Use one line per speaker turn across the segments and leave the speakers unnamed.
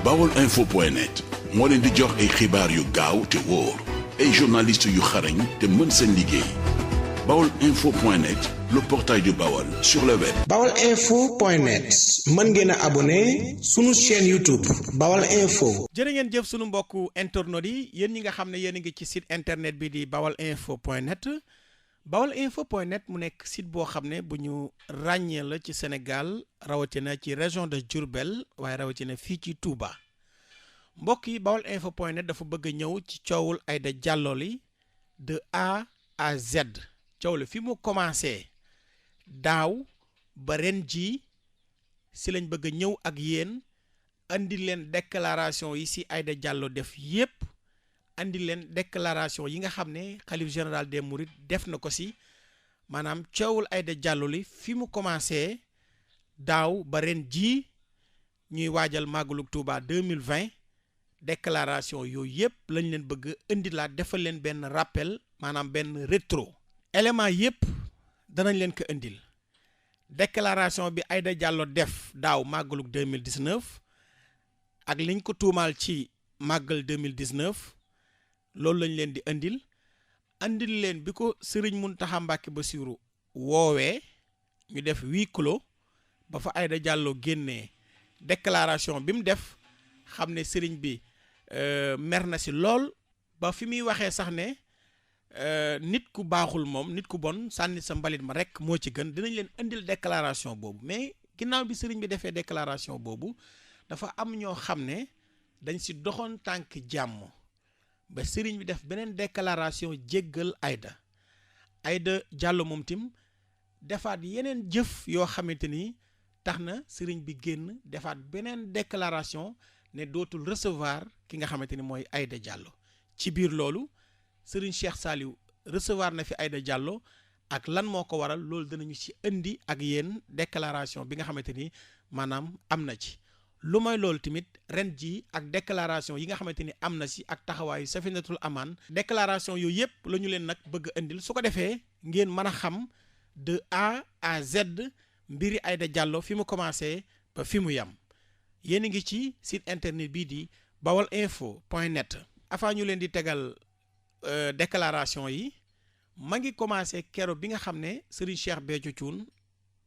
baolinfo.net moo leen di jox ay xibaar yu gaaw te wóor ay journalistes yu xarañ te mën seen liggéey baolinfo.net le portail du Baol sur le web.
baolinfo.net mën ngeen a abonné sunu chaîne YouTube Baol Info.
jërë ngeen jëf sunu mbokku internautes yi yéen ñi nga xam ne yéen a ngi ci site internet bi di baolinfo.net baolinfo.net mu nekk site boo xam ne bu ñu ràññee la ci Sénégal rawatina ci région de Diourbel waaye rawatina fii ci Touba mbokk yi baolinfo.net dafa bëgg a ñëw ci coowul Aïda Diallo li de A à Z coow la fi mu commencé daaw ba ren ji si lañ bëgg a ñëw ak yéen andi leen déclaration yi si Aïda Diallo def yépp andi leen déclaration yi nga xam ne xalif général des Mourides def na ko si maanaam coowul Aïda Diallo li fi mu commencé daaw ba ren ji ñuy waajal màggalu Touba 2020 déclaration yooyu yépp lañ leen bëgg indi laa defal leen benn rappel maanaam benn rétro élément yépp danañ leen ko indil déclaration bi Aïda Diallo def daaw màggalu 2019 ak liñ ko tuumaal ci màggal 2019 loolu lañ leen di andil leen bi ko Serigne Mountakha Mbacké Bassirou woowee ñu def huis clos ba fa Aïda Diallo génnee déclaration bi mu def xam ne Serigne bi mer na si lool ba fi muy waxee sax ne nit ku baaxul moom nit ku bon sànni sa mbalit ma rek moo ci gën dinañ leen indil déclaration boobu mais ginnaaw bi Serigne bi defee déclaration boobu dafa am ñoo xam ne dañ si doxoon tànk jàmm ba Serigne bi def beneen déclaration jéggal Aïda Diallo moom tim defaat yeneen jëf yoo xamante ni tax na Serigne bi génn defaat beneen déclaration ne dootul recevoir ki nga xamante ni mooy Aïda Diallo ci biir loolu Serigne Cheikh Saliou recevoir na fi Aïda Diallo ak lan moo ko waral loolu danañu ci indi ak yéen déclaration bi nga xamante ni maanaam am na ci lu may loolu tamit ren ji ak déclaration yi nga xamante ni am na si ak taxawaayu Safinatul Aman déclaration yooyu yëpp la ñu leen nag bëgg a indil su ko defee ngeen mën a xam de A à Z mbiri Aïda Diallo fi mu commencé ba fi mu yem yéen a ngi ci site internet bii di baolinfo.net avant ñu leen di tegal déclaration yi ma ngi commencé kero bi nga xam ne Serigne Cheikh Béthio Thioune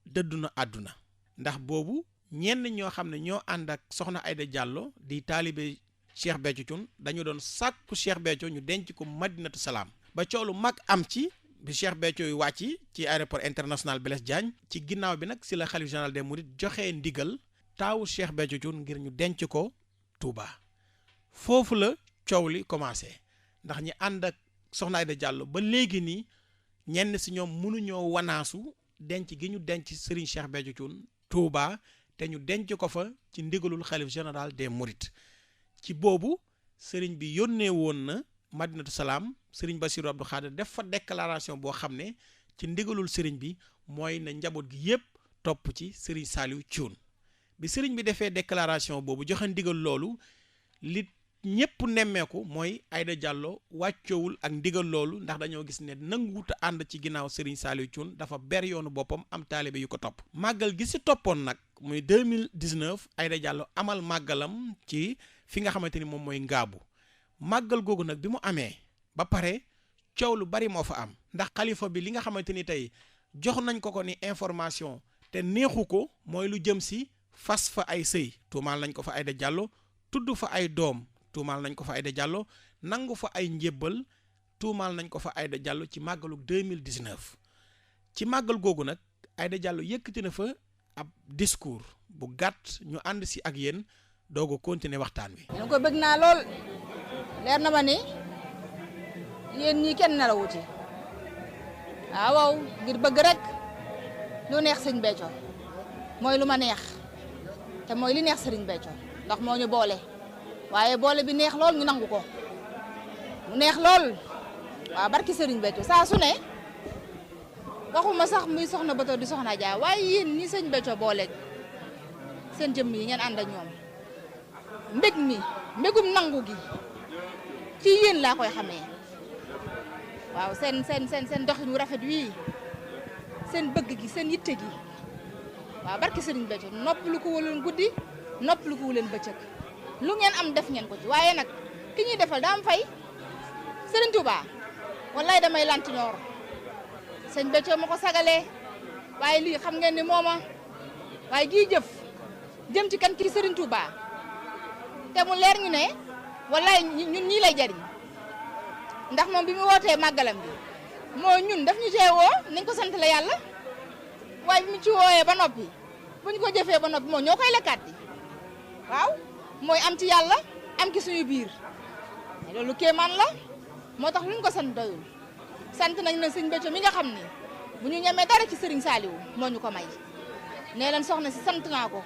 dëddu na àdduna ndax boobu ñenn ñoo xam ne ñoo ànd ak soxna Aïda Diallo di taalibe Cheikh Béthio Thioune dañu doon sàkku Cheikh Béthio ñu denc ko Madinatu Salaam ba coow lu mag am ci bi Cheikh Béthio yu wàcc ci aéroport international Blaise Diagne ci ginnaaw bi nag si la xalif général des Mourides joxee ndigal taawu Cheikh Béthio Thioune ngir ñu denc ko Touba foofu la coow li commencé ndax ñi ànd ak soxna Aïda Diallo ba léegi nii ñenn si ñoom mënuñoo wanaasu denc gi ñu denc Serigne Cheikh Béthio Thioune Touba te ñu denc ko fa ci ndigalul xalif général des Mourides ci boobu Serigne bi yónnee woon na Madinatu Salaam Serigne Bassirou Abdou Khadre def fa déclaration boo xam ne ci ndigalul Serigne bi mooy na njaboot gi yépp topp ci Serigne Saliou Thioune bi Serigne bi defee déclaration boobu joxe ndigal loolu li ñëpp nemmeeku mooy Aïda Diallo wàccoowul ak ndigal loolu ndax dañoo gis ne nanguwut a ànd ci ginnaaw Serigne Saliou Thioune dafa ber yoonu boppam am taalibe yu ko topp màggal gi si toppoon nag muy 2019 Aïda Diallo amal màggalam ci fi nga xamante ni moom mooy ngaabu màggal googu nag bi mu amee ba pare coow lu bari moo fa am ndax xalifa bi li nga xamante ni tey jox nañ ko ni information te neexu ko mooy lu jëm si fas fa ay sëy tuumaal nañ ko fa Aïda Diallo tudd fa ay doom tuumaal nañ ko fa Aïda Diallo nangu fa ay njébbal tuumaal nañ ko fa Aïda Diallo ci màggalu 2019 ci màggal googu nag Aïda Diallo yëkkati na fa ab discours bu gàtt ñu ànd si ak yéen doog a continuer waxtaan wi.
ñu ko bëgg naa lool leer na ma ni yéen ñii kenn nelawu ci waaw ngir bëgg rek lu neex sëñ Béthio mooy lu ma neex te mooy li neex sëriñ Béthio ndax moo ñu boole. waaye boole bi neex lool ñu nangu ko mu neex lool waaw barki Serigne Béthio saa su ne waxuma sax muy soxna Bato di soxna Dia waaye yéen ñi sëñ Béthio boole seen jëmm yi ngeen ànd ak ñoom mbégum nangu gi ci yéen laa koy xamee waaw seen doxin wu rafet wii seen bëgg gi seen yitte gi waaw barki Serigne Béthio nopp lu ko wuleen guddi nopp lu ko wuleen bëccëg lu ngeen am def ngeen ko ci waaye nag ki ñuy defal daa am fay Serigne Touba wallaay damay lanti ñoor sëñ Béthio ma ko sagalee waaye lii xam ngeen ni mooma waaye gii jëf jëm ci kan kii Serigne Touba te mu leer ñu ne wallaay ñun ñii lay jariñ ndax moom bi mu wootee màggalam bi moo ñun daf ñu cee woo nañ ko sant la yàlla waaye bi mu ci wooyee ba noppi bu ñu ko jëfee ba noppi moo ñoo koy lekkaat di waaw mooy am ci yàlla am ci suñu biir loolu kéemaan la moo tax luñ ko sant doyul sant nañ na sëñ Béthio mi nga xam ni bu ñu ñemee dara ci Serigne Saliou moo ñu ko may nee leen soxna si sant naa ko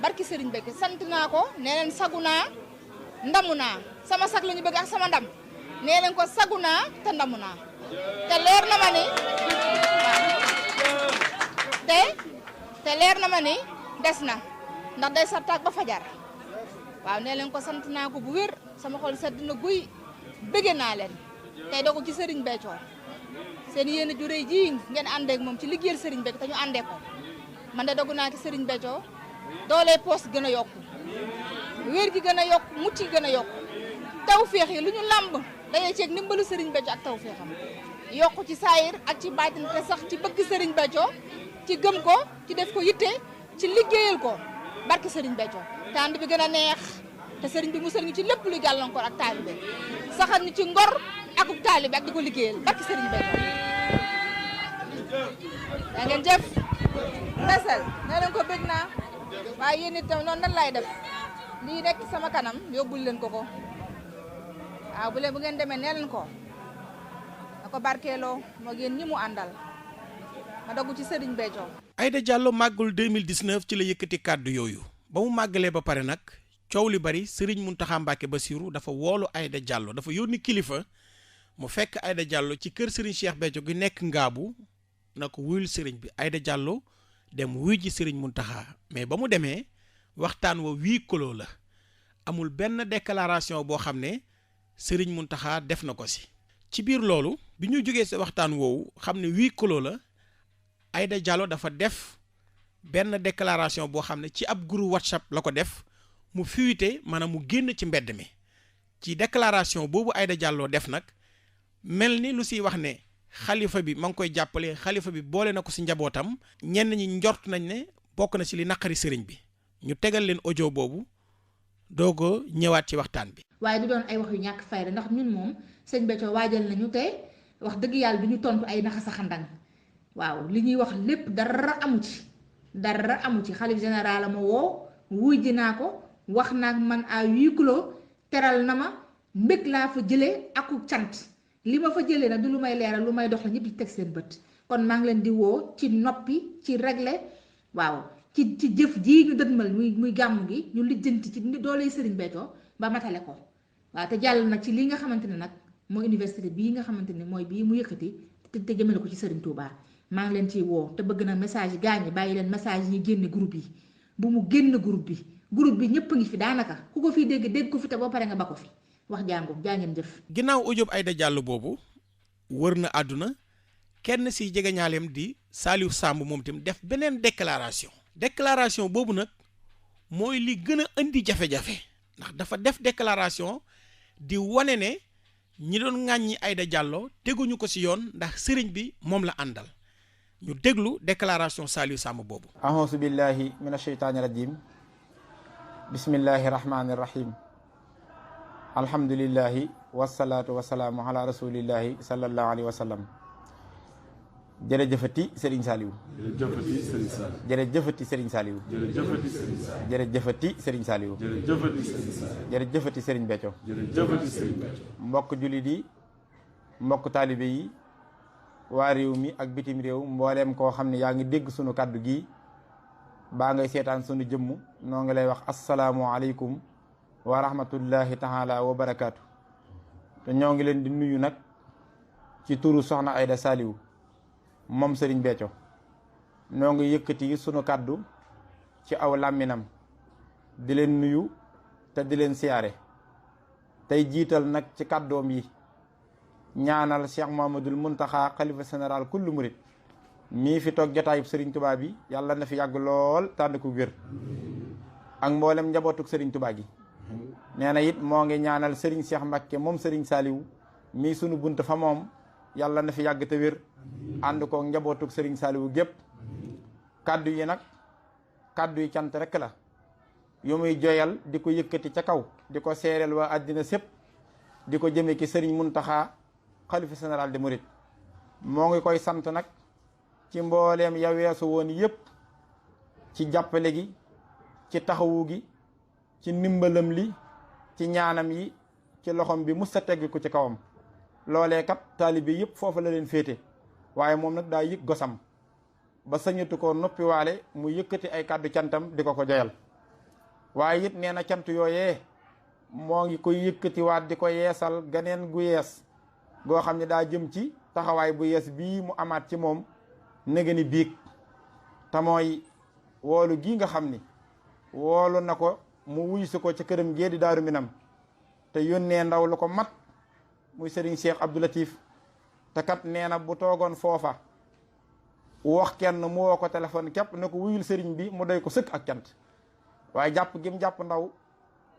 barki Serigne Béthio sant naa ko nee leen sagu naa ndamu naa sama sag la ñu bëgg ak sama ndam nee leen ko sagu naa te ndamu naa te leer na ma ni te leer na ma ni des na ndax day sartaak ba fajar waaw nee leen ko sant naa ko bu wér sama xol sedd na guy bëgge naa leen tey dogu ci Serigne Béthio seen yéen ju rëy ji ngeen àndeek moom ci liggéeyal Serigne Béthio te ñu àndee ko man de dogu naa ci Serigne Béthio doolee poos gën a yokku wér gi gën a yokku mucc gi gën a yokku tawféex yi lu ñu làmb dañuy ceeg ndimbalu Serigne Béthio ak tawféexam yokku ci saayir ak ci baatin te sax ci bëgg Serigne Béthio ci gëm ko ci def ko yitte ci liggéeyal ko barki Serigne Béthio te ànd bi gën a neex te Serigne bi musal ñu ci lépp luy gàllankoor ak taalibe saxal ñu ci ngor ak taalibe ak di ko liggéeyal barki Serigne Béthio da ngeen jëf mesel nee leen ko bëgg naa waaye yéen itam noonu nan laay def lii nekk sama kanam yóbbul leen ko waaw bu ngeen demee nee leen ko na ko barkeeloo moo ngeen ñi mu àndal ma doggu ci Serigne Béthio.
Aïda Diallo màggul 2019 ci la yëkkati kàddu yooyu ba mu màggalee ba pare nag coow li bari Serigne Mountakha Mbacké Bassirou dafa woolu Aïda Diallo dafa yónni kilifa mu fekk Aïda Diallo ci kër Serigne Cheikh Béthio gi nekk Ngaabu na ko wuyul Serigne bi Aïda Diallo dem wuy ji Serigne Mountakha mais ba mu demee waxtaan wa wii koloo la amul benn déclaration boo xam ne Serigne Mountakha def na ko ci biir loolu bi ñu jógee sa waxtaan woowu xam ne wii koloo la Aïda Diallo dafa def benn déclaration boo xam ne ci ab groupe WhatsApp la ko def mu fuité maanaam mu génn ci mbedd mi ci déclaration boobu Aïda Diallo def nag mel ni lu siy wax ne xalifa bi ma ngi koy jàppale xalifa bi boole na ko si njabootam ñenn ñi njort nañ ne bokk na si li naqari sëriñ bi ñu tegal leen audio boobu doog a ñëwaat ci waxtaan bi.
waaye du doon ay wax yu ñàkk fayda ndax ñun moom sëñ Béthio waajal nañu te wax dëgg yàlla du ñu tontu ay naxa sa xandang waaw li ñuy wax lépp dara amu ci xalif général la ma woo wuy ji naa ko wax naag man à huis clos teral na ma mbég laa fa jëlee aku cant li ma fa jëlee nag du lu may leeral lu may dox la ñëpp di teg seen bët kon maa ngi leen di woo ci noppi ci régler waaw ci jëf jii ñu dëdmal muy gàmm gi ñu lijjanti ci dooley Serigne Béthio ba matale ko waaw te jàll nag ci li nga xamante ne nag mooy université bii nga xamante ne mooy bii mu yëkkati te jëmale ko ci Serigne Touba maa ngi leen ciy woo te bëgg na message yi gaañ bàyyi leen message yi génne groupe yi bu mu génn groupe bi ñëpp ngi fi daanaka ku ko fi dégg ko fi te boo pare nga ba ko fi wax jàngu jaa ngeen jëf.
ginnaaw audio Aïda Diallo boobu wër na àdduna kenn si jegeñaaleem di Saliou Samb moom itam def beneen déclaration boobu nag mooy li gën a indi jafe-jafe ndax dafa def déclaration di wane ne ñi doon ŋàññi Aïda Diallo teguñu ko si yoon ndax sëriñ bi moom la àndal ñu déglu déclaration Saliou Samb boobu.
ahousu billahi min asheytaani rajim bismillahi rahmani rahim alhamdulillahi wasalaatu wasalaamu ala rasulillahi sallallahu alayhi wa sallam jërëjëfati Serigne Saliou. jërëjëfati Serigne Saliou. jërëjëfati Serigne Saliou. jërëjëfati Serigne Béthio. mbokk jullit yi mbokk taalibe yi waa réew mi ak bitim réew mbooleem koo xam ne yaa ngi dégg sunu kàddu gi baa ngay seetaan sunu jëmm noo ngi lay wax asalaamualeykum wa rahmatullahi taala wa barakaatu. te ñoo ngi leen di nuyu nag ci turu soxna Aïda Saliou moom Serigne Béthio noo ngi yëkkati sunu kàddu ci aw làmminam di leen nuyu te di leen siyaare tey jiital nag ci kàddoom yi ñaanal Cheikh Mouhamadoul Mountakha xalifa général kullu murit mii fi toog jotaayub Serigne Touba bi yàlla na fi yàgg lool tànd ko wér ak mboolem njabootuk Serigne Touba gi nee na it moo ngi ñaanal Serigne Cheikh Mbacké moom Serigne Saliou mii sunu bunt fa moom yàlla na fi yàgg te wér ànd ko njabootug Serigne Saliou gépp kaddu yi nag kaddu yi cant rek la yu muy joyal di ko yëkkati ca kaw di ko seereel waa àddina sépp di ko jëme ki Serigne Mountakha xalifa général de Mouride moo ngi koy sant nag ci mbooleem ya weesu woon yépp ci jàppale gi ci taxawu gi ci ndimbalam li ci ñaanam yi ci loxom bi musta tegg ko ci kawam loolee kat taalibe yëpp foofu la leen féete waaye moom nag daa yëg gosam ba sañatu ko noppiwaale mu yëkkati ay kàddu cantam di ko joyal waaye it nee na cant yooyee moo ngi koy yëkkatiwaat di ko yeesal ganeen gu yees goo xam ne daa jëm ci taxawaay bu yees bii mu amaat ci moom nega ni biig te mooy woolu gii nga xam ni woolu na ko mu wuy si ko ci këram gee di Daaru Minam te yónnee ndaw lu ko mat muy Serigne Cheikh Abdou Latif te kat nee na bu toogoon foofa wax kenn mu woo ko téléphone képp ne ko wuyul Serigne bi mu doy ko sëkk ak cant waaye jàpp gim jàpp ndaw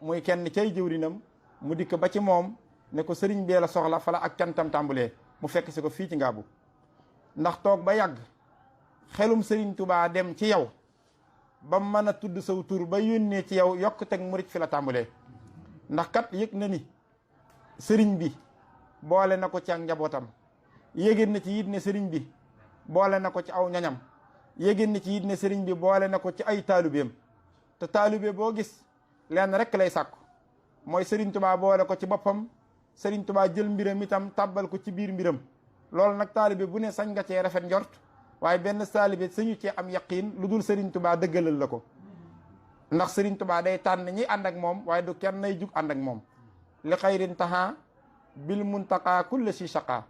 muy kenn cay jëwrinam mu dikk ba ci moom ne ko Serigne bee la soxla fala ak cantam tàmbulee mu fekk si ko fii ci Ngaabu ndax toog ba yàgg xelum Serigne Touba dem ci yow ba mën a tudd saw tur ba yónnee ci yow yokk teg murit fi la tàmbulee ndax kat yëg na ni sëriñ bi boole na ko ci ak njabootam yégéen na ci it ne sëriñ bi boole na ko ci aw ñañam yégéen na ci it ne sëriñ bi boole na ko ci ay taalubeem te taalube boo gis lenn rek lay sàkku mooy Serigne Touba boole ko ci boppam Serigne Touba jël mbiram itam tàbbal ko ci biir mbiram loolu nag taalube bu ne sañ nga cee rafet njort waaye benn taalibe sañu cee am yaqiin lu dul Serigne Touba dëggalal la ko ndax Serigne Touba day tànn ñi ànd ak moom waaye du kenn nay jug ànd ak moom li xayrin taha bil muntaqa kulla si shaqa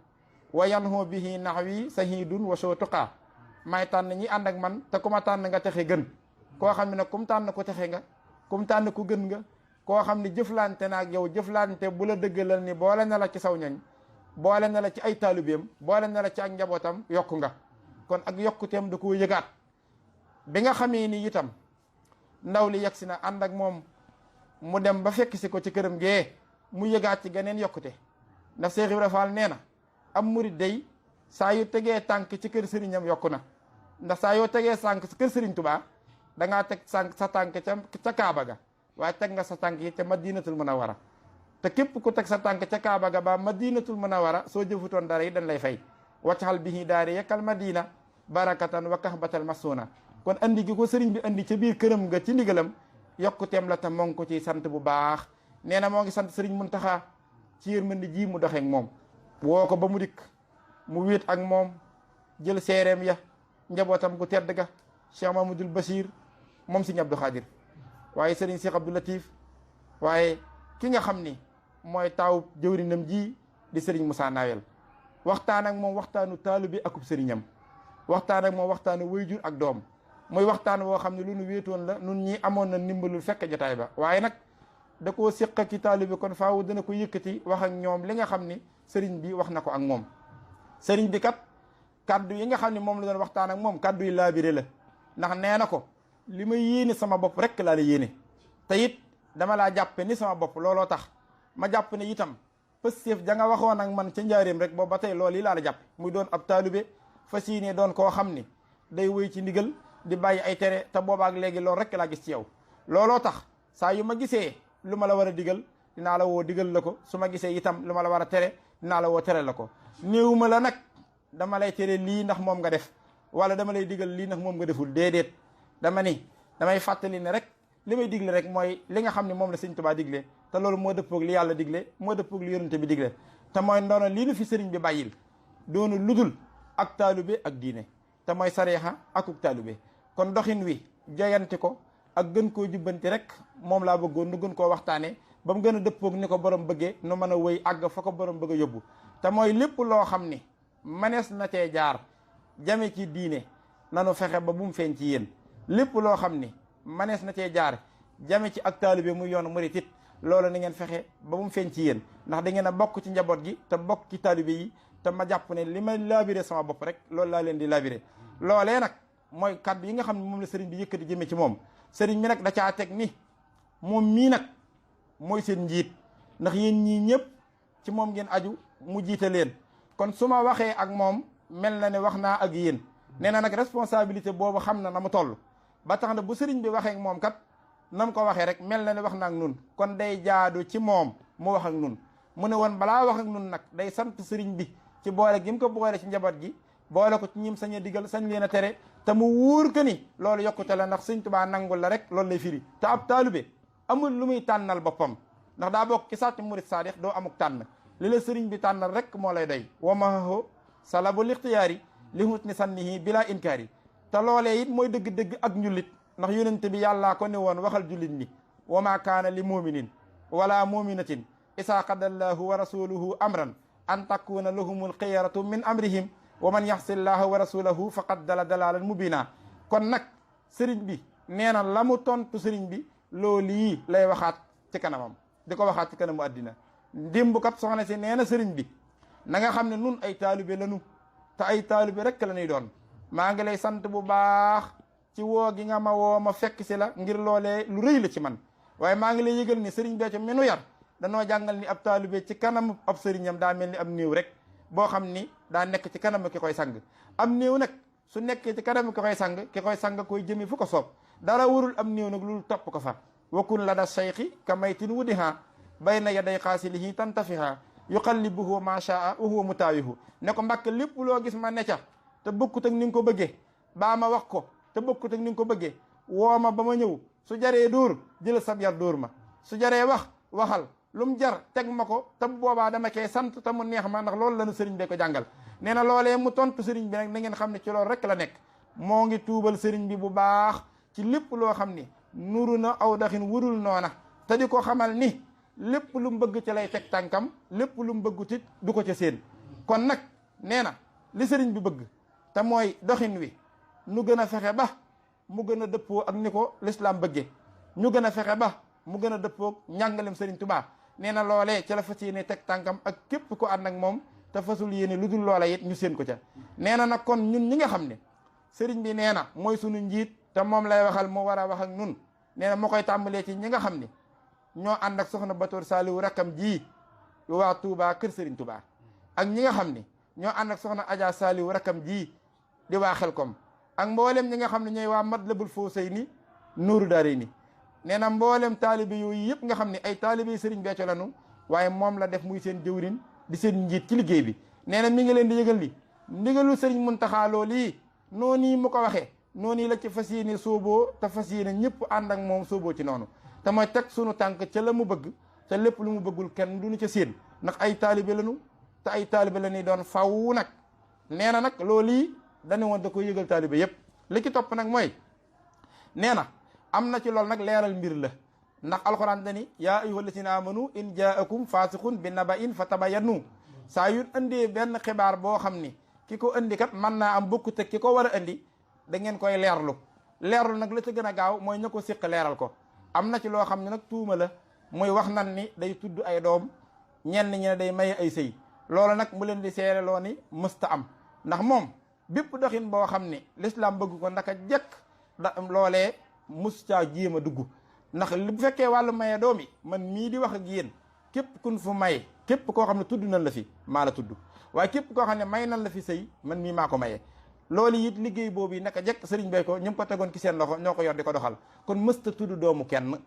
wa yanhu bihi naxwi sahidun wa sootuqa may tànn ñi ànd ak man te ku ma tànn nga texe gën koo xam ne nag kum tànn ko texe nga kum tànn ku gën nga koo xam ne jëflante na ak yow jëflante bu la dëggalal ni boole na la ci saw ñañ boole na la ci ay taalubeem boole na la ci ak njabootam yokku nga kon ak yokkuteem da koo yëgaat bi nga xamee ni itam ndaw li yegsi na ànd ak moom mu dem ba fekk si ko ci këram gee mu yëgaat ci geneen yokkute ndax Cheikh Ibra Fall nee na am murit day saa yu tegee tànk ci kër sëriñam yokku na ndax saa yoo tegee sànk ci kër sëriñ Touba dangaa teg sànk sa tànk ca Kaaba ga waaye teg nga sa tànk yi te Madinatul Munawwara te képp ku teg sa tànk ca Kaaba ga ba Madinatul Munawwara soo jëfutoon dara yi dañ lay fay waccaxal bihi daari yekkal Madina barakatan wa kahbatal masuna kon andi gi ko sëriñ bi andi ca biir këram nga ci ndigalam yokkuteem la te moo ngi ko ci sant bu baax nee na moo ngi sant sëriñ Muntaxa ci yërmandi ji mu doxeek moom woo ko ba mu dikk mu wéet ak moom jël seereem ya njabootam gu tedd ga Cheikh Mamadul Basir moom Sëriñ Abdou Khadir waaye sëriñ Cheikh Abdou Latif waaye ki nga xam ni mooy taaw jëwrinam ji di sëriñ Moussa Nawel waxtaan ak moom waxtaanu taalibe akub sëriñam waxtaan ak moom waxtaanu wayjur ak doom muy waxtaan woo xam ne lu nu wéetoon la nun ñi amoon na ndimbalul fekk jotaay ba waaye nag da koo séq ak ci taalibe kon faaw dana ko yëkkati wax ak ñoom li nga xam ni sëriñ bi wax na ko ak moom sëriñ bi kat kaddu yi nga xam ne moom la doon waxtaan ak moom kaddu yi laabire la ndax nee na ko li ma yéene sama bopp rek laa la yéene te it dama laa jàppe ni sama bopp looloo tax ma jàpp ne itam pëstéef ja nga waxoon ak man ca njaareem rek boobu ba tey loolu yi laa la jàppe muy doon ab taalibe fas yéene doon koo xam ni day wéy ci ndigal di bàyyi ay tere te boobaak léegi loolu rek laa gis ci yow looloo tax saa yu ma gisee lu ma la war a digal dinaa la woo digal la ko su ma gisee itam lu ma la war a tere dinaa la woo tere la ko néewuma la nag dama lay tere lii ndax moom nga def wala dama lay digal lii ndax moom nga deful déedéet damay fàttali ne rek li may digle rek mooy li nga xam ne moom la sëñ Tuubaa digle te loolu moo dëppoog li yàlla digle moo dëppoog li yonente bi digle te mooy ndono lii nu fi sëriñ bi bàyyil doonu ludul ak taalube ak diine te mooy sareexa akuk taalube kon doxin wi joyanti ko ak gën koo jubbanti rek moom laa bëggoon nu gën koo waxtaane ba mu gën a dëppoog ni ko borom bëggee nu mën a wëy àgg fa ko borom bëgg a yóbbu te mooy lépp loo xam ni manees na cee jaar jame ci diine nanu fexe ba bu mu feeñ ci yéen lépp loo xam ni manees na cee jaar jame ci ak taalibe muy yoonu murit it loolu ni ngeen fexe ba mu feeñ ci yéen ndax da ngeen a bokk ci njaboot gi te bokk ci taalibe yi te ma jàpp ne li ma laabiré sama bopp rek loolu laa leen di laabiré loolee nag mooy kaddu yi nga xam ne moom la sëriñ bi yëkkati jëme ci moom sëriñ bi nag da caa teg ni moom mii nag mooy seen njiit ndax yéen ñii ñëpp ci moom ngeen aju mu jiite leen kon su ma waxee ak moom mel na ne wax naa ak yéen nee na nag responsabilité boobu xam na mu toll ba tax na bu sëriñ bi waxee ak moom kat na mu ko waxee rek mel na ne wax na ak nun kon day jaadu ci moom mu wax ak nun mu ne woon balaa wax ak nun nag day sant sëriñ bi ci boole gi mu ko boole ci njaboot gi boole ko ci ñim sañ a digal sañ leen a tere te mu wóor que ni loolu yokkute la ndax sëñ Tuubaa nangul la rek loolu lay firi te ab taalibe amul lu muy tànnal boppam ndax daa bokk ci sàtti murit saadix doo amuk tànn li la sëriñ bi tànnal rek moo lay doy wa maho salabu lixtiyaari li husni sannihi bila inkaari te loolee it mooy dëgg-dëgg ak njullit ndax yonente bi yàllaa ko ne woon waxal jullit ni wa ma kaana li muminin wala muminatin isaa qadallahu wa rasuluhu amran an takuna lahumul xiyaratu min amrihim wa man yaxsi llaha wa rasulahu faqad dala dalalan mubina kon nag sëriñ bi nee na la mu tontu sëriñ bi loolu yi lay waxaat ci kanamam di ko waxaat ci kanamu àddina démb kat soxna si nee na sëriñ bi na nga xam ne nun ay taalibe lanu te ay taalibe rek la ñuy doon maa ngi lay sant bu baax ci woo gi nga ma woo ma fekk si la ngir loolee lu rëy la ci man waaye maa ngi lay yëgal ni sëriñ Béthio mi nu yar danoo jàngal ni ab taalibe ci kanam ab sëriñam daa mel ni ab néew rek boo xam ni daa nekk ci kanam ki koy sang am néew nag su nekkee ci kanam ki koy sang koy jëmi fu ko soob dara warul am néew nag loolu topp ko fa wakun la da cheikhi ka maytin wudiha bayna yaday xaasilihi tantafiha yuqallibuhu ma shaa wa huwa mutaawihu ne ko mbàkk lépp loo gis ma ne ca te bokkut ak ni nga ko bëggee baa ma wax ko te bokkut ak ni nga ko bëggee woo ma ba ma ñëw su jaree dóor jël sab yar dóor ma su jaree waxal lu mu jar teg ma ko te boobaa dama koy sant te mu neex ma ndax loolu la nu sëriñ bi ko jàngal nee na loolee mu tontu sëriñ bi nag na ngeen xam ne ci loolu rek la nekk moo ngi tuubal sëriñ bi bu baax ci lépp loo xam ni nuru na aw daxin wurul noona te di ko xamal ni lépp lu mu bëgg ci lay teg tànkam lépp lu mu bëggut it du ko ca séen kon nag nee na li sëriñ bi bëgg te mooy doxin wi nu gën a fexe ba mu gën a dëppoo ak ni ko lislaam bëggee ñu gën a fexe ba mu gën a dëppoo njàngalem sëriñ Tuubaa nee na loolee ca la fas yéene teg tànkam ak képp ko ànd ak moom te fasul yéene lu dul loola it ñu séen ko ca nee na nag kon ñun ñi nga xam ne sëriñ bi nee na mooy sunu njiit te moom lay waxal mu war a wax ak nun nee na moo koy tàmbalee ci ñi nga xam ne ñoo ànd ak soxna Batoor Saaliwu rakkam ji waa Touba kër sëriñ Touba ak ñi nga xam ne ñoo ànd ak soxna Adja Saaliwu rakkam ji di waa Xelkom ak mboolem ñi nga xam ne ñooy waa Matlabul Fawzayni Nuuru Daarayni nee na mboolem taalibe yooyu yëpp nga xam ne ay taalibe sëriñ Béthio lanu waaye moom la def muy seen jëwrin di seen njiit ci liggéey bi nee na mi ngi leen di yëgal ni ndigalu sëriñ Muntaxa loolu noonu mu ko waxee noonu la ci fas yéene sooboo te fas yéene ñëpp ànd ak moom sooboo ci noonu te mooy teg sunu tànk ca la mu bëgg te lépp lu mu bëggul kenn du ñu ca séen ndax ay taalibe lanu te ay taalibe la ñuy doon faw nag nee na nag loolu dañu woon da koy yëgal taalibe yëpp li ci topp nag mooy nee na am na ci loolu nag leeral mbir la ndax alxuraan dani yaa ayyuha llazina amanu in jaakum faasiqun bi naba'in fa tabayyanu saa yu indee benn xibaar boo xam ni ki ko indi kat mën naa am bokkut ak ki ko war a indi da ngeen koy leerlu nag la ca gën a gaaw mooy ña ko séq leeral ko am na ci loo xam ne nag tuuma la muy wax nan ni day tudd ay doom ñenn ñi ne day maye ay sëy loolu nag mu leen di seere loo ni mësta am ndax moom bépp doxin boo xam ne l'islam bëgg ko ndaka jekk da loolee mus caa jéem a dugg ndax bu fekkee wàllu maye doom yi man mii di wax ak yéen képp kun fu maye képp koo xam ne tudd nañ la fi maa la tudd waaye képp koo xam ne may nañ la fi sëy man mii maa ko maye loolu it liggéey boobu yi naka jekk sëriñ Béthio ñu ko tegoon ci seen loxo ñoo ko yor di ko doxal kon mësta tudd doomu kenn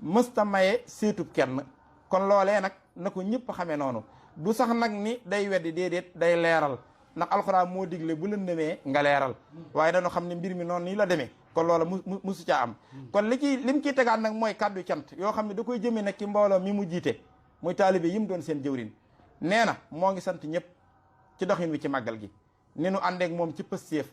mësta maye seetub kenn kon loolee nag na ko ñëpp xamee noonu du sax nag ni day weddi déedéet day leeral ndax alxuraan moo digle bu leen demee nga leeral waaye dañoo xam ne mbir mi noonu nii la demee kon loola musu caa am kon lim ciy tegaat nag mooy kàddu cant yoo xam ne da koy jëmee nag ci mbooloo mi mu jiite muy taalibe yi mu doon seen jëwrin nee na moo ngi sant ñëpp ci doxin wi ci màggal gi ni nu àndeek moom ci pëstéef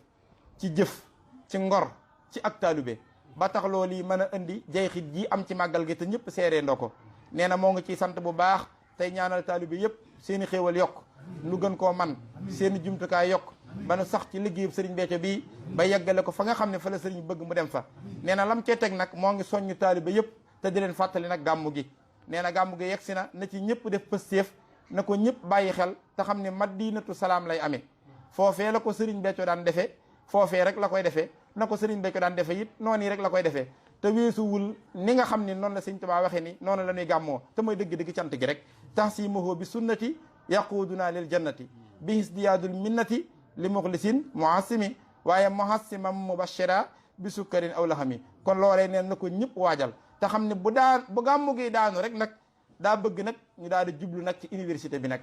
ci jëf ci ngor ci ak taalibe ba tax loolu yi mën a indi jayxit ji am ci màggal gi te ñëpp seeree ndoo ko nee na moo ngi ciy sant bu baax tey ñaanal taalibe yëpp seeni xéewal yokk nu gën koo man seeni jumtukaay yokk ba nu sax ci liggéeyub sëriñ Béthio bii ba yeggale ko fa nga xam ne fa la sëriñ bëgg mu dem fa nee na lam cee teg nag moo ngi soññu taalibe yëpp te di leen fàttali nag gàmmu gi nee na gàmmu gi yegg si na ci ñëpp def pëstéef na ko ñëpp bàyyi xel te xam ne Madinatu Salaam lay amee foofee la ko sëriñ Béthio daan defee foofee rek la koy defee na ko sëriñ Béthio daan defee it noonu rek la koy defee te weesuwul ni nga xam ni noonu la sëñ Tuubaa waxee ni noonu la ñuy gàmmoo te mooy dëgg-dëgg cant gi rek tahsimuhu bi sunnati yaquduna lil jannati bi isdiyaadul minnati li muxlisin muhassimi waaye muhassimam mubashira bi sukkarin aw laxami kon loolee neen na ko ñëpp waajal te xam ne bu gàmmu gi daanu rek nag daa bëgg nag ñu daal di jublu nag ci université bi nag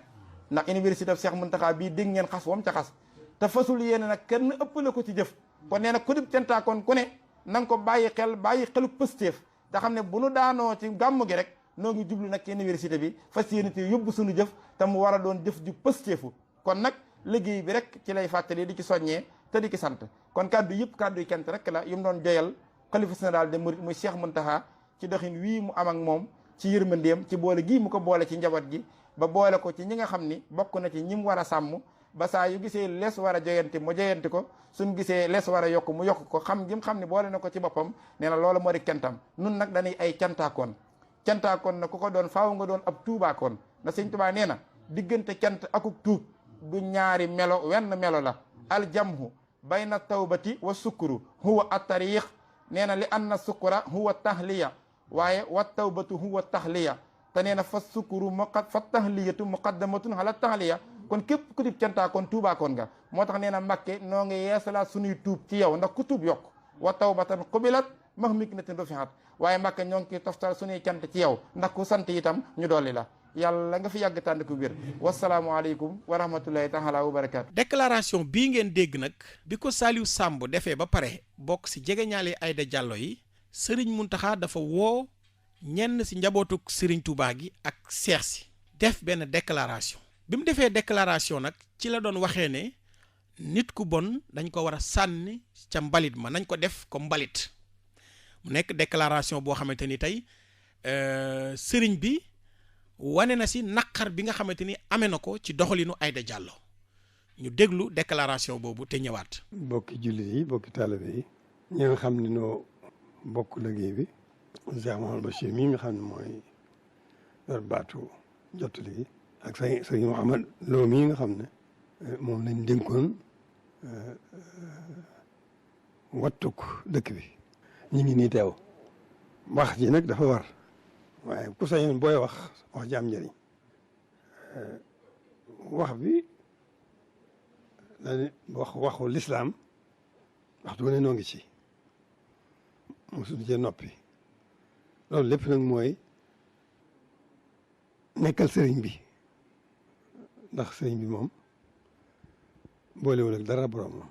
ndax université bi Cheikh Mountakha bii dégg ngeen xas wam ca xas te fasul yéene nag kenn ëppale ko ci jëf kon nee na ku dib cantaakoon ku ne na nga ko bàyyi xelu pëstéef te xam ne bu nu daanoo ci gàmmu gi rek noo ngi jublu nag ci université bi fas yéene te yóbbu suñu jëf te mu war a doon jëf ju pëstéefu kon nag liggéey bi rek ci lay fàttali di ci soññee te di ci sant kon kaddu yëpp kaddu yi kent rek la yu mu doon joyal xalifa général des mourides muy Cheikh Mountakha ci doxin wii mu am ak moom ci yërmandeem ci boole gii mu ko boole ci njaboot gi ba boole ko ci ñi nga xam ni bokk na ci ñi mu war a sàmm ba saa yu gisee lees war a joyanti mu joyanti ko suñ gisee lees war a yokk mu yokk ko xam jim xam ni boole na ko ci boppam nee na loolu moo di kentam nun nag dañuy ay cantaakoon na ku ko doon faaw nga doon ab tuubaakoon na sëñ Tuubaa nee na diggante cant akuk tuub du ñaari melo wenn melo la aljamhu bayna tawbati wa sukkuru huwa at-tariq nee na li anna sukkura huwa tahliya waaye wa tawbatu huwa tahliya te nee na fa sukkuru fa tahliyatu muqaddamatun ala tahliya kon képp ku dib cantaakoon tuubaakoon nga moo tax nee na Mbàkke noo ngi yeesalaat suñuy tuub ci yow ndax ku tuub yokk wa tawbatan qubilat mahmiknatin rufihat waaye Mbàkke ñoo ngi ciy toftal suñuy cant ci yow ndax ku sant itam ñu dolli la yàlla nga fi yàgg tànn ku wér wasalaamualeykum wa rahmatullahi taala wa barakaatu.
déclaration bii ngeen dégg nag bi ko Saliou Samb defee ba pare bokk si jegeñaale Aïda Diallo yi Serigne Mountakha dafa woo ñenn si njabootuk Serigne Touba gi ak seex si def benn déclaration bi mu defee déclaration nag ci la doon waxee ne nit ku bon dañ ko war a sànni ca mbalit ma nañ ko def ko mbalit mu nekk déclaration boo xamante ni tey Serigne bi. wane na si naqar bi nga xamante ni amee na ko ci doxalinu Aïda Diallo ñu déglu déclaration boobu te ñëwaat.
bokki jullit yi bokki taalibe yi ñi nga xam ne noo bokk liggéey bi Cheikh Mouhamadou Bachir mii nga xam ne mooy yor baatu jottali gi ak sëñ Mouhamad Lo mii nga xam ne moom lañ dénkoon wattuk dëkk bi ñu ngi nii teew wax ji nag dafa war waaye ku sañoon booy wax ji am njëriñ wax bi dañuy waxu lislaam waxtu wane noo ngi ci mosuñu cee noppi loolu lépp nag mooy nekkal sëriñ bi ndax sëriñ bi moom boolewul ak dara borom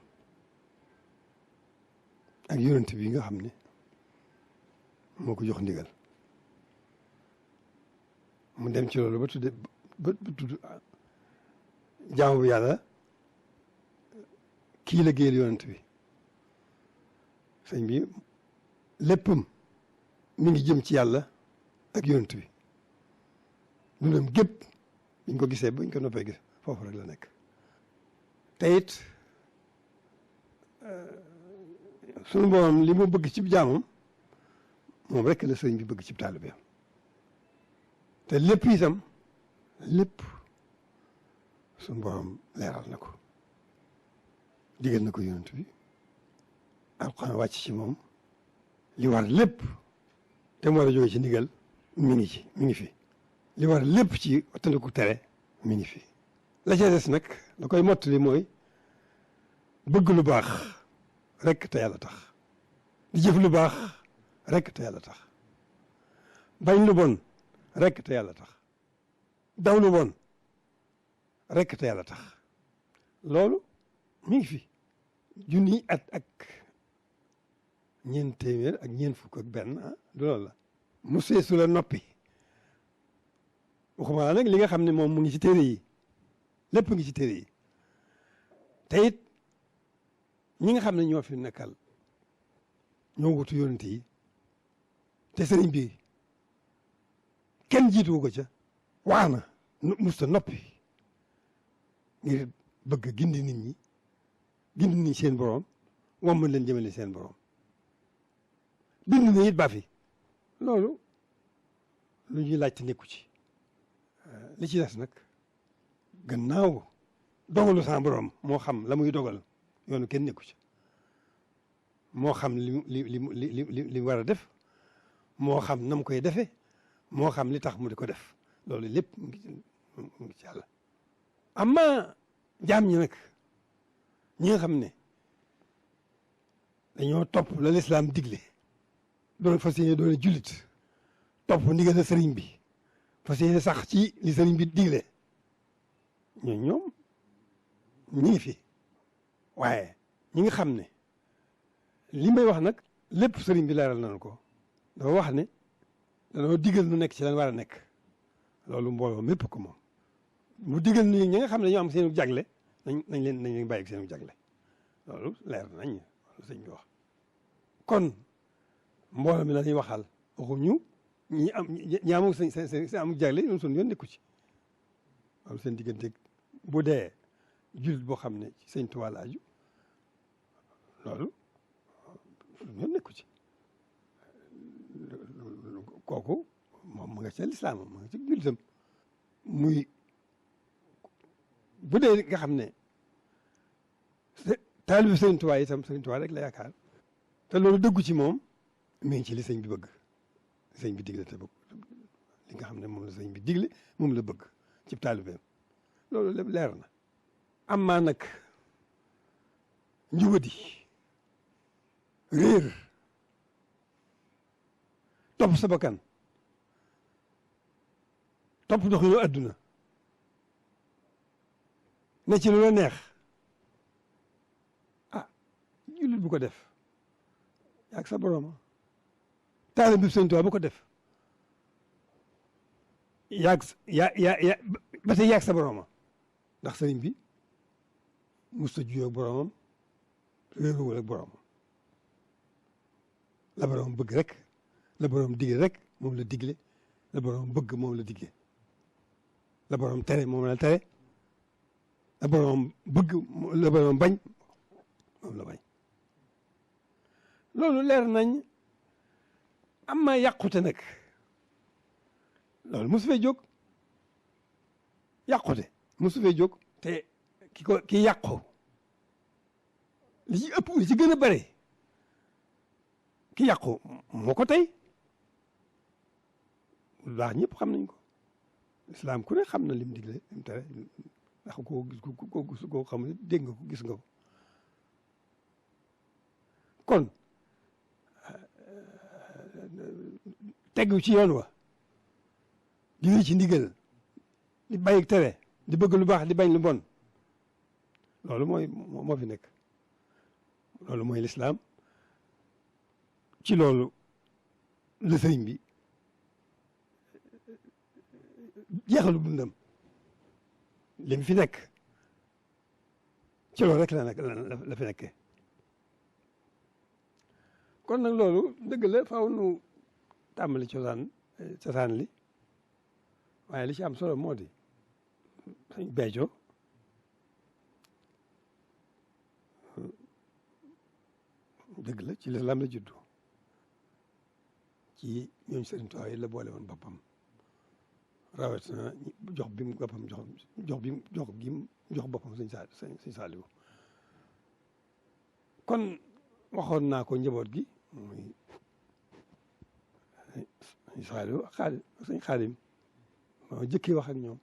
ak yonent bi nga xam ne moo ko jox ndigal mu dem ci loolu ba tudd jaamu bi yàlla kii la géel yonent bi sëñ bi léppam mi ngi jëm ci yàlla ak yonent bi dundam gépp biñ ko gisee bañ ko noppee gis foofu rek la nekk te it sunu borom li mu bëgg ci jaamam moom rek la sëñ bi bëgg ci taalibeem te lépp itam lépp suñu borom leeral na ko digal na ko yonent bi alxuraan wàcc ci moom li war lépp te mu war a jóge ci ndigal mi ngi fi li war lépp ci wattandiku tere mi ngi fi la ca des nag la koy mottali mooy bëgg lu baax rek te yàlla tax di jëf lu baax rek te yàlla tax bañ lu bon rek te yàlla tax daw lu bon rek te yàlla tax loolu mi ngi fi junni at ak ñeent téeméer ak ñeent fukk ak benn du loolu la mu seesu la noppi waxuma nag li nga xam ne moom mu ngi ci téere yi lépp ngi ci téere yi te it ñi nga xam ne ñoo fi nekkal ñoo wutu yonent yi te sëriñ bi kenn jiitu ko ca wax na musta noppi ngir bëgg gindi nit ñi seen borom wam mën leen jëmale seen borom bind na it ba fi loolu lu ñuy laajte nekku ci li ci des nag gannaaw dogalu sa borom moo xam la muy dogal yoonu kenn nekku ci moo xam li war a def moo xam na mu koy defee moo xam li tax mu di ko def loolu lépp mu ngi ci yàlla. amma jaam ñi nag ñi nga xam ne dañoo topp la lislaam digle doon fas yéene doon jullit topp ndigal sëriñ bi fas yéene sax ci li sëriñ bi digle ñoom ñi ngi fi waaye ñi nga xam ne li may wax nag lépp sëriñ bi leeral nañu ko dafa wax ne dañoo digal nu nekk ci lan war a nekk loolu mbooloo mépp ko moom mu digal nu ñi nga xam ne dañoo am seenu jagle nañ leen bàyyi seenu jagle loolu leer nañ loolu sëñ bi wax kon mbooloo mi la ñuy waxal waxuñu ñi amul seen amul jagle ñun suñu yoon nekku ci loolu seen diggante bu dee jullit boo xam ne ci sëñ Tuubaa la aju loolu suñu yoon nekku ci kooku moom mu nga ca lislaam mu nga ci jullitam muy bu dee nga xam ne taalibu sëñ Tuubaa itam sëñ Tuubaa rek la yaakaar te loolu dëggu ci moom mi ngi ci li sëñ bi bëgg sëñ bi digle te bëgg li nga xam ne moom la sëñ bi digle moom la bëgg ci taalibeem loolu lépp leer na am maa nag njubadi réer topp sa bakkan topp doxinu adduna ne ci lu la neex ah jullit bu ko def yaag sa borooma taalib bi sëñ Tuubaa bu ko def yaag ba tey yaag sa borooma ndax sëriñ bi musta juyoo ak boroomam réeruwul ak boroomam la boroom bëgg rek la boroom digle rek moom la digle la boroom bëgg moom la digle la boroom tere moom la tere la boroom bëgg la boroom bañ moom la bañ loolu leer nañ am ma yàqute nag loolu mosu fee jóg yàqute mosu fee jóg te ki yàqu li ci ëpp li ci gën a bare ki yàqu moo ko tey lu baax ñëpp xam nañ ko lislaam ku ne xam na lim digle lim tere ndax koo xam ne dégg nga ko gis nga ko kon tegu ci yoon wa di wéy ci ndigal di bàyyi tere di bëgg lu baax di bañ lu bon loolu moo fi nekk loolu mooy lislaam ci loolu la sëriñ bi jeexalu dundam lim fi nekk ci loolu rek la fi nekkee kon nag loolu dëgg la faaw nu tàmbali cosaan li waaye li ci am solo moo di sëñ Béthio dëgg la ci lislaam la juddu ci ñooñu Sëriñ Tuubaa yi la boole woon boppam rawatina jox bi mu boppam jox boppam sëñ Saaliwu kon waxoon naa ko njaboot gi muy sëñ Saaliwu ak sëñ Xaadim moo jëkkee wax ak ñoom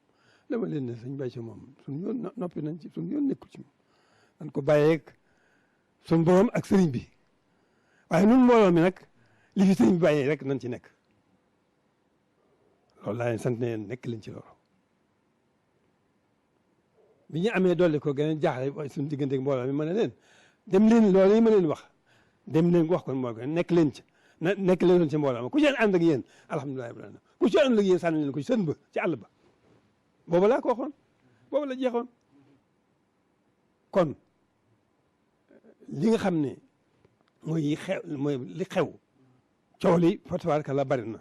dama leen ne sëñ Béthio moom suñu yoon noppi nañ ci suñu yoon nekkul ci moom dañ ko bàyyeeg suñu borom ak sëriñ bi waaye nun mbooloo mi nag li fi sëriñ bi bàyyee rek nañ ci nekk loolu laa leen sant ne nekk leen ci loolu bi ñu amee dolli ko gën a jaaxle suñu digganteeg mbooloo mi ma ne leen dem leen loolu yi ma leen wax dem leen wax ko mbooloo nekk leen ci nekk leen ci mbooloo ma ku ci ànd ak yéen alhamdulilah rabbil alamin ku ci ànd ak yéen sànni leen ko ci sën ba ci àll ba boobu laa ko waxoon boobu la jeexoon kon li nga xam ne mooy li xew coow li fa tabaaraka la bari na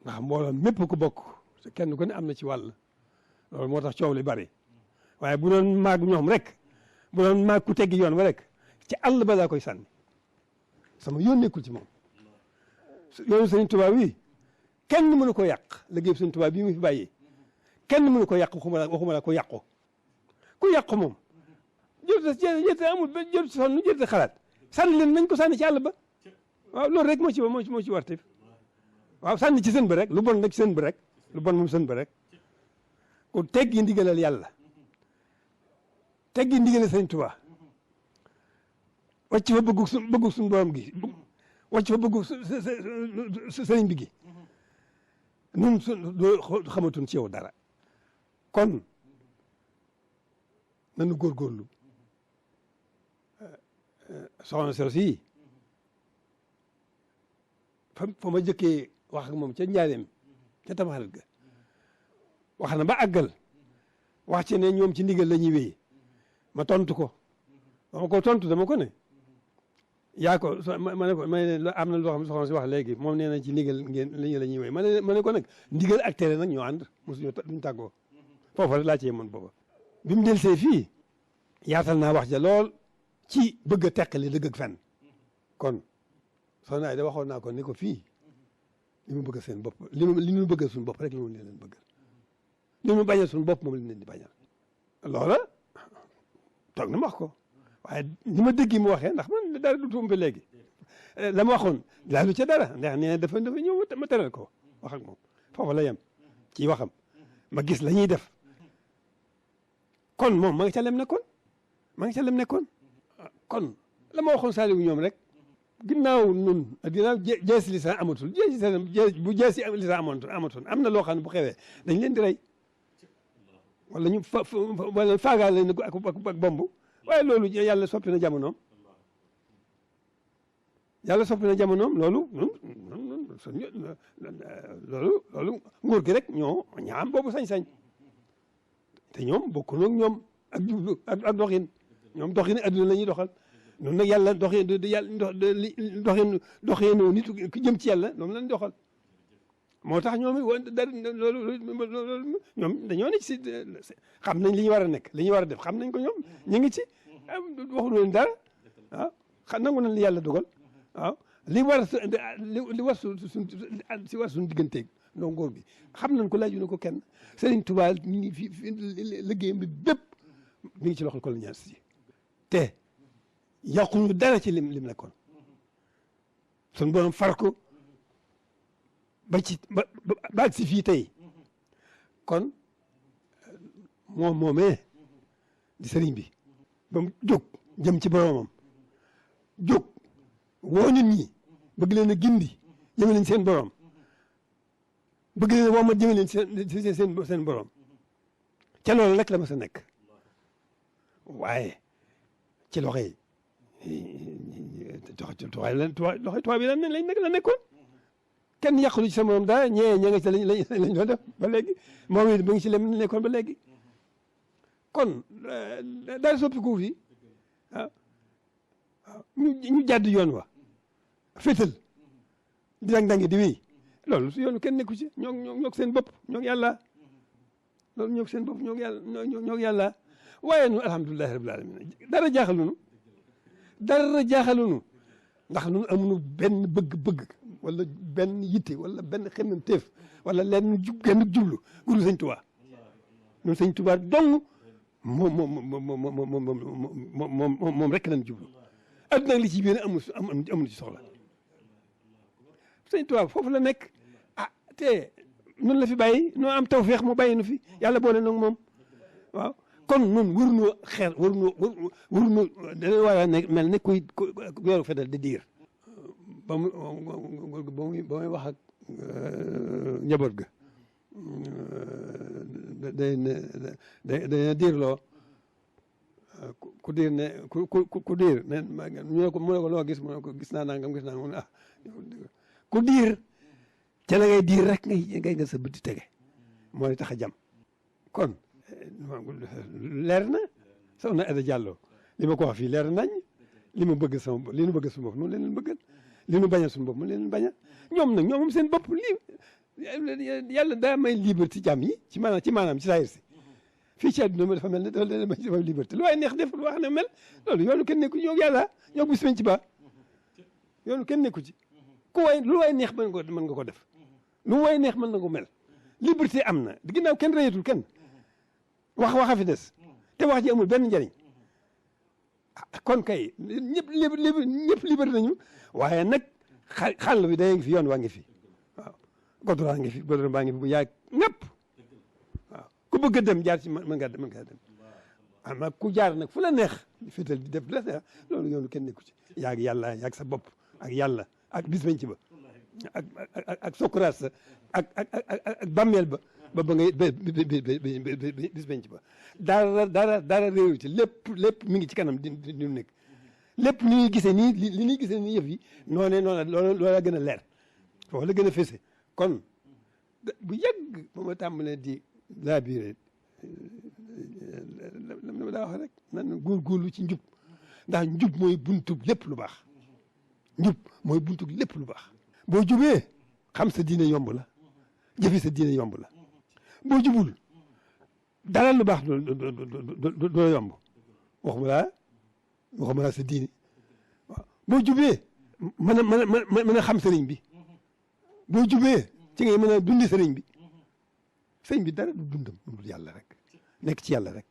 ndax mbooloo mépp ko bokk te kenn ku ne am na ci wàll loolu moo tax coow li bari waaye bu doon maag ñoom rek bu doon maag ku teggi yoon wa rek ci àll ba laa koy sànni sama yoon nekkul ci moom yoonu Sëriñ Tuubaa wi kenn mënu ko yàq liggéey Sëriñ Tuubaa bii mu fi bàyyi kenn mënu ko yàq waxuma la ko yàqu ku yàqu moom jërte amul jërte sonn jërte xalaat sànni leen nañ ko sànni ci àll ba waaw loolu rek moo ci wartif waaw sànni ci sën ba rek lu bon nag ci sën ba rek lu bon moom sën ba rek ku teggi ndigalal yàlla teggi ndigalal Sëriñ Tuubaa wàcc fa bëggu suñu borom gi wàcc fa bëggu sëriñ bi gi nun xamatuñ ci yow dara kon nanu góorgóorlu soxna Sero si fa ma jëkkee wax ak moom ca njaareem ca Tamxarit ga wax na ba àggal wax ci ne ñoom ci ndigal la ñuy wéy ma tontu ko dama ko tontu dama ko ne yaa ko ma ne ko ma ne am na loo xam ne soxna si wax léegi moom nee na ci ndigal ngeen la ñuy wéy ma ne ko nag ndigal ak tere nag ñoo ànd mosuñu duñ tàggoo foofu rek laa ci yemoon booba bi mu del see fii yaatal naa wax ja lool ci bëgg a teqali dëgg ak fen kon soxna Ayda waxoon naa ko ni ko fii li mu bëgg seen bopp li mu bëgg suñu bopp rek li mu leen bëgg li mu bañal suñu bopp moom li leen di bañal loola toog na ma wax ko waaye ni ma dégg mu waxee ndax man dara du tuum ba léegi la ma waxoon laalu ca dara ndax nee na dafa ñëw ma teral ko wax ak moom foofu la yem ci waxam ma gis la ñuy def kon moom ma nga ca lem nekkoon ma nga ca lem nekkoon kon la ma waxoon Saliou ñoom rek ginnaaw nun ginnaaw jeesi lisan amatul bu jeesi lisan amatoon am na loo xam ne bu xewee dañ leen di rey wala ñu wala faagaal leen ak bomb waaye loolu yàlla soppi na jamonoom loolu loolu nguur gi rek ñoo ñaam boobu sañ-sañ te ñoom bokkuñu ak ñoom ak jublu ak doxin ñoom doxin adduna la ñuy doxal noonu nag yàlla doxinu nit ku jëm ci yàlla loolu lañ doxal moo tax ñoom loolu ñoom dañoo ne ci xam nañ li ñu war a nekk li ñu war a def xam nañ ko ñoom ñu ngi ci waxuñu leen dara waaw xam nangu nañ li yàlla dogal waaw li war suñu digganteeg ndoo ngóor bi xam nañ ko laaju na ko kenn Serigne Touba mi ngi fi liggéeyam bi bépp mi ngi ci loxol colonialiste yi te yàquñu dara ci lim nekkoon suñu borom far ko ba si fii tey kon moomee di sëriñ bi ba mu jóg jëm ci boromam jóg woo nit ñi bëgg leen a gindi jëme leen seen borom bëgg leen woo ma jëme leen seen borom ca loolu rek la ma sa nekk waaye ci loxo yi tubaab yi la nekkoon kenn yàqulu ci sa morom dara ñee nga ci lañ doon def ba léegi moom it ba ngi ci lem nekkoon ba léegi kon daal soppiku fi waaw ñu jàdd yoon wa féetal di dang-dangi di wéy loolu su yoonu kenn nekku ci ñoo seen bopp ñoo yàlla loolu ñoo seen bopp ñoo yàlla waaye nu alhamdulilahi rabbil alamin dara jaaxalunu ndax nun amuñu benn bëgg-bëgg wala benn yitte wala benn xemmem teef wala lenn genn jublu guru sëñ Tuubaa ñun sëñ Tuubaa dong moom rek lañ jublu adduna li ci biir amul ci soxla sëñ Tuubaa foofu la nekk te nun la fi bàyyi noo am tawfeex mu bàyyi nu fi yàlla boole nag moom waaw kon nun waruñu dañu war a nekk mel ne kuy yoru fedal di diir ba muy wax ak njaboot ga day diirloo ku diir ne ku diir ne mu ne ko loo gis mu ne ko gis naa nangam gis naa mu ne ku diir ca la ngay diir rek ngay nga sa bëti tege moo tax a jam kon leer na soxna Aida Diallo li ma ko wax fii leer nañ li ma bëgg sama bopp li nu bëgg suñu bopp noonu leen bëggal li nu bañal suñu bopp mu leen bañal ñoom nag ñoom seen bopp lii yàlla daa may liberté jàmm yi ci maanaam ci saayir si fii ci àdduna dafa mel ne dafa may liberté lu waay neex def lu wax ne mel loolu yoonu kenn nekku ci ñoo yàlla ñoo bis ci ba yoonu kenn nekku ci lu waay neex mën nga ko def lu waay neex mën na ko mel liberté am na ginnaaw kenn reyatul kenn waxa fi des te wax ji amul benn njëriñ kon kay ñëpp liberté nañu waaye nag xàll bi day fi yoon waa ngi fi waaw goudron ngi fi goudron baa ngi fi bu yaay ñëpp waaw ku bëgg a dem jaar ci mën ngaa dem ama ku jaar nag fu la neex féetal di def la neex loolu yoonu kenn nekku ci yaag yàlla yaag sa bopp ak yàlla ak bis bañ ci ba ak sokuraat sa ak bàmmeel ba ngay bis bañ ci ba dara réew ci lépp mi ngi ci kanam di nekk lépp ni ñuy gisee nii li ñuy gisee nii yëf yi noonu loola gën a leer foofu la gën a fese kon bu yàgg ba ma tàmbalee di laabiré la daa wax rek nan góorgóorlu ci njub ndax njub mooy buntub lépp lu baax njub mooy buntub lépp lu baax boo jubee xam sa diine yomb la jëfi sa diine yomb la boo jubul dara lu baax doo yomb waxuma laa sa diine waaw boo jubee mën a xam sëriñ bi boo jubee ci ngay mën a dundi sëriñ bi dara du dundam dul yàlla rek nekk ci yàlla rek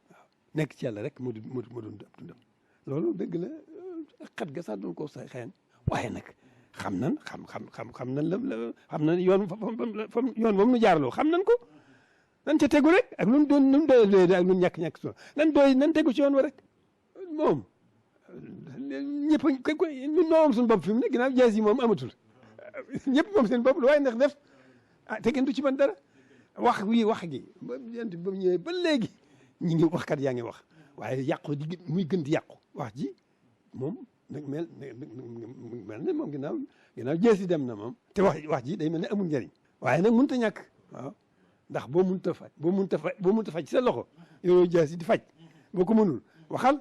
waaw nekk ci yàlla rek moo dund ab dundam loolu dëgg la xat ga sax doon ko sa xëyan waaye nag xam nan yoon moom nu jaarloo xam nan ko nan ca tegu rek ak lu mu doy ak lu mu ñàkk so nan tegu ci yoon wa rek moom ñëpp ñun noo am suñu bopp fi mu ne ginnaaw jees yi moom amatul ñëpp moom seen bopp lu waaye ndax def te kenn du ci man dara wax gi ba mu ñëwee ba léegi ñi ngi waxkat yaa ngi wax waaye yàqu di muy gën di yàqu wax ji moom nag mel ne moom ginnaaw jees yi dem na moom te wax ji day mel ne amul njëriñ waaye nag mënut a ñàkk waaw ndax boo mënut a faj ci sa loxo yoroo jees yi di faj boo ko mënul waxal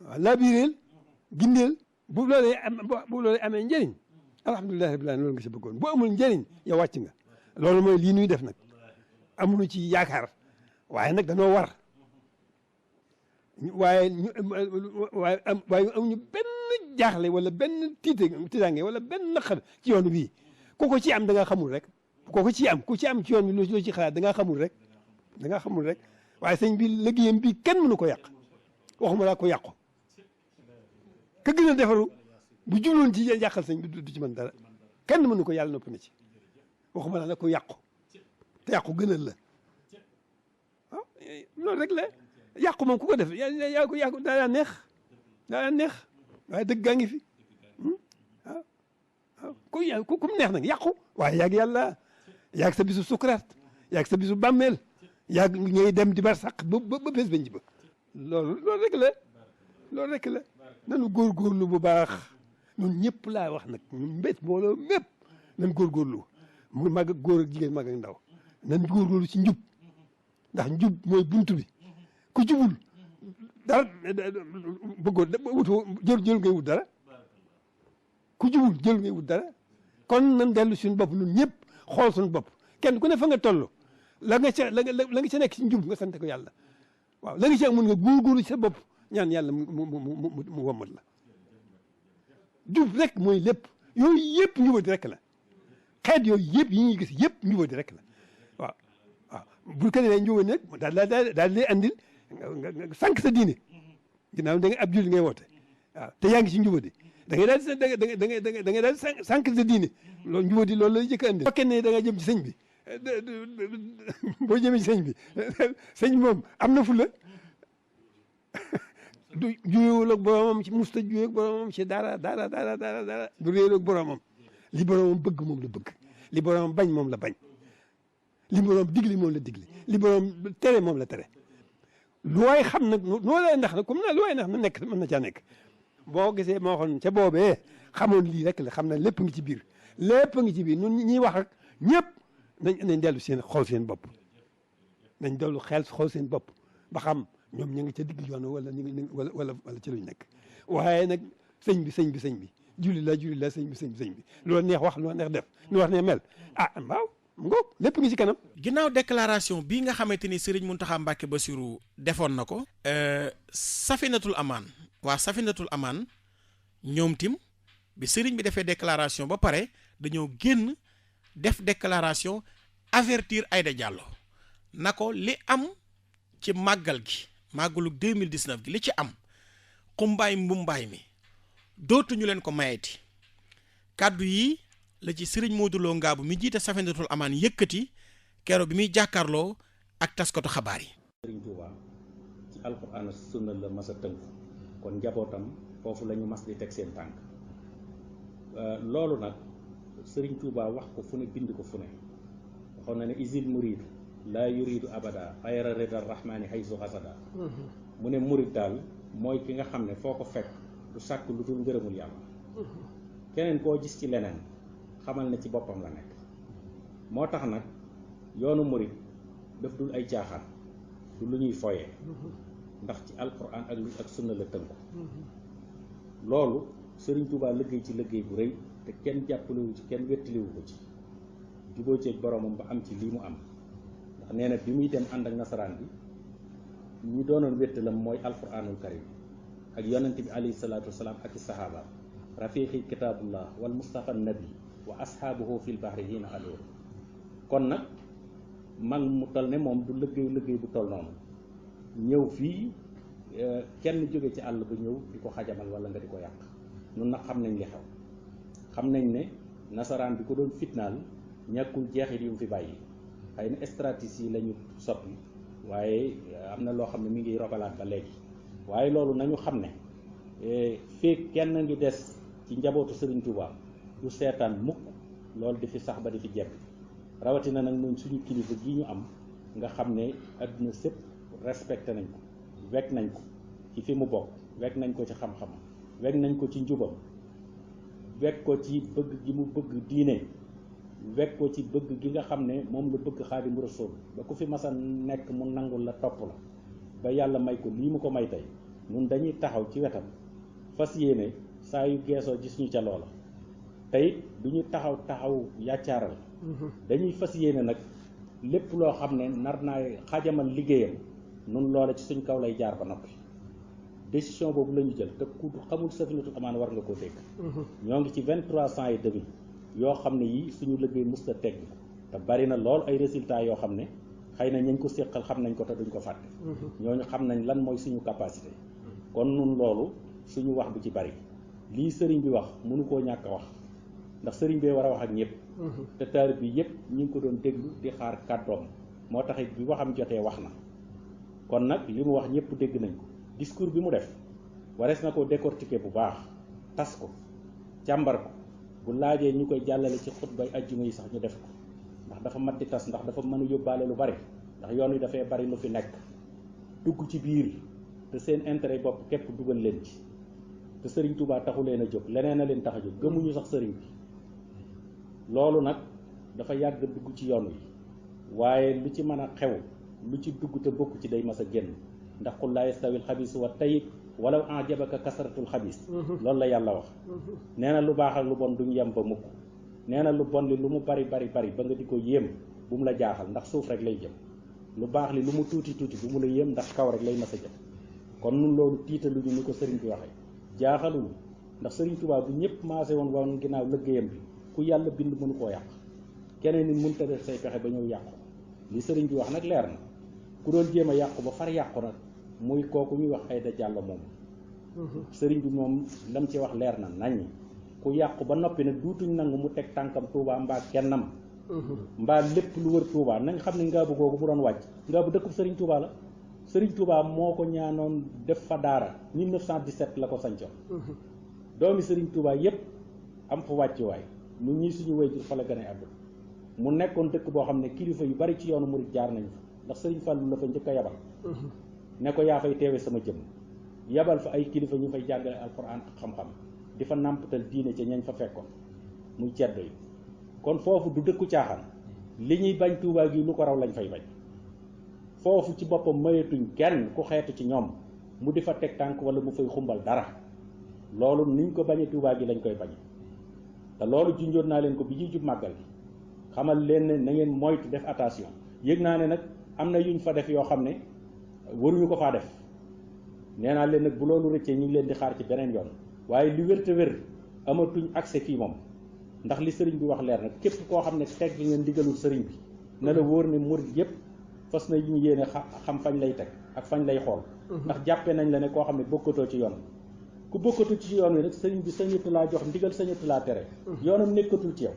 waaw laabireel gindeel bu loolee amee njëriñ alhamdulilah rabbil alamin loolu nga si bëggoon boo amul njëriñ yow wàcc nga loolu mooy lii nuy def nag amuñu ci yaakaar waaye nag danoo war waaye amuñu benn jaaxle wala benn tiitaange wala benn naqar ci yoon bii ku ko ci am da nga xamul rek ku ci am ci yoon bi loo ci xalaat da nga xamul rek waaye sëñ bi liggéeyam bii kenn mënu ko yàq waxuma laa ko yàqu ka gën a defaru bu jubloon ci yàqal sëñ bi du ci mën dara kenn mënu ko yàlla noppi na ci waxuma laa nag ko yàqu te yàqu gënal la ah loolu rek la yàqu moom ku ko def yaa ko yàqu daa neex waaye dëgg gaa ngi fi ku mu neex nag yàqu waaye yaag yàlla yaag sa bisu sukuraat yaag sa bisu bàmmeel yaag ngay dem di bar sàq ba bés bañ ji ba loolu rek la nanu góorgóorlu bu baax ñun ñëpp laa wax nag ñun mbét mbooloo mépp nan góorgóorlu mu mag ak góor ak jigéen mag ak ndaw nan góorgóorlu ci njub ndax njub mooy buntu bi ku jubul dara jël ngay wut dara ku jubul jël ngay wut dara kon nan dellu suñu bopp ñun ñëpp xool suñu bopp kenn ku ne fa nga toll la nga ca nekk ci njub nga sant ko yàlla waaw la nga ca mun nga góorgóorlu ci sa bopp ñaan yàlla mu wommat la jub rek mooy lépp yooyu yëpp njubadi rek la xeet yooyu yëpp yi ñuy gis yëpp njubadi rek la waaw bu ko defee njubadi nag daal lay andil nga sànq sa diine ginnaaw da nga ab julli ngay woote waaw te yaa ngi ci njubadi da ngay daal sànq sa diine loolu njubadi loolu lay jëkk andil fekkee ne da nga jëm ci sëñ bi boo jëmee ci sëñ bi moom am na fulla du juyewul ak boromam ci musta juye ak boromam ci dara du réel ak boromam li boromam bëgg moom la bëgg li boromam bañ moom la bañ li boromam digli moom la digli li boromam tere moom la tere lu waay xam nag noo lay ndax nag comme na lu waay ndax na nekk mën na caa nekk boo gisee moo xoon ca boobee xamoon lii rek la xam na lépp ngi ci biir ñun ñiy wax ak ñëpp nañ dellu xool seen bopp nañ dellu xool seen bopp ba xam ñoom ñu ngi ca digg yoon wala ñu ngi wala ci luñ nekk waaye nag sëñ bi julli la sëñ bi loo neex wax loo neex def lu wax ne mel waaw ngoog lépp ngi ci kanam.
ginnaaw déclaration bii nga xamante ni Serigne Mountakha Mbacké Bassirou defoon na ko. Safinatul Amaan waa Safinatul Amaan ñoom tim bi Serigne bi defee déclaration ba pare dañoo génn def déclaration avertir Aïda Diallo na ko li am ci màggal gi. màggalu 2019 gi li ci am xumbaay mbumbaay mi dootuñu leen ko mayeti kàddu yi la ci sëriñ Modou Lo Ngaabu mi jiite Safinatul Amaan yëkkati keroog bi muy jàkkaarloo ak taskatu xabaar yi.
sëriñ Touba ci alxuraan sunna la mas a tënku kon njabootam foofu la ñu mas di teg seen tànk loolu nag sëriñ Touba wax ko fu ne bind ko fu ne waxoon na ne isil muridu laa yuridu abada xayra rida rahmani haysu xasada mu ne murid daal mooy ki nga xam ne foo ko fekk du sàkk lu dul ngërëmul yàlla keneen koo gis ci leneen xamal ne ci boppam la nekk moo tax nag yoonu murid daf dul ay caaxaan du lu ñuy foyee ndax ci alquran ak sunna la tënku loolu sëriñ Touba liggéey ci liggéey bu rëy te kenn jàppalewu ci kenn wettaliwu ko ci juboo ceeg boromam ba am ci lii mu am ndax nee na bi muy dem ànd ak nasaraan bi ñi doonoon wettalam mooy alquranul karim ak yonent bi alayhi salaatu wasalaam ak i sahaaba rafiqi kitaabullah wal mustafa nabi wa ashaabuhu fil bahri hiina adoor kon nag mag mu toll ne moom du liggéey bu toll noonu ñëw fii kenn jóge ci àll ba ñëw di ko xajamal wala nga di ko yàq nun nag xam nañ li xew xam nañ ne nasaraan bi ko doon fitnaal ñàkkul jeexit yu mu fi bàyyi xëy na stratégie yi la ñu soppi waaye am na loo xam ne mi ngi rogalaat ba léegi waaye loolu nañu xam ne fii kenn ngi des ci njabootu Serigne Touba du seetaan mukk loolu di fi sax ba di fi jekk rawatina nag ñun suñu kilifa gi ñu am nga xam ne adduna sépp respecté nañ ko wekk nañ ko ci fi mu bokk wekk nañ ko ci xam-xamam wekk nañ ko ci njubam wekk ko ci bëgg gi mu bëgg diine wekk ko ci bëgg gi nga xam ne moom la bëgg Xaadimu Rasuul ba ku fi masa nekk mu nangul la topp la ba yàlla may ko lii mu ko may tey ñun dañuy taxaw ci wetam fas yéene saa yu geesoo gis ñu ca loola tey du ñu taxaw yàccaaral dañuy fas yéene nag lépp loo xam ne nar naa xajamal liggéeyam nun loola ci suñ kaw lay jaar ba noppi décision boobu la ñu jël te ku xamul Safinatul Amaan war nga koo dégg ñoo ngi ci 23 ans et demi yoo xam ne yii suñu liggéey musta tegg te bari na lool ay résultats yoo xam ne xëy na ñañ ko séqal xam nañ ko te duñ ko fàtte ñooñu xam nañ lan mooy suñu capacité kon nun loolu suñu wax bu ci bari lii sëriñ bi wax mënu koo ñàkk a wax ndax sëriñ bee war a wax ak ñëpp te taarib bi yëpp ñu ngi ko doon déglu di xaar kàddoom moo taxit bi waxam jotee wax na kon nag li mu wax ñëpp dégg nañ ko discours bi mu def warees na ko décortiquer bu baax tas ko càmbar ko bu laajee ñu koy jàllale ci xutbay ajjuma yi sax ñu def ko ndax dafa mat di tas ndax dafa mën a yóbbaale lu bari ndax yoon wi dafay bari lu fi nekk dugg ci biir te seen intérêt bopp képp dugal leen ci te sëriñ Touba taxu leen a jóg leneen a leen tax a jóg gëmuñu sax sëriñ bi loolu nag dafa yàgg dugg ci yoon wi waaye lu ci mën a xew lu ci dugg te bokk ci day mas a génn ndax qul laa yastawil xabiis wa tayyib walaw ajabaka kasratul xabiis loolu la yàlla wax nee na lu baax ak lu bon duñ yem ba mukk nee na lu bon li lu mu bari ba nga di ko yéem bu mu la jaaxal ndax suuf rek lay jëm lu baax li lu mu tuuti bu mu la yéem ndax kaw rek lay mas a jëm kon nun loolu tiitaluñu ni ko sëriñ bi waxee jaaxaluñu ndax sëriñ Tuubaa bu ñëpp maase woon ginnaaw liggéeyam bi ku yàlla bind mënu koo yàq keneen nit mënut a def say pexe ba ñëw yàqu li sëriñ bi wax nag leer na ku doon jéem a yàqu ba far yàqu nag muy kooku ñuy wax Aïda Diallo moom sëriñ bi moom lam ci wax leer na nañ ku yàqu ba noppi nag duutuñ nangu mu teg tànkam Touba mbaa kennam mbaa lépp lu wër Touba nañ xam ne ngaabu googu bu doon wàcc ngaabu dëkkub sëriñ Touba la sëriñ Touba moo ko ñaanoon def fa daara 1917 la ko sancoon doomi sëriñ Touba yépp am fa wàccuwaay ñu ñii suñu wayjur fa la gën a àdduna mu nekkoon dëkk boo xam ne kilifa yu bari ci yoonu murid jaar nañ fa ndax sëriñ Fallou la fa njëkk a yabal ne ko yaa fay teewe sama jëm yabal fa ay kilifa ñu fay jàngale alxuraan ak xam-xam di fa nàmpatal diine ca ñañ fa fekkoon muy ceddo yi kon foofu du dëkku caaxaan li ñuy bañ Touba gi lu ko raw lañ fay bañ foofu ci boppam mayetuñ kenn ku xeetu ci ñoom mu di fa teg tànk wala mu fay xumbal dara loolu niñ ko bañee Touba gi lañ koy bañ te loolu junjoon naa leen ko bi ñuy jub màggal gi xamal leen ne na ngeen moytu def attention yëg naa ne nag am na yuñ fa def yoo xam ne waruñu ko faa def nee naa leen nag bu loolu rëccee ñu ngi leen di xaar ci beneen yoon waaye li wér te wér amatuñ accès fii moom ndax li sëriñ bi wax leer nag képp koo xam ne teg nga ndigalul sëriñ bi na la wóor ne murid yépp fas na ñu yéene xam fañ lay teg ak fañ lay xool ndax jàppee nañ la ne koo xam ne bokkatoo ci yoon ku bokkatu ci yoon wi nag sëriñ bi sañatu laa jox ndigal sañatu laa tere yoonam nekkatul ci yow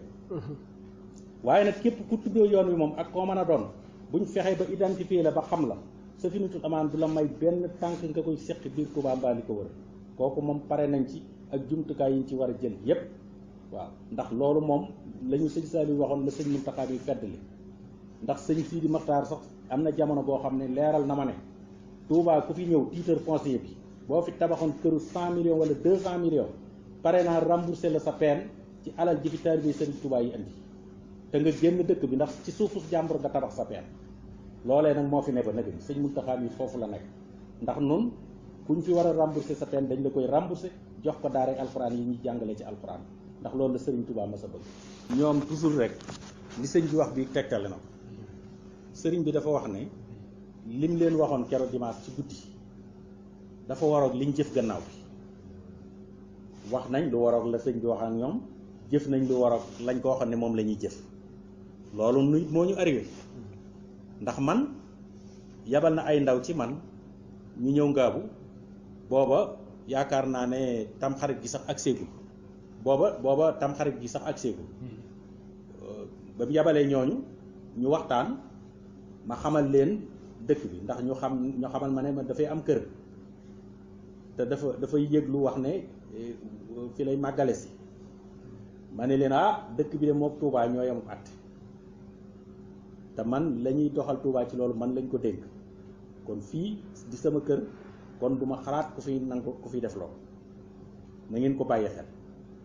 waaye nag képp ku tuddoo yoon wi moom ak koo mën a doon buñ fexee ba identifier la ba xam la Safinatul Amaan du la may benn tànk nga koy seq biir Touba mbaa li ko wër kooku moom pare nañ ci ak jumtukaay yi ñu ci war a jël yépp waaw ndax loolu moom la ñu sëñ Saliou waxoon la sëñ Mountakha bi feddali ndax sëñ Sidi Maxtaar sax am na jamono boo xam ne leeral na ma ne Touba ku fi ñëw titre foncier bi boo fi tabaxoon këru 100 millions wala 200 millions pare naa remboursé la sa peine ci alal ji fi taalibe sëriñ Touba yi indi te nga génn dëkk bi ndax ci suufu jàmbur nga tabax sa peine loolee nag moo fi ne ba nag sëñ Mountakha mi foofu la nekk ndax nun kuñ fi war a remboursé sa peine dañ la koy remboursé jox ko daara alxuraan yi ñuy jàngale ci alxuraan ndax loolu la sëriñ Touba ma sa bëgg ñoom toujours rek li sëñ bi wax bi tegtale na ko sëriñ bi dafa wax ne lim leen waxoon keroog dimanche ci guddi dafa waroog liñ jëf gannaaw bi wax nañ lu waroog la sëñ bi wax ak ñoom jëf nañ lu waroog lañ ko waxoon ne moom la ñuy jëf loolu nu moo ñu arrivé ndax man yabal na ay ndaw ci man ñu ñëw ngaabu booba yaakaar naa ne tamxarit gi sax ak séegul booba tamxarit gi sax ak séegul ba mu yabalee ñooñu ñu waxtaan ma xamal leen dëkk bi ndax ñu xamal ma ne ma dafay am kër te dafay yëg lu wax ne fi lay màggale si ma ne leen dëkk bi de mook Touba ñoo yem at te man la ñuy doxal Touba ci loolu man lañ ko dénk kon fii di sama kër kon duma xalaat ku fi nangu ku fi def loolu na ngeen ko bàyyi xel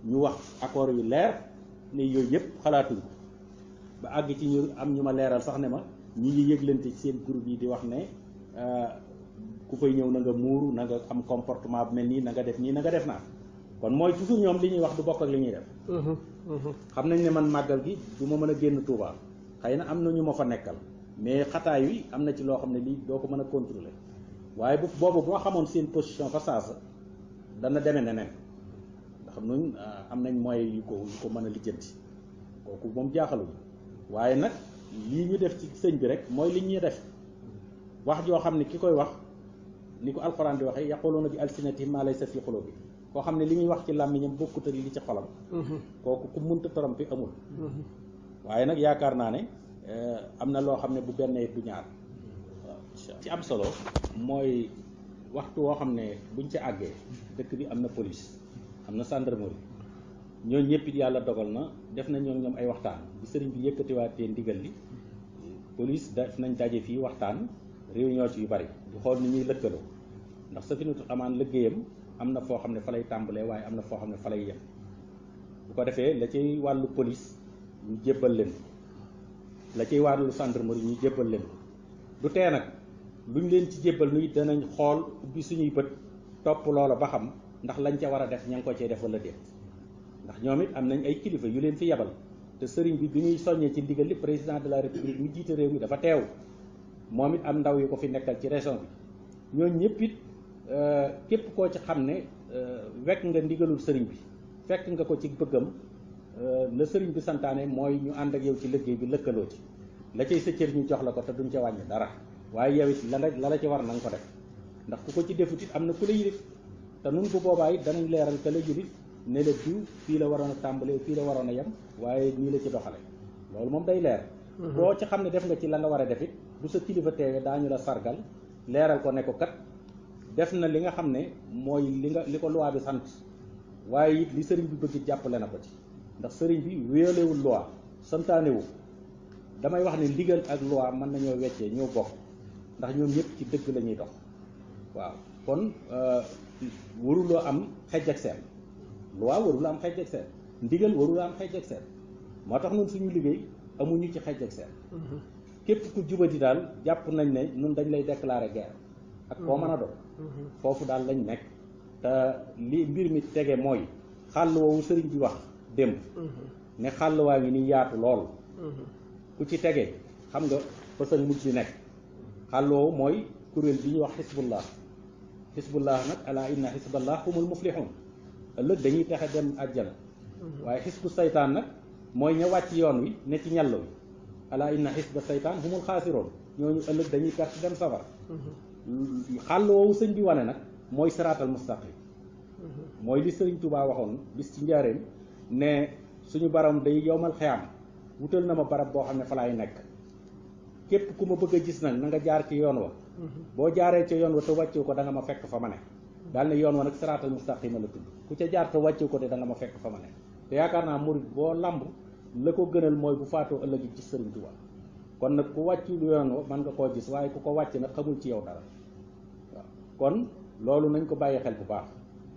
ñu wax accord yu leer ne yooyu yëpp xalaatuñ ko ba àgg ci ñu am ñu ma leeral sax ne ma ñi ngi yëglante ci seen groupe yi di wax ne ku fay ñëw na nga muuru na nga am comportement bu mel nii na nga def nii na nga def naa kon mooy toujours ñoom li ñuy wax du bokk ak li ñuy def xam nañ ne man màggal gi du ma mën a génn Touba xëy na am na ñu ma fa nekkal mais xataay wi am na ci loo xam ne lii doo ko mën a contrôler waaye boobu boo xamoon seen position fa saasa dana demee neneen ndax ñun am nañ moyens yu ko mën a lijjanti kooku moom jaaxaluñu waaye nag lii ñu def ci sëñ bi rek mooy li ñuy def wax joo xam ne ki koy wax ni ko alxuraan di waxee yaquluuna bi alsinatihim maa laysa fi qulubi koo xam ne li muy wax ci làmmiñam bokkut ak li ci xolam kooku ku munta torom fi amul waaye nag yaakaar naa ne am na loo xam ne bu benn du ñaar waaw ci am solo mooy waxtu woo xam ne buñ ci àggee dëkk bi am na police am na gendarmerie ñooñu ñëpp it yàlla dogal na def nañ ñoom ay waxtaan bi sëriñ bi yëkkatiwaatee ndigal li police def nañ daje fii waxtaan réunion ci yu bari di xool ni ñuy lëkkaloo ndax Safinatul Amaan liggéeyam am na foo xam ne fa lay tàmbalee waaye am na foo xam ne fa lay yem bu ko defee la ciy wàllu police ñu jébbal leen la ciy wàllu gendarmerie ñu jébbal leen du tee nag luñ leen ci jébbal nuy danañ xool ubbi suñuy bët topp loola ba xam ndax lañ ca war a def ña ngi ko cee def wala déet ndax ñoom it am nañ ay kilifa yu leen fi yebal te sëriñ bi muy soññee ci ndigal li président de la république mu jiite réew mi dafa teew moom it am ndaw yu ko fi nekkal ci région bi ñooñu ñëpp it képp koo ci xam ne wekk nga ndigalul sëriñ bi fekk nga ko ci bëggam la sëriñ bi santaane mooy ñu ànd ak yow ci liggéey bi lëkkaloo ci la cay sa cër ñu jox la ko te duñ ca wàññi dara waaye yow it la la ci war na nga ko def ndax ku ko ci defut it am na ku la yilif te nun bu boobaa it danañ leeral ka la yilif ne la diw fii la waroon a tàmbalee fii la waroon a yem waaye nii la ci doxale loolu moom day leer boo ci xam ne def nga ci la nga war a def it bu sa kilifa teewee daañu la sargal leeral ko ne ko kat def na li nga xam ne mooy li ko loi bi sant waaye it li sëriñ bi bëgg jàppale na ko ci ndax sëriñ bi wéyalewul loi santaanewu damay wax ne ndigal ak loi mën nañoo weccee ñoo bokk ndax ñoom ñëpp ci dëgg la ñuy dox waaw kon waruloo am xejj ak seen loi warula am xejj ak seen ndigal warula am xejj ak seen moo tax ñun suñu liggéey amuñu ci xejj ak seen képp ku jubati daal jàpp nañ ne ñun dañ lay déclarer guerre ak koo mën a doon foofu daal lañ nekk te li mbir mi tege mooy xàll woowu sëriñ bi wax démb ne xàll waa ngi ni yaatu lool ku ci tege xam nga fa sa mujj nekk xàll woowu mooy kuréel bi ñuy wax xisbullah nag ala inna xisballah humul muflihun ëllëg dañuy texe dem àjjana waaye xisbu saytaan nag mooy ña wàcc yoon wi ne ci ñàll wi ala inna xisba saytaan humul xaasiroon ñooñu ëllëg dañuy perte dem safara xàll woowu sëñ bi wane nag mooy siraatal mustaqim mooy li sëriñ Touba waxoon bis ci njaareem ne suñu baram day yowmal xiyam wutal na ma barab boo xam ne fa laay nekk képp ku ma bëgg a gis nag na nga jaar ci yoon wa boo jaaree ca yoon wa te wàccew ko da nga ma fekk fa ma ne daal ne yoon wa nag siraatal mustaqima la tudd ku ca jaar te wàccew ko de da nga ma fekk fa ma ne te yaakaar naa murid boo lamb la ko gënal mooy bu faatoo ëllëg ci Sëriñ Tuubaa kon nag ku wàcc lu yoon wa mën nga koo gis waaye ku ko wàcc nag xamul ci yow dara waaw kon loolu nañ ko bàyyi xel bu baax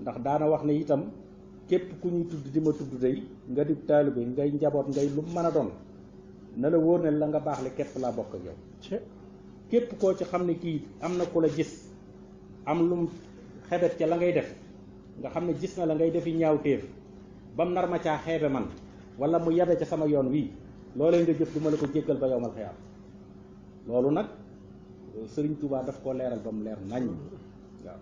ndax daana wax ne itam képp ku ñuy tudd di ma tudd day nga di taalibe ngay njaboot ngay lu mën a doon na la wóor ne la nga baax le képp laa bokk ak yow képp koo ci xam ne kii am na ku la gis am lum xebet ca la ngay def nga xam ne gis na la ngay defi ñaawteef bam nar ma caa xeebe man wala mu yabe ca sama yoon wii loolee nga jëf du ma la ko jéggal ba yowmal xiyaam loolu nag Sëriñ Tuubaa daf koo leeral ba mu leer nañ waaw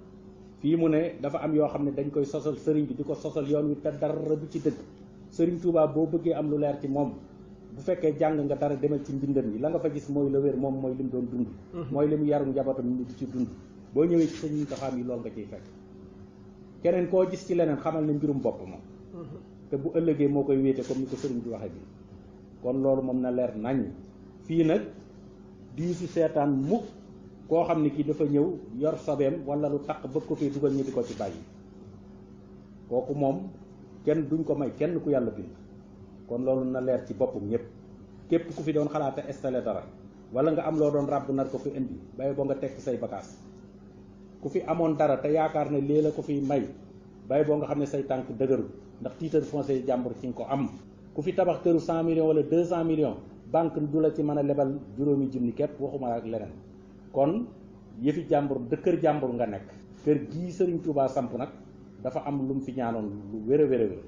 fii mu ne dafa am yoo xam ne dañ koy sosal sëriñ bi di ko sosal yoon wi te dara du ci dëgg Sëriñ Tuubaa boo bëggee am lu leer ci moom bu fekkee jàng nga dara demal ci mbindam yi la nga fa gis mooy la wér moom mooy li mu doon dund mooy li mu yarum njabootam ñu di ci dund boo ñëwee ci sëñ Muntaxa yi loolu nga ciy fekk keneen koo gis ci leneen xamal ne mbirum bopp moom te bu ëllëgee moo koy wéete comme ni ko sëriñ bi waxee bi kon loolu moom na leer nañ fii nag di si seetaan mukk koo xam ne kii dafa ñëw yor sobeem wala lu taq bëgg ko fii dugal ñu di ko ci bàyyi kooku moom kenn duñ ko may kenn ku yàlla bind kon loolu na leer ci boppam ñëpp képp ku fi doon xalaata installé dara wala nga am loo doon ràbb nar ko fi indi bay boo nga tekk say bagaas ku fi amoon dara te yaakaar ne lii la ko fi may bay boo nga xam ne say tànk dëgëru ndax titre foncier jàmbur ci nga ko am ku fi tabax këru 100 millions wala 200 millions banque du la ci mën a lebal juróomi junni képp waxuma ak leneen kon yëfi jàmbur kër jàmbur nga nekk kër gii Sëriñ Tuubaa samp nag dafa am lu mu fi ñaanoon lu wér a wér a wér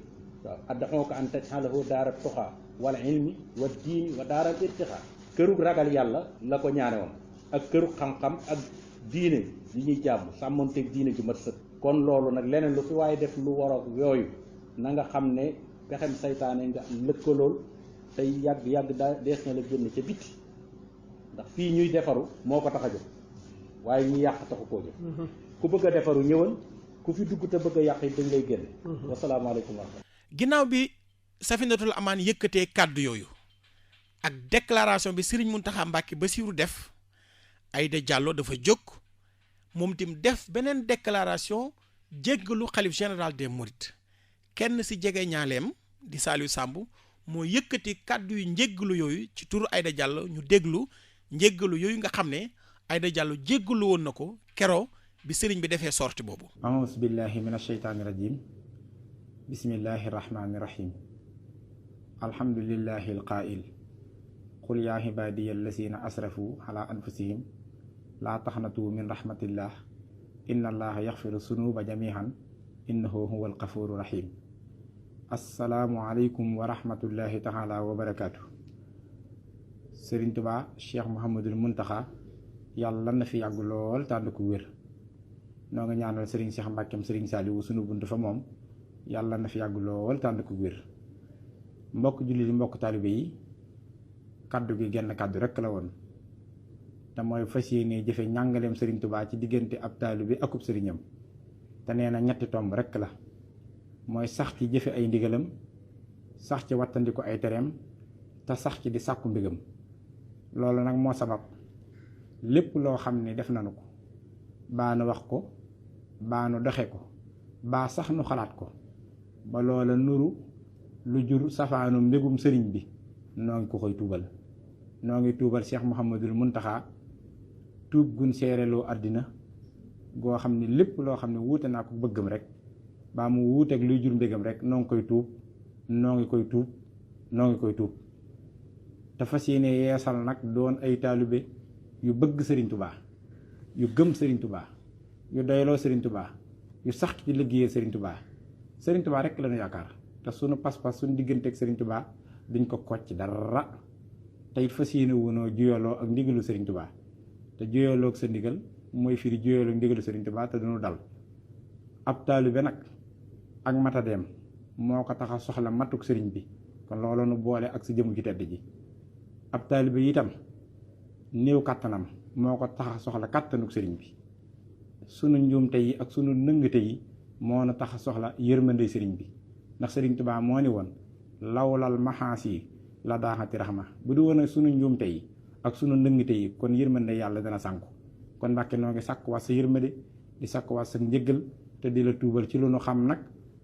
waaw addaxonko an tajxalahu daara tuxaa wala ilmi wa diini wa daara irtixa kërug ragal yàlla la ko ñaane woon ak kërug xam-xam ak diine yi ñuy jàmm sàmmonteeg diine ju mat sëkk kon loolu nag leneen lu fi waaye def lu war ak yooyu na nga xam ne pexem saytaane nga lëkkalool tey yàgg daa dees na la génn ca bitti ndax fii ñuy defaru moo ko tax a jóg waaye ñi yàq taxu koo jóg ku bëgg a defaru ñëwal ku fi dugg te bëgg a yàq yi dañ lay génne wasalaamaaleykum wa rahmatulah
ginnaaw bi Safinatul Amaan yëkkatee kàddu yooyu ak déclaration bi Serigne Mountakha Mbacké Bassirou def Aïda Diallo dafa jóg moom tim def beneen déclaration jéggalu xalif général des Mourides kenn si jege ñaaleem di Saliou Samb moo yëkkati kàddu yu njéggalu yooyu ci turu Aïda Diallo ñu déglu njéggalu yooyu nga xam ne Aïda Diallo jéggalu woon na ko keroo bi sëriñ bi defee sorti boobu
a'uuzu billahi min asheytaani rajim bismillahi rahmaani rahim alhamdulillahi alqaa'il qul yaa ibaadiya allazina asrafu ala anfusihim laa taxnatu min rahmatillah inna allaha yaxfiru sunuba jamihan innahu huwa alqafuru rahim assalaamu aleykum wa rahmatullahi taala wa barakaatu. Sëriñ Tuubaa Cheikh Mouhamadul Muntaxa yàlla na fi yàgg lool tànd ko wér noo nga ñaanal sëriñ Cheikh Mbàkkeem sëriñ Saaliwu sunu bunt fa moom yàlla na fi yàgg lool tànd ko wér. mbokk jullit yi mbokk taalibe yi kaddu gi genn kaddu rekk la woon te mooy fas yéene jëfe njàngaleem sëriñ Tuubaa ci diggante ab taalibe akub sëriñam te nee na ñetti tomb rekk la mooy sax ci jëfe ay ndigalam sax ci wattandiku ay tereem te sax ci di sàkku mbigam loolu nag moo sabab lépp loo xam ne def nañu ko baa nu wax ko baa nu doxe ko baa sax nu xalaat ko ba loola nuru lu jur safaanu mbégum sëriñ bi noo ngi ko koy tuubal noo ngi tuubal Cheikh Mouhamadul Muntaxa tuub gun seereloo àddina goo xam ne lépp loo xam ne wuute naa ko bëggam rek baa mu wuuteeg luy jur mbégam rek noo ngi koy tuub noo ngi koy tuub noo ngi koy tuub te fas yéene yeesal nag doon ay taalibe yu bëgg Sëriñ Tuubaa yu gëm Sëriñ Tuubaa yu doyloo Sëriñ Tuubaa yu sax ci liggéeyee Sëriñ Tuubaa Sëriñ Tuubaa rek la ñu yaakaar te sunu pas-pas sunu digganteeg Sëriñ Tuubaa duñ ko kocc dara te it fas yéene wunoo juyaloo ak ndigalu Sëriñ Tuubaa te juyaloo ak sa ndigal mooy firi juyaloo ak ndigalu Sëriñ Tuubaa te duñu dal ab taalibe nag ak matadeem moo ko tax a soxla matuk sëriñ bi kon loolu nu boole ak sa jëmu ci tedd ji ab taalibe itam néew kàttanam moo ko tax a soxla kàttanuk sëriñ bi sunu njuumte yi ak sunu nëngate yi moo na tax a soxla yërmande sëriñ bi ndax Sëriñ Tuubaa moo ni woon lawlal maxaasi la daaxati raxma bu du woon sunu njuumte yi ak sunu ndëngte yi kon yërmande yàlla dana sànku kon Mbàkke noo ngi sàkkuwaat sa yërmande di sàkkuwaat sa njëggal te di la tuubal ci lu nu xam nag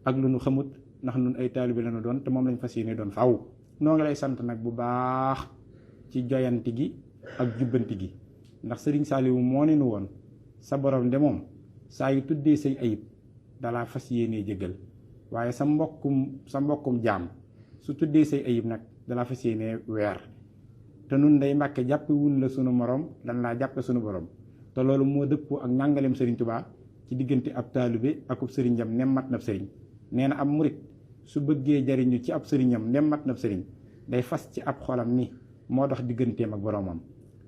ak lu nu xamut ndax nun ay taalibe lañu doon te moom lañ fas yéene doon faaw. noo ngi lay sant nag bu baax ci joyanti gi ak jubbanti gi ndax sëriñ Saaliwu moo ne nu woon sa borom de moom saa yu tuddee say ayib dalaa fas yéenee jéggal waaye sa mbokkum jaam su tuddee say ayib nag dalaa fas yéenee weer te nun day Mbàkke jàppe wun la sunu morom dan laa jàppe sunu borom te loolu moo dëppoo ak njàngaleem sëriñ Tuubaa ci diggante ab taalibe akub sëriñam nem mat na sëriñ nee na ab murit su bëggee jariñu ci ab sëriñam nem mat na sëriñ day fas ci ab xolam ni moo dox digganteem ak boroomam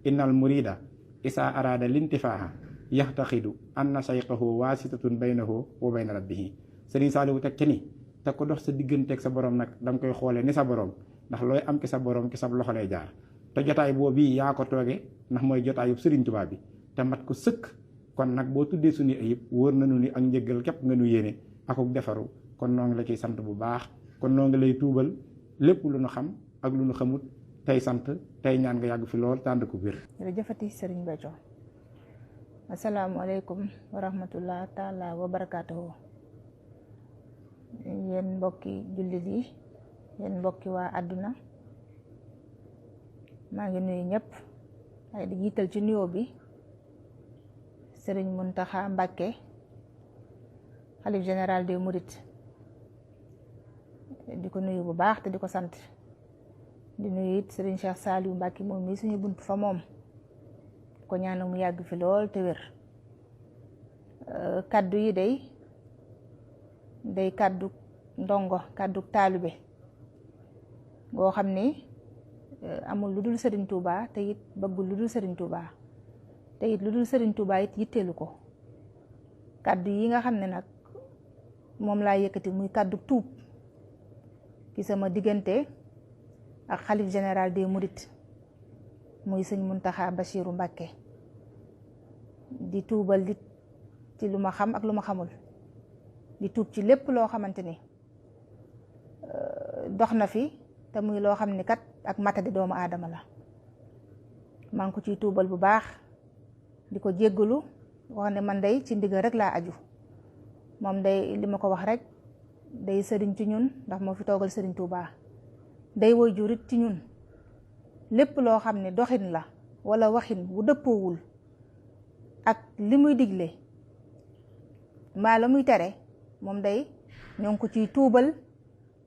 innal murida isaa araada lintifaaha yaxtaxidu anna sayqahu waasitatun baynahu wa bayna rabbihi sëriñ Saaliwu teg ca ni te ko dox sa digganteeg sa borom nag danga koy xoolee ni sa borom ndax looy am ki sa borom ki sa loxo lay jaar te jotaay boobu yaa ko tooge ndax mooy jotaayub sëriñ Tuubaa bi te mat ko sëkk kon nag boo tuddee suñu ayib wóor nañu ni ak njëggal képp nga nu yéene akuk defaru kon noo ngi la ciy sant bu baax kon noo ngi lay tuubal lépp lu nu xam ak lu nu xamut tey sant tey ñaan nga yàgg fi lool tànd ko biir.
jërëjëfati sëriñ Béthio asalaamualeykum wa rahmatullah taala wa barakaatuhu yéen mbokki jullit yi yéen mbokki waa àdduna maa ngi nuyu ñëpp ay di jiital ci nuyoo bi sëriñ Muntaxa Mbàkke xalif général des Mourides di ko nuyu bu baax te di ko sant di nuyu it sëriñ Cheikh Saliou Mbàkke moom mii suñu bunt fa moom ko ñaanal mu yàgg fi lool te wér kaddu yi day kaddu ndongo kaddu taalibe goo xam ni amul lu dul sëriñ Touba te it bëggul lu dul sëriñ Touba te it lu dul sëriñ Touba it yitteelu ko kaddu yi nga xam ne nag moom laa yëkkati muy kaddu tuub ci sama diggante ak xalif général des Mourides muy sëñ Muntaxa Bachiru Mbàkke di tuubal di ci lu ma xam ak lu ma xamul di tuub ci lépp loo xamante ni dox na fi te muy loo xam ni kat ak matadi doomu aadama la maa ngi ko ciy tuubal bu baax di ko jéggalu wax ne man day ci ndigal rek laa aju moom day li ma ko wax rek day sëriñ ci ñun ndax moo fi toogal sëriñ Tuubaa day woy jurit ci ñun lépp loo xam ne doxin la wala waxin bu dëppoowul ak li muy digle maa la muy tere moom day ñoo ngi ko ciy tuubal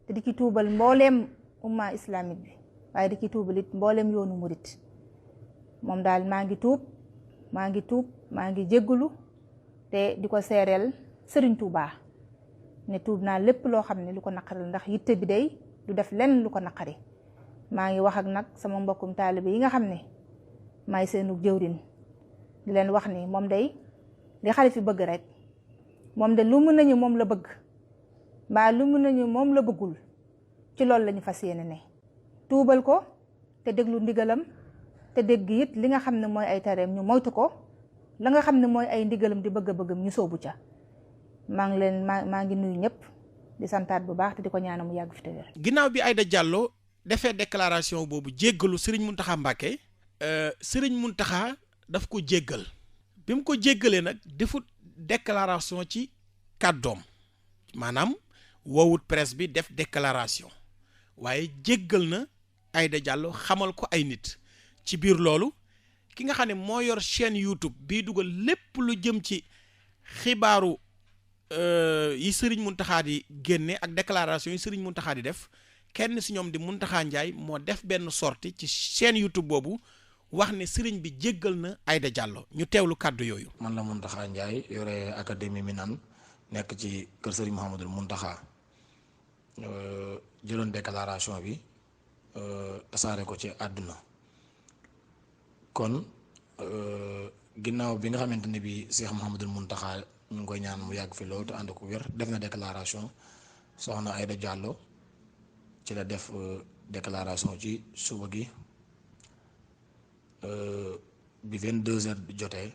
te di ci tuubal mbooleem umma islamique bi waaye di ci tuubal it mbooleem yoonu murit moom daal maa ngi tuub maa ngi jéggulu te di ko seereel sëriñ Tuubaa ne tuub naa lépp loo xam ne lu ko naqari ndax yitte bi day du def lenn lu ko naqari maa ngi wax ak nag sama mbokkum taalibe yi nga xam ne maay seenu jëwrin di leen wax ni moom day li xale fi bëgg rek moom de lu mu nañu moom la bëgg mbaa lu mu nañu moom la bëggul ci loolu lañu fas yéene ne tuubal ko te déglu ndigalam te dégg it li nga xam ne mooy ay tareem ñu moytu ko la nga xam ne mooy ay ndigalam di bëgg-bëggam ñu soobu ca maa ngi nuyu ñëpp di santaat bu baax te di ko ñaanal mu yàgg fi te wér.
ginnaaw bi Aïda Diallo defee déclaration boobu jéggalu Serigne Mountakha Mbacké Serigne Mountakha daf ko jéggal bi mu ko jéggalee nag defut déclaration ci kàddoom maanaam woowut presse bi def déclaration waaye jéggal na Aïda Diallo xamal ko ay nit ci biir loolu ki nga xam ne moo yor chaîne YouTube bii dugal lépp lu jëm ci xibaaru yi Serigne Mountakha di génne ak déclaration yi Serigne Mountakha di def kenn si ñoom di Mountakha Ndiaye moo def benn sortie ci chaîne YouTube boobu wax ne Serigne bi jéggal na Aïda Diallo ñu teewlu kàddu yooyu.
man la Mountakha Ndiaye yore académie Minane nekk ci kër Serigne Mouhamadul Mountakha jëloon déclaration bi tasaare ko ci àdduna kon ginnaaw bi nga xamante ne bi Cheikh Mouhamadul Mountakha ñu ngi koy ñaan mu yàgg fi loolu te ànd ko wér def na déclaration soxna Aïda Diallo ci la def déclaration ci suba gi bi 22h jotee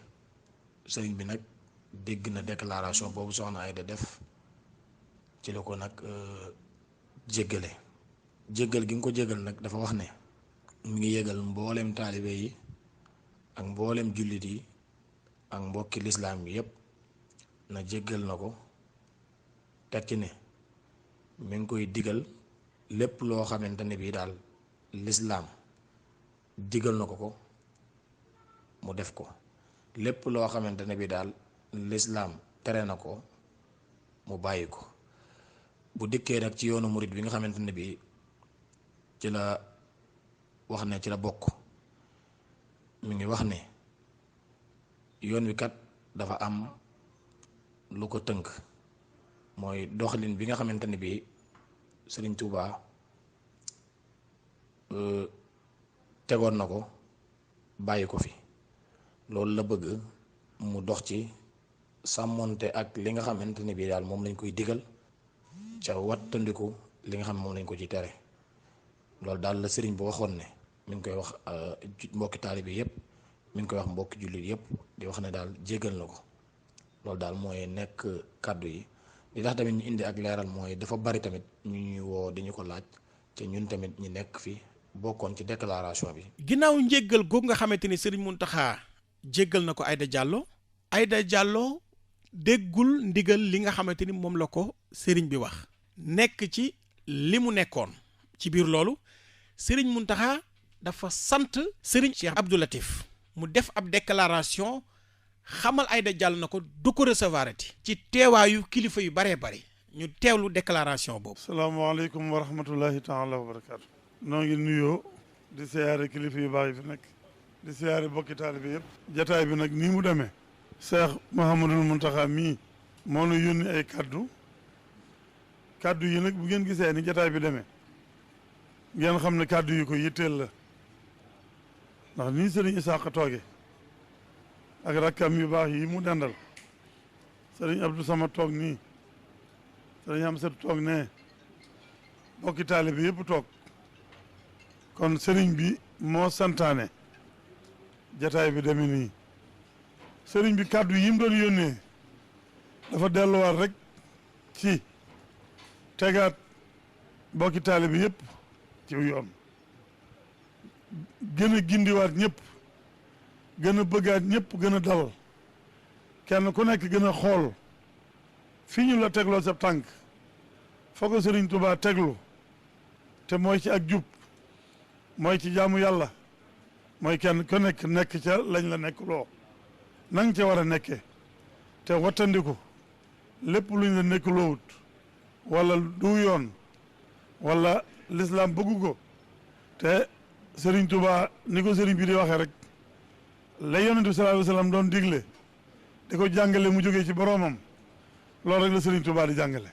sëriñ bi nag dégg na déclaration boobu soxna Aïda def ci la ko nag jéggale jéggal gi nga ko jéggal nag dafa wax ne mi ngi yégal mboolem taalibe yi ak mboolem jullit yi ak mbokki lislaam yi yépp na jéggal na ko teg ci ne mi ngi koy digal lépp loo xamante ne bii daal lislaam digal na ko mu def ko, lépp loo xamante ne bii daal lislaam tere na ko mu bàyyi ko. bu dikkee nag ci yoonu murit bi nga xamante ne bii ci la wax ne ci la bokk, mi ngi wax ne yoon wi kat dafa am lu ko tënk, mooy doxalin bi nga xamante ne bii Sëriñ Tuubaa tegoon na ko bàyyi ko fi. loolu la bëgg mu dox ci sàmmonte ak li nga xamante ne bii daal moom lañ koy digal ca wattandiku li nga xam moom lañ ko ci tere. loolu daal la sëriñ bu waxoon ne mi ngi koy wax mbokki taalibe yépp, mi ngi koy wax mbokki jullit yépp, di wax ne daal jéggal na ko. loolu daal mooy nekk kàddu yi. li tax tamit ñu indi ak leeral mooy dafa bari tamit ñu ñuy woo di ñu ko laaj te ñun tamit ñu nekk fi bokkoon ci déclaration bi.
ginnaaw njéggal googu nga xamante ni Serigne Mountakha jéggal na ko Aïda Diallo, Aïda Diallo déggul ndigal li nga xamante ni moom la ko Serigne bi wax, nekk ci li mu nekkoon. ci biir loolu Serigne Mountakha dafa sant Serigne Cheikh Abdou Latif mu def ab déclaration xamal Aïda Diallo na ko du ko recevoir ati ci teewaayu kilifa yu baree bari. ñu teewlu déclaration boobu.
salaamaaleykum wa rahmatullahi taala wa barakaatu. noo ngi nuyoo di siyaare kilifa yu baax yi fi nekk, di siyaare bokki taalibe yëpp. jataay bi nag nii mu demee. Cheikh Mouhamadul Mountakha mii moo nu yónni ay kaddu yi nag bu ngeen gisee ni jataay bi demee ngeen xam ne kaddu yi ko yitteel la, ndax nii sëriñ Isaaqa tooge ak rakkam yu baax yi mu dendal, sëriñ Abdou Sama toog nii, sëriñ Amsatu toog ne, bokki taalibe bi yëpp toog. kon sëriñ bi moo santaane jataay bi demee nii. sëriñ bi kàddu yi mu doon yónnee dafa delluwaat rek ci tegaat bokki taalibe bi yëpp ci yoon, gën a gindiwaat ñëpp, gën a bëggaat ñëpp, gën a dal kenn ku nekk gën a xool fi ñu la tegloo sa tànk foo ko Sëriñ Tuubaa teglu, te mooy ci ak jub, mooy ci jaamu yàlla, mooy kenn ku nekk ca lañ la nekk loo nang ca war a nekkee, te wattandiku lépp luñ la nekk loowut wala du yoon wala lislaam bëggu ko. te Sëriñ Tuubaa ni ko sëriñ bi di waxee rek la Yonent bi sallallahu alayhi wa sallam doon digle di ko jàngale mu jógee ci boroomam, loolu rek la Sëriñ Tuubaa di jàngale,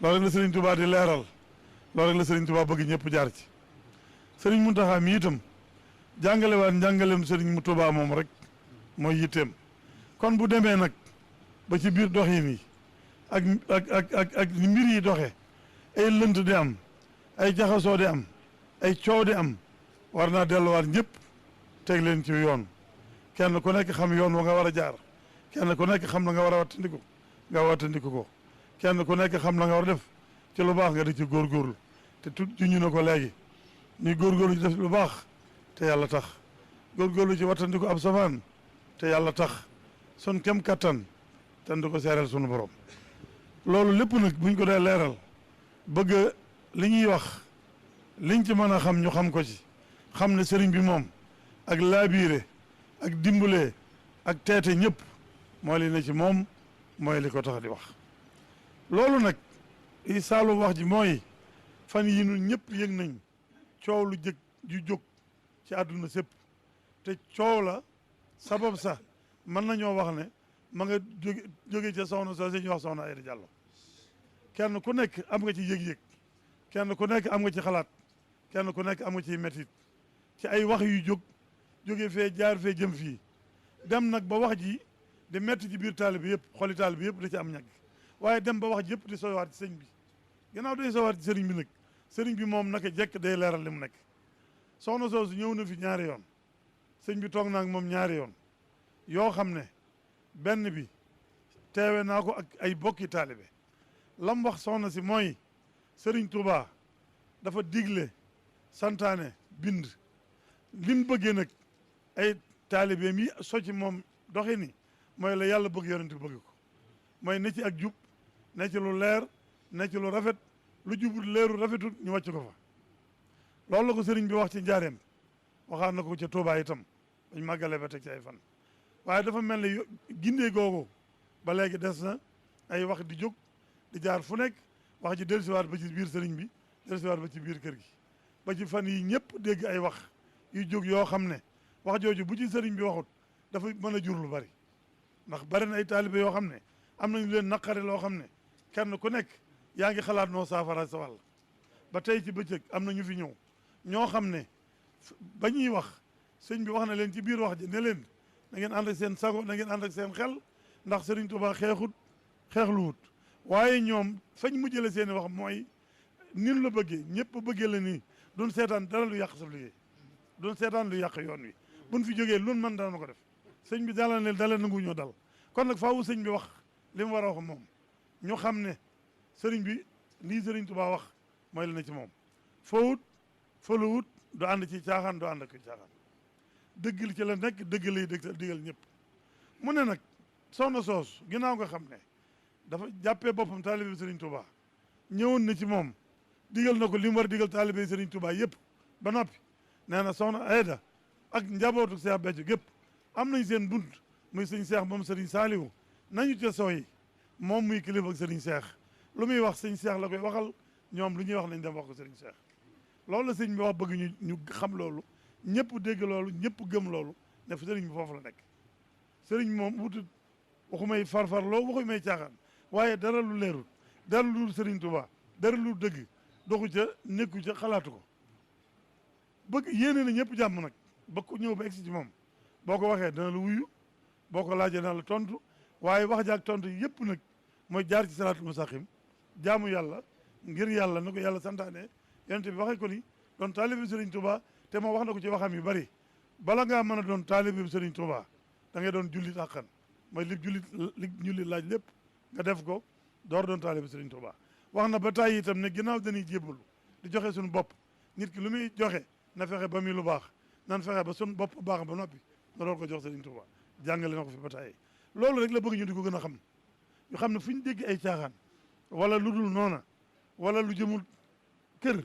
loolu rek la Sëriñ Tuubaa di leeral, loolu rek la Sëriñ Tuubaa bëgg ñëpp jaar ci. Sëriñ Mountakha mi itam jàngale waat njàngaleem Sëriñ mu Tuubaa moom rek mooy yitteem. kon bu demee nag ba ci biir doxin yi ak mbir yi doxe ay lënt di am, ay jaxasoo di am, ay coow di am, war naa delluwaat ñëpp teg leen ci yoon, kenn ku nekk xam yoon wa nga war a jaar, kenn ku nekk xam la nga war a wattandiku ko, kenn ku nekk xam la nga war a def ci lu baax nga di ci góorgóorlu. te juñu na ko léegi, ñuy góorgóorlu ci def lu baax te yàlla tax, góorgóorlu ci wattandiku ab safaan te yàlla tax, sun kem kattan te du ko seeral sunu borom. loolu lépp nag buñ ko dee leeral bëgg li ñuy wax liñ ci mën a xam ñu xam ko ci, xam ne sëriñ bi moom ak laabiire ak dimbalee ak teete ñëpp mooy li ne ci moom, mooy li ko tax di wax. loolu nag i saalu wax ji mooy fan yi ñun ñëpp yëg nañ coow lu ju jóg ci àdduna sépp, te coow la sabab sax mën nañoo wax ne ma nga jóge ca soxna soo si ñuy wax soxna Aïda Diallo. kenn ku nekk am nga ci yëg-yëg, kenn ku nekk am nga ci xalaat, kenn ku nekk am nga ci métit ci ay wax yu jóge fee jaar fee jëm fii, dem nag ba wax ji di metti ci biir taalibe bi yëpp, xoli taalibe bi yëpp da ci am ñag, waaye dem ba wax ji yëpp di sowaat ci sëñ bi. gannaaw day sowaat ci sëriñ bi nag, sëriñ bi moom naka jekk day leeral li mu nekk. soxna soosu ñëw na fi ñaari yoon, sëñ bi toog naa ak moom ñaari yoon yoo xam ne benn bi teewe naa ko ak ay bokki taalibe. lam wax soxna si mooy Sëriñ Tuubaa dafa digle santaane bind lim bëggee nag ay taalibeem yi socc moom doxi ni mooy la yàlla bëgg yonent bi bëgg ko mooy ne ci ak jub ne ci lu leer ne ci lu rafet lu jubut leeru rafetut ñu wàcc ko fa loolu la ko sëriñ bi wax ci njaareem waxaat na ko ca Tuubaa itam bañ màggalee ba teg ci ay fan waaye dafa mel ni gindee googu ba léegi des na ay wax di jóg di jaar fu nekk wax ji dellusiwaat ba ci biir sëriñ bi dellusiwaat ba ci biir kër gi ba ci fan yi ñëpp dégg ay wax yu jóg yoo xam ne wax jooju bu ci sëriñ bi waxut dafa mën a jur lu bari ndax bari na ay taalibe yoo xam ne am nañu leen naqare loo xam ne kenn ku nekk yaa ngi xalaat noo saafara sa wàll ba tey ci bëccëg am na ñu fi ñëw ñoo xam ne ba ñuy wax sëñ bi wax na leen ci biir wax ji ne leen na ngeen ànd ak seen sago na ngeen ànd ak seen xel ndax sëriñ Tuubaa xeexluwut waaye ñoom fañ mujjale seen i wax mooy nin la bëggee ñëpp bëggee la nii duñ seetaan dara lu yàq sa liggéey duñ seetaan lu yàq yoon wi buñ fi jógee lun mën dana ko def sëñ bi dalal ne dalee nangu ñoo dal kon nag faawu sëñ bi wax li mu war a wax moom ñu xam ne sëriñ bi lii sëriñ Tuubaa wax mooy la ne ci moom fawut faluwut du ànd ci caaxaan du ànd ak caaxaan dëgg li ci la nekk dëgg lay digal ñëpp mu ne nag soxna soos ginnaaw nga xam ne dafa jàppee boppam taalibe sëriñ Tuubaa ñëwoon na ci moom digal na ko li mu war a digal taalibe sëriñ Tuubaa yëpp ba noppi nee na soxna Ayda ak njabootu Seex Béthio gépp am nañ seen bunt muy sëñ Seex moom sëriñ Saaliwu nañu ca sooy moom muy kilifa ak sëriñ Seex lu muy wax sëñ Seex la koy waxal ñoom lu ñuy wax nañ dem wax ko sëriñ Seex loolu la sëñ bi wax bëgg ñu xam loolu ñëpp dégg loolu ñëpp gëm loolu ne fa sëriñ bi foofu la nekk sëriñ moom wutut waxu may farfarloo waxu may caaxaan waaye dara lu leerul dara lu sëriñ Tuubaa dara lu dëgg doxu ca nekku ca xalaatu ko bëgg yéene na ñëpp jàmm nag ba ko ñëw ba egsi ci moom boo ko waxee dana la wuyu boo ko laajee dana la tontu waaye wax jaak tontu yëpp nag mooy jaar ci salaatul mustaqim jaamu yàlla ngir yàlla na ko yàlla santaane yonent bi waxee ko ni doon taalibe sëriñ Tuubaa te moo wax na ko ci waxam yu bari bala ngaa mën a doon taalibe sëriñ Tuubaa da ngay doon jullit àqan mooy li jullit laaj lépp nga def ko door doon taalibe sëriñ Tuubaa wax na ba tàyyi itam ne ginnaaw dañuy jébbalu di joxe suñu bopp nit ki lu muy joxe na fexe ba muy lu baax nan fexe ba suñu bopp baax ba noppi nga door ko jox sëriñ Tuubaa jàngale na ko fi ba tàyyi loolu rek la bëgg ñu di ko gën a xam ñu xam ne fu ñu dégg ay caaxaan wala lu dul noona wala lu jëmul kër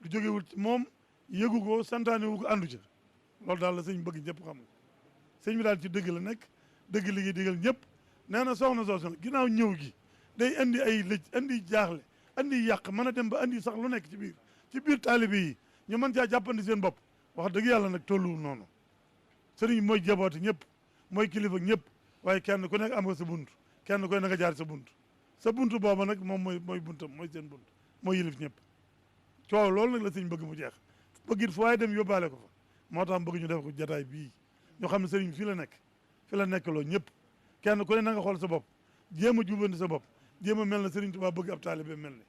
lu jógewul ci moom yëgu ko santaane wu ko àndu ca loolu daal la sëñ bëgg ñëpp xam nga sëñ bi daal ci dëgg la nekk dëgg li ngi digal ñëpp nee na soxna soosu ginnaaw ñëw gi day andi ay lëj andi jaaxle andi yàq mën a dem ba andi sax lu nekk ci biir taalibe yi ñu mën caa jàppandi seen bopp wax dëgg yàlla nag tolluwul noonu sëriñ mooy jaboote ñëpp mooy kilifa ñëpp waaye kenn ku nekk am nga sa bunt kenn ku ne nga jaar sa bunt booba nag moom mooy buntam mooy seen bunt mooy yilif ñëpp coow loolu nag la sëñ bëgg mu jeex bëggit fu waaye dem yóbbaale ko fa moo tax bëgg ñu def ko jataay bii ñu xam ne sëriñ fii la nekk loo ñëpp kenn ku ne na nga xool sa bopp jéem a jubandi sa bopp jéem a mel na sëriñ Tuubaa bëgg ab taalibe mel ni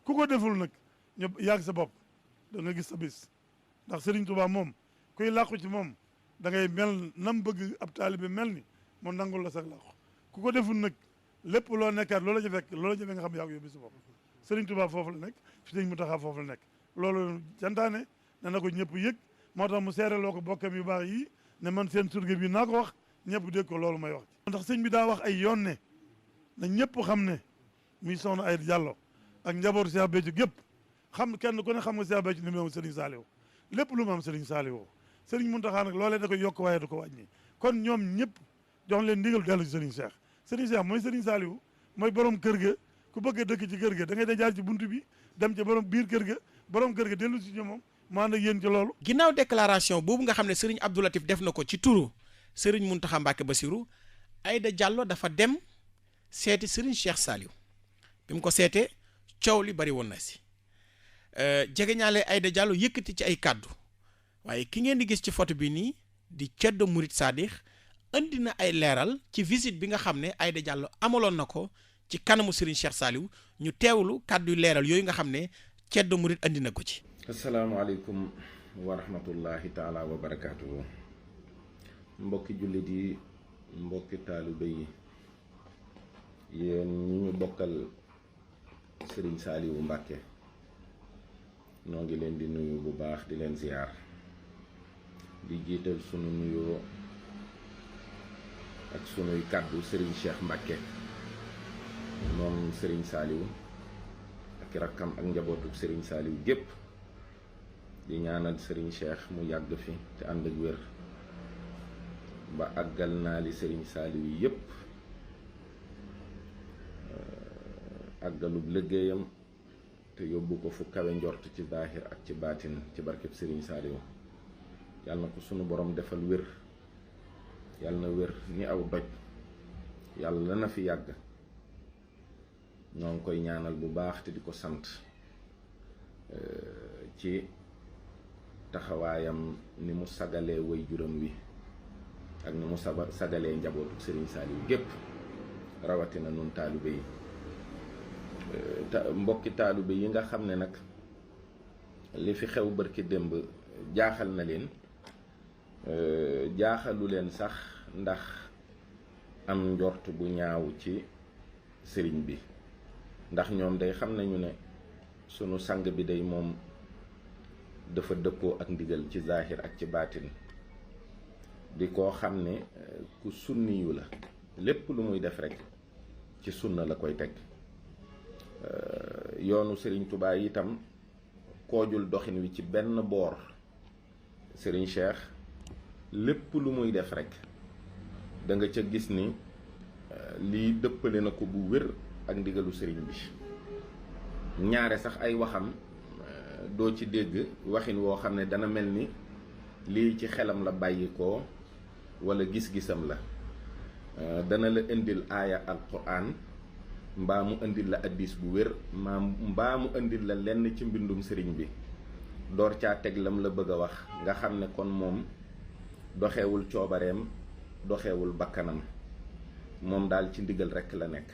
ku ko deful nag ñu yàgg sa bopp da nga gis sa bis ndax sëriñ Tuubaa moom kuy làqu ci moom da ngay mel nam bëgg ab taalibe mel ni mu nangul la sax làqu ku ko deful nag lépp loo nekkaat loola ja fekk nga xam yaa ko yóbbi sa bopp sëriñ Tuubaa foofu la nekk fi sëriñ Muntaxaa foofu la nekk loolu cantaane ne na ko ñëpp yëg moo tax mu seereloo ko bokkam yu baax yi ne man seen surga bi naa ko wax ñëpp dégg ko loolu may wax ci ndax sëñ bi daa wax ay yoon ne na ñëpp xam ne muy soxna ay Diallo ak njabootu Cheikh Béthio gépp xam kenn ku ne xam nga Cheikh Béthio ni mu am sëriñ Saaliw lépp lu mu am sëriñ Saaliw sëriñ Muntaxaa nag loolee da koy yokk waaye du ko wàññi kon ñoom ñëpp jox leen ndigal dellu ci sëriñ Cheikh mooy sëriñ Saaliw mooy borom kër ga ku bëgg a dëkk ci kër ga da ngay da jaar ci buntu bi dem ci borom biir kër ga borom kër ga dellu si ñoom mu ànd ak yéen ci loolu.
ginnaaw déclaration boobu nga xam ne sëriñ Abdou Latif def na ko ci turu sëriñ Mountakha Mbacké Bassirou Aïda Diallo dafa dem seeti sëriñ Cheikh Saliou bi mu ko seetee coow li bari woon na si jegeñaale Aïda Diallo yëkkati ci ay kàddu waaye ki ngeen di gis ci photo bi nii di Ceddo Murid Sadikh indi na ay leeral ci visite bi nga xam ne Aïda Diallo amaloon na ko ci kanamu sëriñ Cheikh Saliou ñu teewlu kàddu leeral yooyu nga xam ne Ceddo Murid andi na ko ci.
asalaamaaleykum wa rahmatullahi taala wa barakaatuhu mbokki jullit yi mbokki taalibe yi yéen ñi ñu bokkal Serigne Saliou Mbacké noo ngi leen di nuyu bu baax di leen ziar di jiital sunu nuyoo ak sunuy kàddu Serigne Cheikh Mbacke moom Serigne Saliou ak rakkam ak njabootu Serigne Saliou gépp di ñaanal Serigne Cheikh mu yàgg fi te ànd ak wér ba àggal naa li Serigne Saliou yi yépp àggalub liggéeyam te yóbbu ko fu kawe njort ci zaahir ak ci baatin ci barkeb Serigne Saliou yàlla na ko sunu borom defal wér yàlla na wér ni aw doj yàlla na fi yàgg ñoo ngi koy ñaanal bu baax te di ko sant ci taxawaayam ni mu sagalee way juram wi ak ni mu sagalee njabootu Serigne Saliou gépp rawatina nun taalibe yi mbokki taalibe yi nga xam ne nag li fi xew barki démb jaaxal na leen jaaxalu leen sax ndax am njort bu ñaaw ci sëriñ bi ndax ñoom day xam nañu ne sunu sang bi day moom dafa dëppoo ak ndigal ci zaahir ak ci baatin di koo xam ne ku sunniyu la lépp lu muy def rekk ci sunna la koy teg yoonu Serigne Touba itam koojul doxin wi ci benn boor Serigne Cheikh lépp lu muy def rekk da nga ca gis ni lii dëppale na ko bu wér ak ndigalu sëriñ bi ñaare sax ay waxam doo ci dégg waxin woo xam ne dana mel ni lii ci xelam la bàyyi ko walla gis-gisam la dana la indil aaya alquran mbaa mu indil la addis bu wér mbaa mu indil la lenn ci mbindum sëriñ bi door caa teg lam la bëgg a wax nga xam ne kon moom doxewul coobareem doxewul bakkanam moom daal ci ndigal rekk la nekk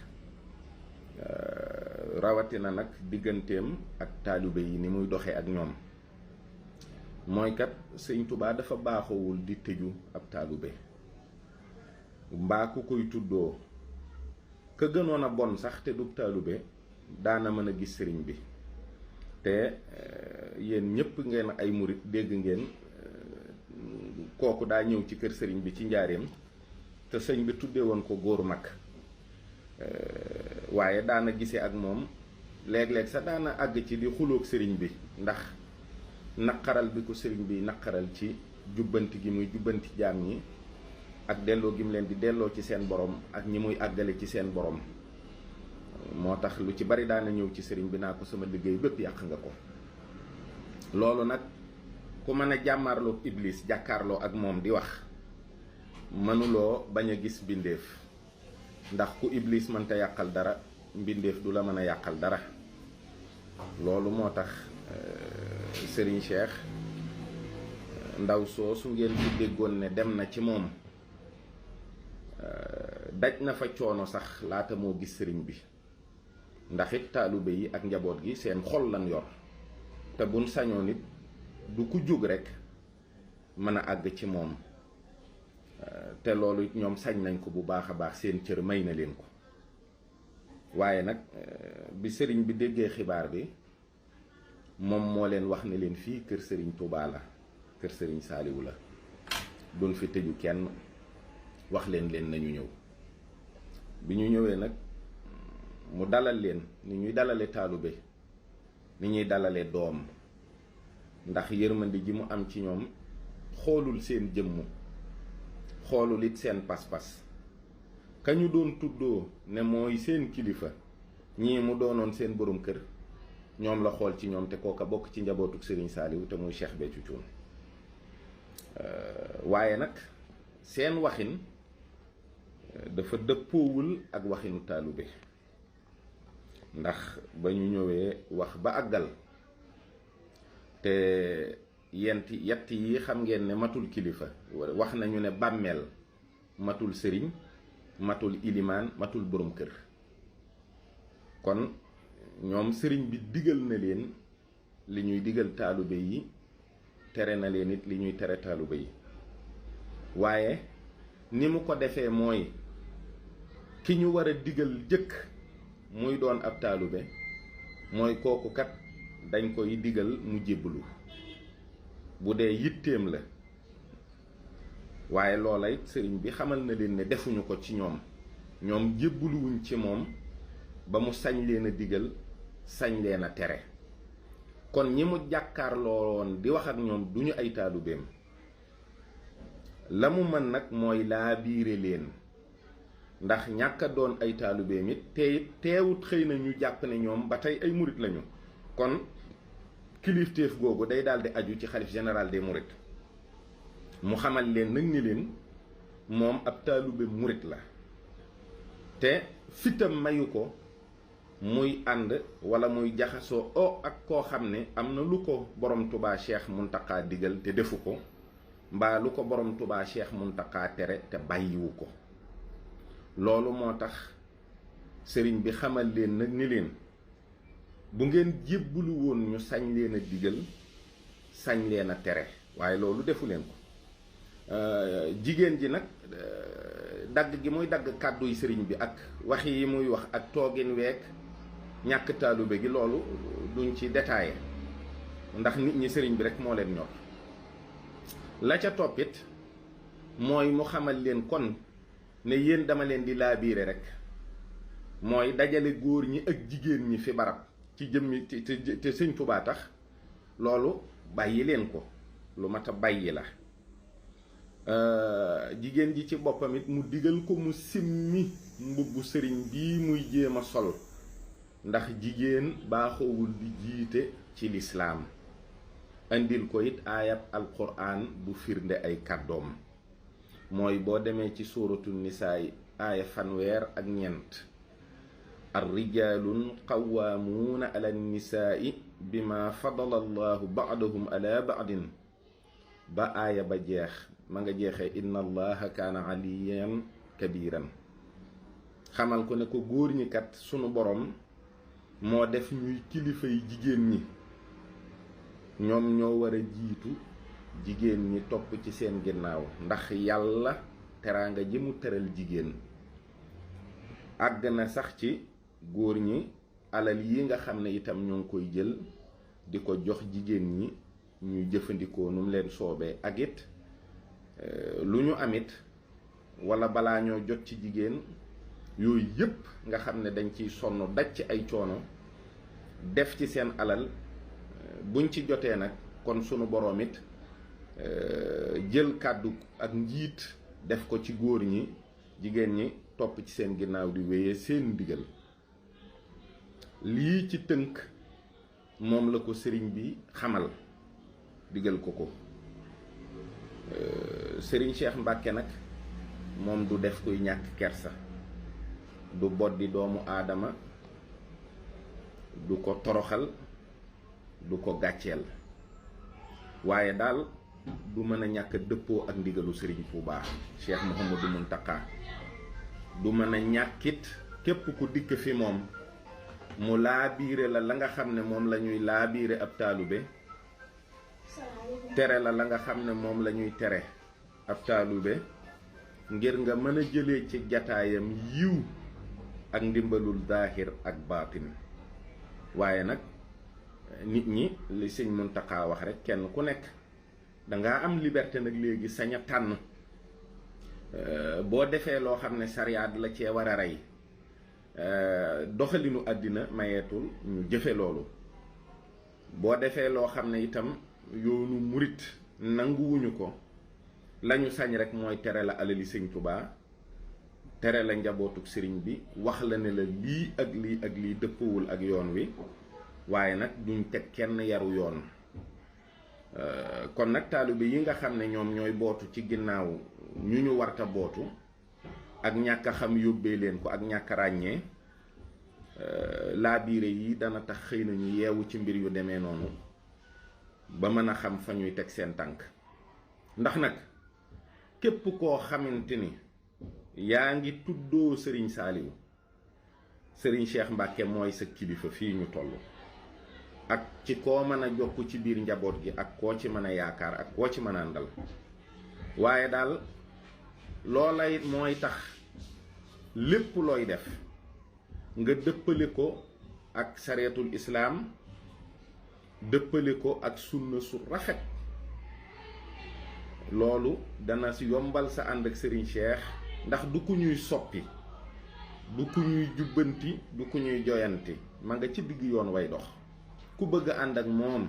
rawatina nag digganteem ak taalibe yi ni muy doxee ak ñoom mooy kat Sëñ Tuubaa dafa baaxowul di tëju ab taalibe mbaa ku koy tuddoo ka gënoon a bon sax te du taalibe daana mën a gis sëriñ bi te yéen ñépp ngeen ay murit dégg ngeen kooku daa ñëw ci kër sëriñ bi ci njaareem te sëñ bi tuddee woon ko góoru mag waaye daana gisee ak moom léeg-léeg sax daana àgg ci di xuloog sëriñ bi ndax naqaral bi ko sëriñ bi naqaral ci jubbanti gi muy jubbanti jaam ñi ak delloo gi mu leen di delloo ci seen borom ak ñi muy àggale ci seen borom moo tax lu ci bari daana ñëw ci sëriñ bi naa ko sama liggéey bépp yàq nga ko loolu nag ku mën a jàmmaarloo iblis jàkkaarloo ak moom di wax mënuloo bañ a gis mbindeef ndax ku iblis mënta yàqal dara mbindeef du la mën a yàqal dara loolu moo tax Serigne Cheikh ndaw soosu ngeen fi déggoon ne dem na ci moom daj na fa coono sax laata moo gis sëriñ bi ndax it taalibe yi ak njaboot gi seen xol lan yor te buñ sañoo nit du ku jóg rekk mën a àgg ci moom te loolu ñoom sañ nañ ko bu baax a baax seen cër may na leen ko waaye nag bi sëriñ bi déggee xibaar bi moom moo leen wax ne leen fii kër sëriñ Touba la kër sëriñ Saliou la duñ fi tëju kenn wax leen nañu ñëw bi ñu ñëwee nag mu dalal leen ni ñuy dalale taalibe ni ñuy dalale doom ndax yërmandi ji mu am ci ñoom xoolul seen jëmm xoolul it seen pas-pas ka ñu doon tuddoo ne mooy seen kilifa ñii mu doonoon seen borom kër ñoom la xool ci ñoom te kooka bokk ci njabootuk Serigne Saliou te muy Cheikh Béthio Thioune waaye nag seen waxin dafa dëppoowul ak waxinu taalibe ndax ba ñu ñëwee wax ba àggal te yett yi xam ngeen ne matul kilifa wax nañu ne bàmmeel matul sëriñ matul ilimaan matul borom kër kon ñoom sëriñ bi digal na leen li ñuy digal taalibe yi tere na leen it li ñuy tere taalibe yi waaye ni mu ko defee mooy ki ñu war a digal jëkk muy doon ab taalibe mooy kooku kat dañ koy digal mu jébbalu bu dee yitteem la waaye loola it sëriñ bi xamal na leen ne defuñu ko ci ñoom jébbaluwuñ ci moom ba mu sañ leen a digal sañ leen a tere kon ñi mu jàkkaarloo woon di wax ak ñoom duñu ay taalubeem la mu mën nag mooy laa biire leen ndax ñàkk a doon ay taalubeem it teewut xëy na ñu jàpp ne ñoom ba tey ay murit lañu kon kilifteef googu day daal di aju ci xalif général des mourides mu xamal leen nag ni leen moom ab taalube murit la te fitam mayu ko muy ànd wala muy jaxasoo ak koo xam ne am na lu ko borom Touba Cheikh Mountakha digal te defu ko mbaa lu ko borom Touba Cheikh Mountakha tere te bàyyiwu ko loolu moo tax sëriñ bi xamal leen nag ni leen bu ngeen jébbalu woon ñu sañ leen a digal sañ leen a tere waaye loolu defu leen ko jigéen ji nag dagg gi muy dagg kàdduy sëriñ bi ak wax yi muy wax ak toogin week ñàkk taalube gi loolu duñ ci détaillé ndax nit ñi sëriñ bi rek moo leen ñor la ca toppit mooy mu xamal leen kon ne yéen dama leen di laabiire rek mooy dajale góor ñi ak jigéen ñi fi barab ci jëmmi te sëñ Tuubaa tax loolu bàyyi leen ko lu mat a bàyyi la jigéen ji ci boppam it mu digal ko mu simmi mbubbu sëriñ bii muy jéem a sol ndax jigéen baaxoowul di jiite ci lislaam indil ko it aayab alquran bu firnde ay kàddoom mooy boo demee ci suuratu nisaay aaya fanweer ak ñeent ar-rijaalun qawwaamuuna ala nisaai bima fadala allahu baadahum ala baadin ba aaya ba jeex ma nga jeexee inna allaha kaana aliyan kabiran xamal ko ne ko góor ñi kat sunu borom moo def ñuy kilifay jigéen ñi ñoom ñoo war a jiitu jigéen ñi topp ci seen ginnaaw ndax yàlla teraanga ji mu teral jigéen àgg na sax ci góor ñi alal yi nga xam ne itam ñoo ngi koy jël di ko jox jigéen ñi ñuy jëfandikoo nu mu leen soobee ak it lu ñu amit wala balaa ñoo jot ci jigéen yooyu yépp nga xam ne dañ ciy sonn daj ci ay coono def ci seen alal buñ ci jotee nag kon sunu boroom it jël kàddu ak njiit def ko ci góor ñi jigéen ñi topp ci seen ginnaaw di wéyee seen ndigal lii ci tënk moom la ko sëriñ bi xamal digal ko ko sëriñ Cheikh Mbàkke nag moom du def kuy ñàkk kersa du boddi doomu aadama du ko toroxal du ko gàcceel waaye daal du mën a ñàkk dëppoo ak ndigalu sëriñ Tuubaa Cheikh Mouhamadou Mountakha du mën a ñàkkit képp ku dikk fi moom mu laabiire la nga xam ne moom la ñuy laabiire ab taalube tere la nga xam ne moom la ñuy tere ab taalube ngir nga mën a jëlee ci jataayam yiw ak ndimbalul zaahir ak baatin waaye nag nit ñi li sëñ Muntaxa wax rek kenn ku nekk dangaa am liberté nag léegi sañ a tànn boo defee loo xam ne sariyaat la cee war a rey doxalinu àddina mayeetul ñu jëfe loolu boo defee loo xam ne itam yoonu murit nanguwuñu ko lañu sañ rek mooy tere la alali sëñ Tubaa tere la njabootuk sëriñ bi wax la ne la lii ak lii ak lii dëppawul ak yoon wi waaye nag duñ teg kenn yaru yoon kon nag taalibe yi nga xam ne ñoom ñooy bootu ci ginnaaw ñu ñu warta bootu ak ñàkk a xam yóbbee leen ko ak ñàkk a ràññee laabiire yi dana tax xëy na ñu yeewu ci mbir yu demee noonu ba mën a xam fa ñuy teg seen tànk ndax nag képp koo xamante ni yaa ngi tuddoo sëriñ Saaliw sëriñ Cheikh Mbàkke mooy sa kilifa fii ñu toll ak ci koo mën a jokk ci biir njaboot gi ak koo ci mën a yaakaar ak koo ci mën a àndal waaye daal loola it mooy tax lépp looy def nga dëppale ko ak sareetul islaam dëppale ko ak sunna su rafet loolu dana si yombal sa ànd ak Serigne Cheikh ndax du ku ñuy soppi du ku ñuy jubbanti du ku ñuy joyanti ma nga ci digg yoon way dox ku bëgg ànd ak moom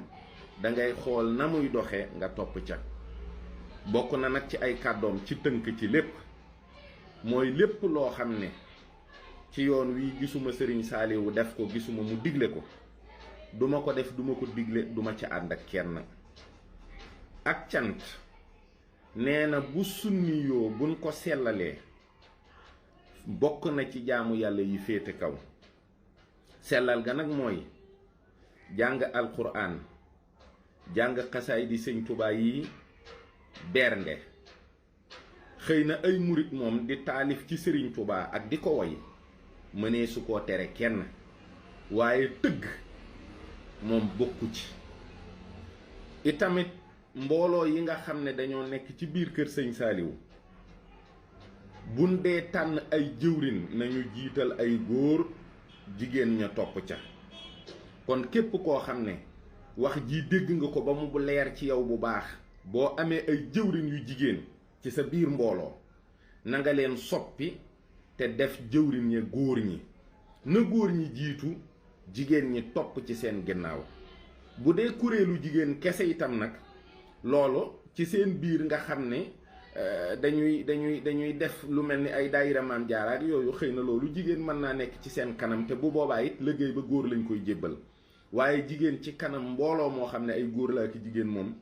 dangay xool na muy doxe nga topp ca bokk na nag ci ay kàddoom ci tënk ci lépp mooy lépp loo xam ne ci yoon wi gisuma Serigne Saliou def ko gisuma mu digle ko duma ko def duma ko digle duma ca ànd ak kenn ak cant nee na bu sunni yoo buñ ko sellalee bokk na ci jaamu yàlla yi féete kaw sellal ga nag mooy jàng alquran jàng xasaay di sëñ Tuubaa yi bernde xëy na ay murit moom di taalif ci sëriñ Tuubaa ak di ko woy mënee su koo tere kenn waaye tëgg moom bokku ci itamit mbooloo yi nga xam ne dañoo nekk ci biir kër sëñ Saliou buñ dee tànn ay jëwrin nañu jiital ay góor jigéen ña topp ca kon képp koo xam ne wax ji dégg nga ko ba mu leer ci yow bu baax boo amee ay jëwrin yu jigéen ci sa biir mbooloo na nga leen soppi te def jëwrin ya góor ñi na góor ñi jiitu jigéen ñi topp ci seen ginnaaw bu dee kuréelu jigéen kese itam nag loolu ci seen biir nga xam ne dañuy def lu mel ni ay daayira Maam Jaara ak yooyu xëy na loolu jigéen mën naa nekk ci seen kanam te bu boobaa it liggéey ba góor lañ koy jébbal waaye jigéen ci kanam mbooloo moo xam ne ay góor la ak jigéen moom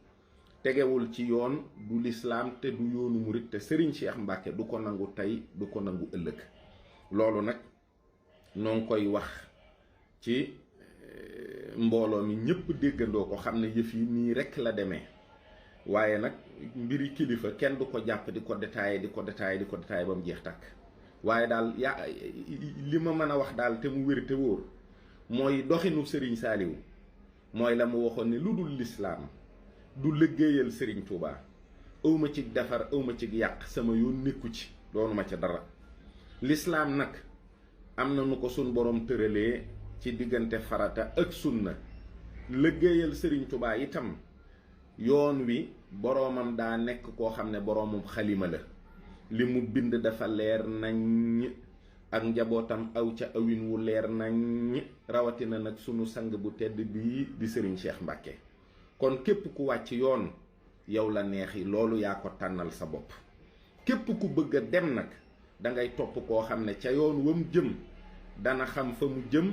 tegewul ci yoon du lislaam te du yoonu murit te Serigne Cheikh Mbacke du ko nangu tey du ko nangu ëllëg loolu nag noo ngi koy wax ci mbooloo mi ñëpp déggandoo ko xam ne yëf yi nii rekk la demee waaye nag mbiri kilifa kenn du ko jàpp di ko détaillé ba mu jeex tàkk waaye daal li ma mën a wax daal te mu wér te wóor mooy doxinu Serigne Saliou mooy la mu waxoon ne lu dul lislaam du liggéeyal Serigne Touba awma ci defar awma ci yàq sama yoon nekku ci doonuma ca dara lislaam nag am na nu ko sun borom tëralee ci diggante farata ak sunna liggéeyal Serigne Touba itam yoon wi boroomam daa nekk koo xam ne boroomum xalima la li mu bind dafa leer nañ ak njabootam aw ca awin wu leer nañ rawatina nag sunu sang bu tedd bii di Serigne Cheikh Mbacke kon képp ku wàcc yoon yow la neexi loolu yaa ko tànnal sa bopp képp ku bëgg a dem nag dangay topp koo xam ne ca yoon wam jëm dana xam fa mu jëm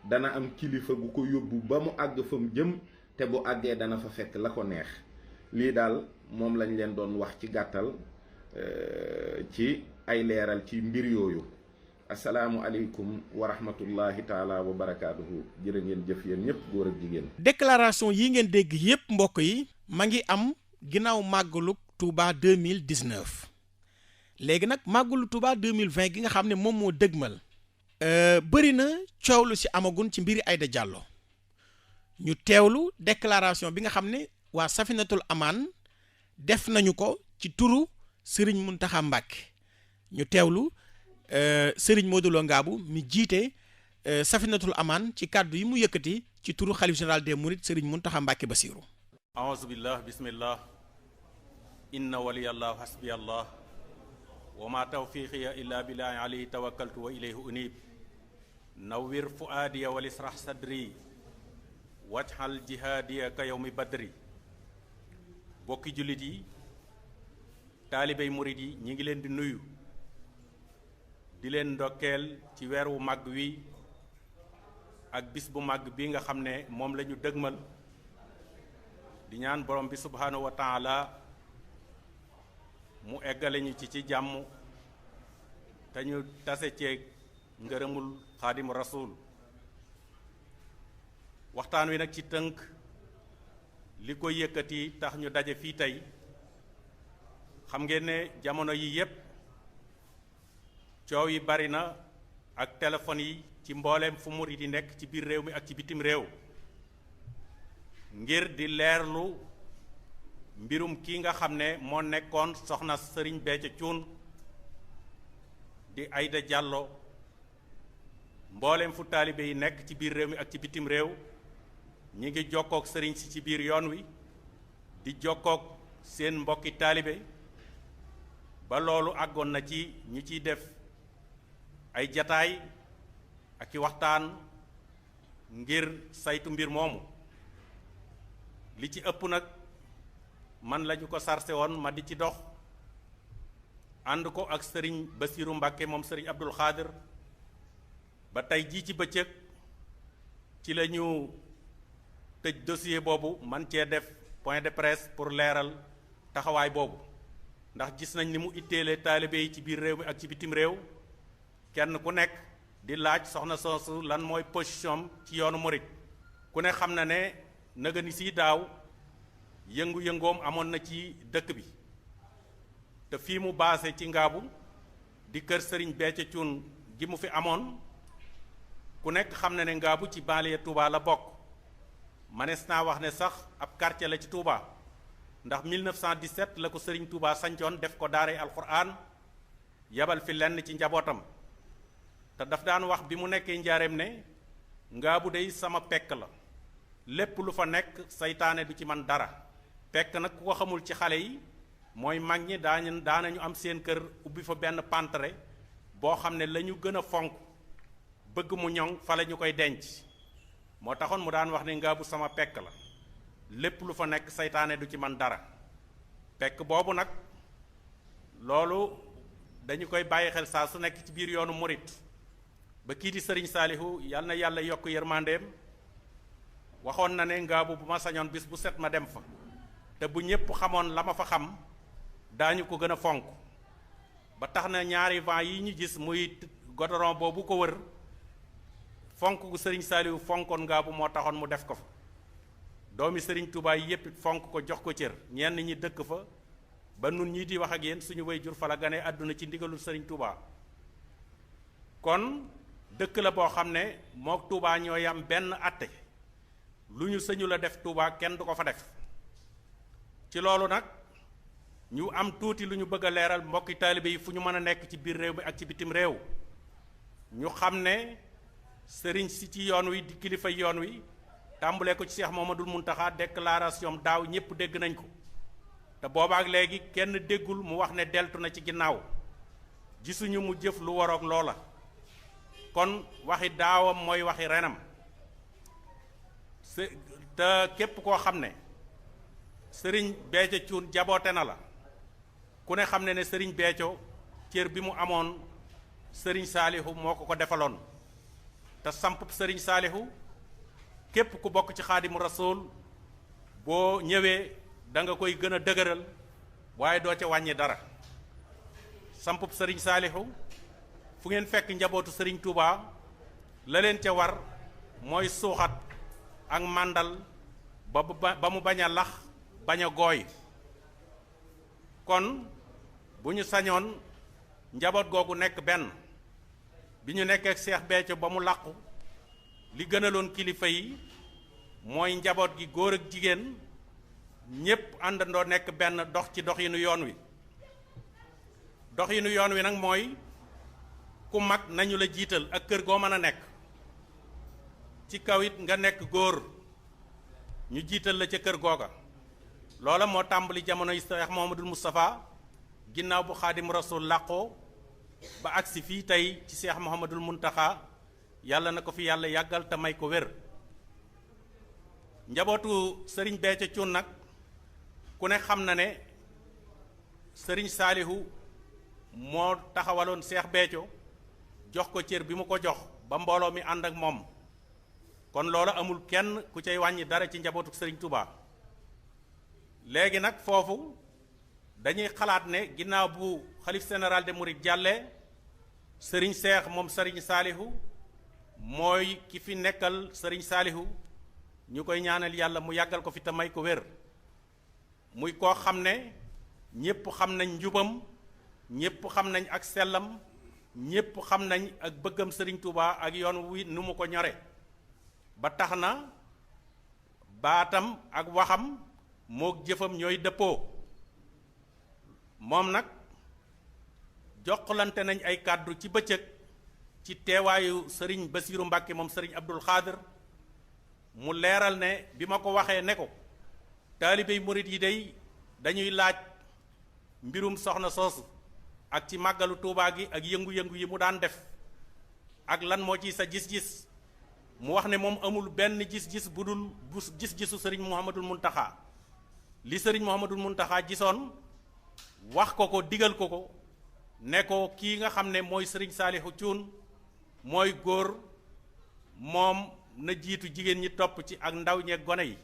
dana am kilifa gu ko yóbbu ba mu àgg fa mu jëm te bu àggee dana fa fekk la ko neex lii daal moom lañ leen doon wax ci gàttal ci ay leeral ci mbir yooyu asalaamualeykum wa rahmatullahi taala wa barakaatuhu jërë ngeen jëf yéen ñëpp góor ak jigéen.
déclaration yi ngeen dégg yépp mbokk yi ma ngi am ginnaaw màggalu Touba 2019 léegi nag màggalu Touba 2020 gi nga xam ne moom moo dëgmal. bëri na coow lu ci amagun ci mbiri Aïda Diallo ñu teewlu déclaration bi nga xam ne waa Safinatul Amaan def nañu ko ci turu Serigne Mountakha Mbacké ñu teewlu Serigne Modou Lo Ngabou mi jiite Safinatul Amaan ci kàddu yi mu yëkkati ci turu xalif général des Mourides Serigne Mountakha Mbacké Bassirou.
aouzu billah bismillah inna waliyallahu hasbiyallah wa ma tawfiqiya illa billahi alayhi tawakkaltu wa ilayhi unib nawwir fuadiya wal israh sadri wajhal jihadiya ka yawmi badri bokki jullit yi taalibey murid yi ñi ngi leen di nuyu di leen ndokkeel ci weer wu màgg wi ak bis bu màgg bi nga xam ne moom la ñu dëgmal di ñaan borom bi subhanahu wa taala mu eggale ñu ci jàmm te ñu tase ceeg ngërëmul xaadimu rasul waxtaan wi nag ci tënk li ko yëkkati tax ñu daje fii tey xam ngeen ne jamono yi yépp coow yi bari na ak téléphone yi ci mbooleem fu murid yi nekk ci biir réew mi ak ci bitim réew ngir di leerlu mbirum kii nga xam ne moo nekkoon soxna Serigne Béthio Thioune di Aïda Diallo mbooleem fu taalibe yi nekk ci biir réew mi ak ci bitim réew ñi ngi jokkook sëriñ si ci biir yoon wi di jokkook seen mbokki taalibe ba loolu àggoon na ci ñu ciy def ay jataay ak i waxtaan ngir saytu mbir moomu li ci ëpp nag man lañu ko sarse woon ma di ci dox ànd ko ak sëriñ Basiiru Mbàkke moom sëriñ Abdul Xaadir ba tey jii ci bëccëg ci la ñu tëj dossier boobu man cee def point de presse pour leeral taxawaay boobu ndax gis nañ ni mu itteele taalibe yi ci biir réew mi ak ci bitim réew kenn ku nekk di laaj soxna soosu lan mooy position ci yoonu murit ku ne xam na ne nëga ni si daaw yëngu-yëngoom amoon na ci dëkk bi te fii mu baase ci ngaabu di kër sëriñ Béthio Thioune gi mu fi amoon ku nekk xam na ne ngaabu ci banlieue Touba la bokk manees naa wax ne sax ab quartier la ci Touba ndax 1917 la ko sëriñ Touba sancoon def ko daaray alxuraan yabal fi lenn ci njabootam te daf daan wax bi mu nekkee njaareem ne ngaabu dey sama pekk la lépp lu fa nekk saytaane du ci man dara pekk nag ku ko xamul ci xale yi mooy mag ñi daanañu am seen kër ubbi fa benn pantere boo xam ne la ñu gën a fonk bëgg mu ñoŋ fa la ñu koy denc moo taxoon mu daan wax ne ngaabu sama pekk la lépp lu fa nekk saytaane du ci man dara pekk boobu nag loolu dañu koy bàyyi xel saa su nekk ci biir yoonu murit ba kii di sëriñ Saalihu yal na yàlla yokk yërmandeem waxoon na ne ngaabu bu ma sañoon bis bu set ma dem fa te bu ñépp xamoon la ma fa xam daañu ko gën a fonk ba tax na ñaari vent yi ñu gis muy godoron boobu ko wër fonk gu sëriñ Saalihu fonkoon ngaabu moo taxoon mu def ko fa doomi sëriñ Touba yi yépp fonk ko jox ko cër ñenn ñi dëkk fa ba nun ñii di wax ak yéen suñu way jur fa la gane àdduna ci ndigalul sëriñ Touba kon dëkk la boo xam ne mook Touba ñoo yam benn atte lu ñu sëñu la def Touba kenn du ko fa def ci loolu nag ñu am tuuti lu ñu bëgg a leeral mbokki taalibe yi fu ñu mën a nekk ci biir réew mi ak ci bitim réew ñu xam ne sëriñ si ci yoon wi di kilifa yoon wi tàmbulee ko ci Cheikh Mouhamadoul Mountakha déclaration daaw ñépp dégg nañ ko te boobaak léegi kenn déggul mu wax ne deltu na ci ginnaaw gisuñu mu jëf lu waroog loola kon waxi daawam mooy waxi renam te képp koo xam ne sëriñ Béthio Thioune jaboote na la ku ne xam ne ne sëriñ Béthio cër bi mu amoon sëriñ Saalihu moo ko ko defaloon te sampub sëriñ Saalihu képp ku bokk ci xaadimu rasool boo ñëwee da nga koy gën a dëgëral waaye doo ca wàññi dara sampub sëriñ Saalihu fu ngeen fekk njabootu sëriñ Touba la leen ca war mooy suuxat ak màndal ba mu bañ a lax bañ a gooy kon bu ñu sañoon njaboot googu nekk benn bi ñu nekkee ak Seex Béthio ba mu làqu li gënaloon kilifa yi mooy njaboot gi góor ak jigéen ñépp àndandoo nekk benn dox ci doxinu yoon wi doxinu yoon wi nag mooy ku mag nañu la jiital ak kër goo mën a nekk ci kaw it nga nekk góor ñu jiital la ca kër googa loola moo tàmbali jamonoy Cheikh Mouhamadoul Moustapha ginnaaw bu Xaadim Rasul làqoo ba agsi fii tey ci Cheikh Mouhamadoul Mountakha yàlla na ko fi yàlla yàggal te may ko wér njabootu sëriñ Béthio Thioune nag ku ne xam na ne sëriñ Saalihu moo taxawaloon Cheikh Béthio jox ko cër bi mu ko jox ba mbooloo mi ànd ak moom kon loola amul kenn ku cay wàññi dara ci njabootu sëriñ Touba léegi nag foofu dañuy xalaat ne ginnaaw bu xalif général de Mouride jàllee sëriñ Cheikh moom sëriñ Saalihu mooy ki fi nekkal sëriñ Saalihu ñu koy ñaanal yàlla mu yàggal ko fi te may ko wér muy koo xam ne ñépp xam nañ njubam ñépp xam nañ ak sellam ñépp xam nañ ak bëggam sëriñ Touba ak yoon wi nu mu ko ñore ba tax na baatam ak waxam mook jëfam ñooy dëppoo moom nag jokkalante nañ ay kàddu ci bëccëg ci teewaayu sëriñ Basiiru Mbàkke moom sëriñ Abdul Xaadir mu leeral ne bi ma ko waxee ne ko taalibey murit yi day dañuy laaj mbirum soxna soosu ak ci màggalu Tuubaa gi ak yëngu-yëngu yi mu daan def ak lan moo ci sa gis-gis mu wax ne moom amul benn gis-gis bu dul bu gis-gisu sëriñ Mouhamadul Muntaxa li sëriñ Mouhamadul Muntaxa gisoon wax ko ko digal ko ko ne ko kii nga xam ne mooy sëriñ Saalihu Cuun mooy góor moom na jiitu jigéen ñi topp ci ak ndaw ñeeg gone yi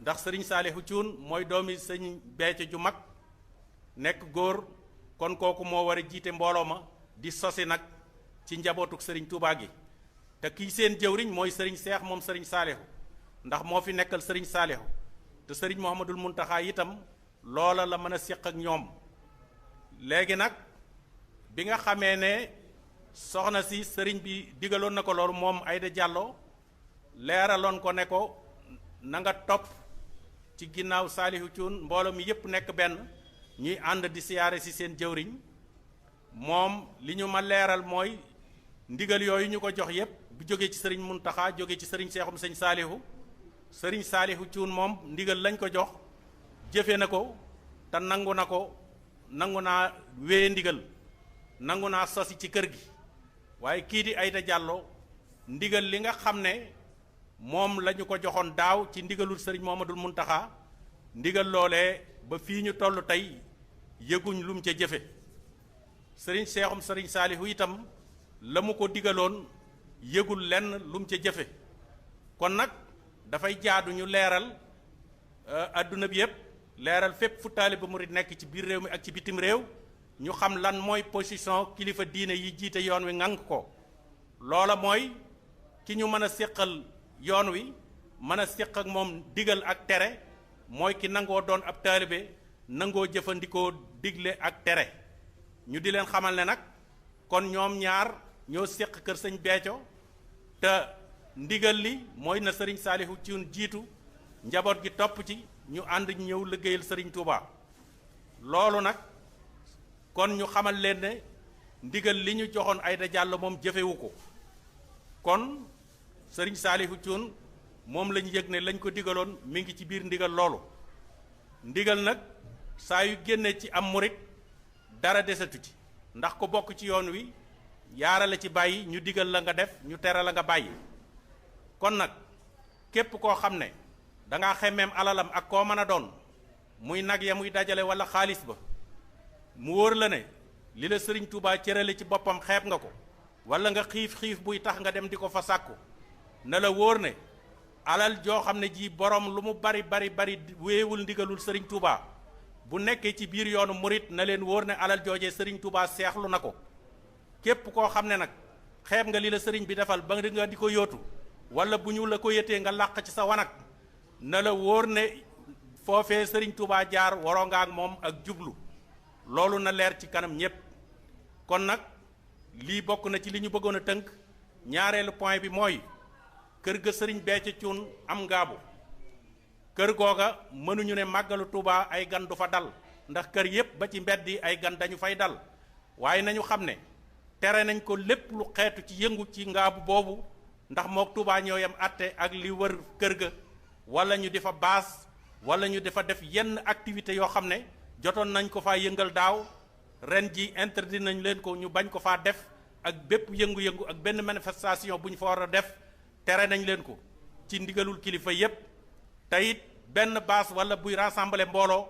ndax sëriñ Saalihu Cuun mooy doomi sëñ Béthio ju mag nekk góor kon kooku moo war a jiite mbooloo ma di sosi nag ci njabootuk sëriñ Tuubaa gi te kii seen jëwriñ mooy sëriñ Seex moom sëriñ Saalihu ndax moo fi nekkal sëriñ Saalihu te sëriñ Mouhamadul Muntaxa itam loola la mën a séq ak ñoom léegi nag bi nga xamee ne soxna si sëriñ bi digaloon na ko loolu moom Aïda Diallo leeraloon ko ne ko na nga topp ci ginnaaw Saalihu Cuun mbooloo mi yépp nekk benn ñuy ànd di siyaare si seen jëwriñ moom li ñu ma leeral mooy ndigal yooyu ñu ko jox yépp bu jógee ci sëriñ Muntaxa jógee ci sëriñ Seexum sëñ Saalihu Cuun moom ndigal lañ ko jox jëfe na ko te nangu na ko nangu naa wéye ndigal nangu naa sosi ci kër gi waaye kii di Aïda Diallo ndigal li nga xam ne moom la ñu ko joxoon daaw ci ndigalul sëriñ Mouhamadul Muntaxa ndigal loolee ba fii ñu toll tey yëguñ lum ca jëfe sëriñ Seexum sëriñ Saalihu itam la mu ko digaloon yëgul lenn lum ca jëfe kon nag dafay jaadu ñu leeral adduna bi yépp leeral fépp fu taaliba murid nekk ci biir réew mi ak ci bitim réew ñu xam lan mooy position kilifa diine yi jiite yoon wi ŋànk ko loola mooy ki ñu mën a séqal yoon wi mën a séq ak moom digal ak tere mooy ki nangoo doon ab taalibe nangoo jëfandikoo digle ak tere ñu di leen xamal ne nag kon ñoom ñaar ñoo séq kër sëñ Béthio te ndigal li mooy na sëriñ Saalihu Cuun jiitu njaboot gi topp ci ñu ànd ñëw liggéeyal sëriñ Touba loolu nag kon ñu xamal leen ne ndigal li ñu joxoon Aïda Diallo moom jëfewu ko kon sëriñ Saalihu Cuun moom lañu yëg ne lañ ko digaloon mi ngi ci biir ndigal loolu ndigal nag saa yu génne ci am murit dara desatu ci ndax ko bokk ci yoon wi yaarale ci bàyyi ñu digal la nga def ñu tere la nga bàyyi kon nag képp koo xam ne dangaa xemmeem alalam ak koo mën a doon muy nag ya muy dajale wala xaalis ba mu wóor la ne li la sëriñ Touba cërale ci boppam xeeb nga ko wala nga xiif buy tax nga dem di ko fa sàkku na la wóor ne alal joo xam ne ji borom lu mu bari wéewul ndigalul sëriñ Touba bu nekkee ci biir yoonu murit na leen wóor ne alal joojee sëriñ Touba seexlu na ko képp koo xam ne nag xeeb nga li la sëriñ bi defal ba nga di ko yóotu wala bu ñu la ko yëtee nga làq ci sa wanag na la wóor ne foofee sëriñ Touba jaar waroo nga ak moom ak jublu loolu na leer ci kanam ñépp kon nag lii bokk na ci li ñu bëggoon a tënk ñaareelu point bi mooy kër ga sëriñ Béthio Cuun am ngaabu kër googa mënuñu ne màggalu Touba ay gan du fa dal ndax kër yépp ba ci mbedd yi ay gan dañu fay dal waaye nañu xam ne tere nañ ko lépp lu xeetu ci yëngu ci ngaabu boobu ndax mook Touba ñoo yam àtte ak li wër kër ga wala ñu di fa baas wala ñu di fa def yenn activité yoo xam ne jotoon nañ ko faa yëngal daaw ren ji interdit nañ leen ko ñu bañ ko faa def ak bépp yëngu-yëngu ak benn manifestation bu ñu fa war a def tere nañ leen ko ci ndigalul kilifa yépp te it benn baas wala buy rassembler mbooloo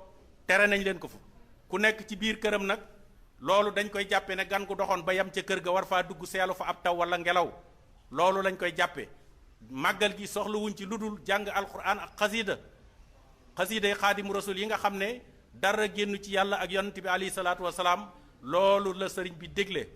tere nañ leen ko fa ku nekk ci biir këram nag loolu dañ koy jàppe ne gan gu doxoon ba yam ca kër ga war faa dugg seelu fa ab taw wala ngelaw loolu lañ koy jàppe màggal gi soxlawuñ ci lu dul jàng alquran ak xasiida yi xaadimu rasul yi nga xam ne dara génn ci yàlla ak yonent bi alayhi salaatu wasalaam loolu la sëriñ bi dégle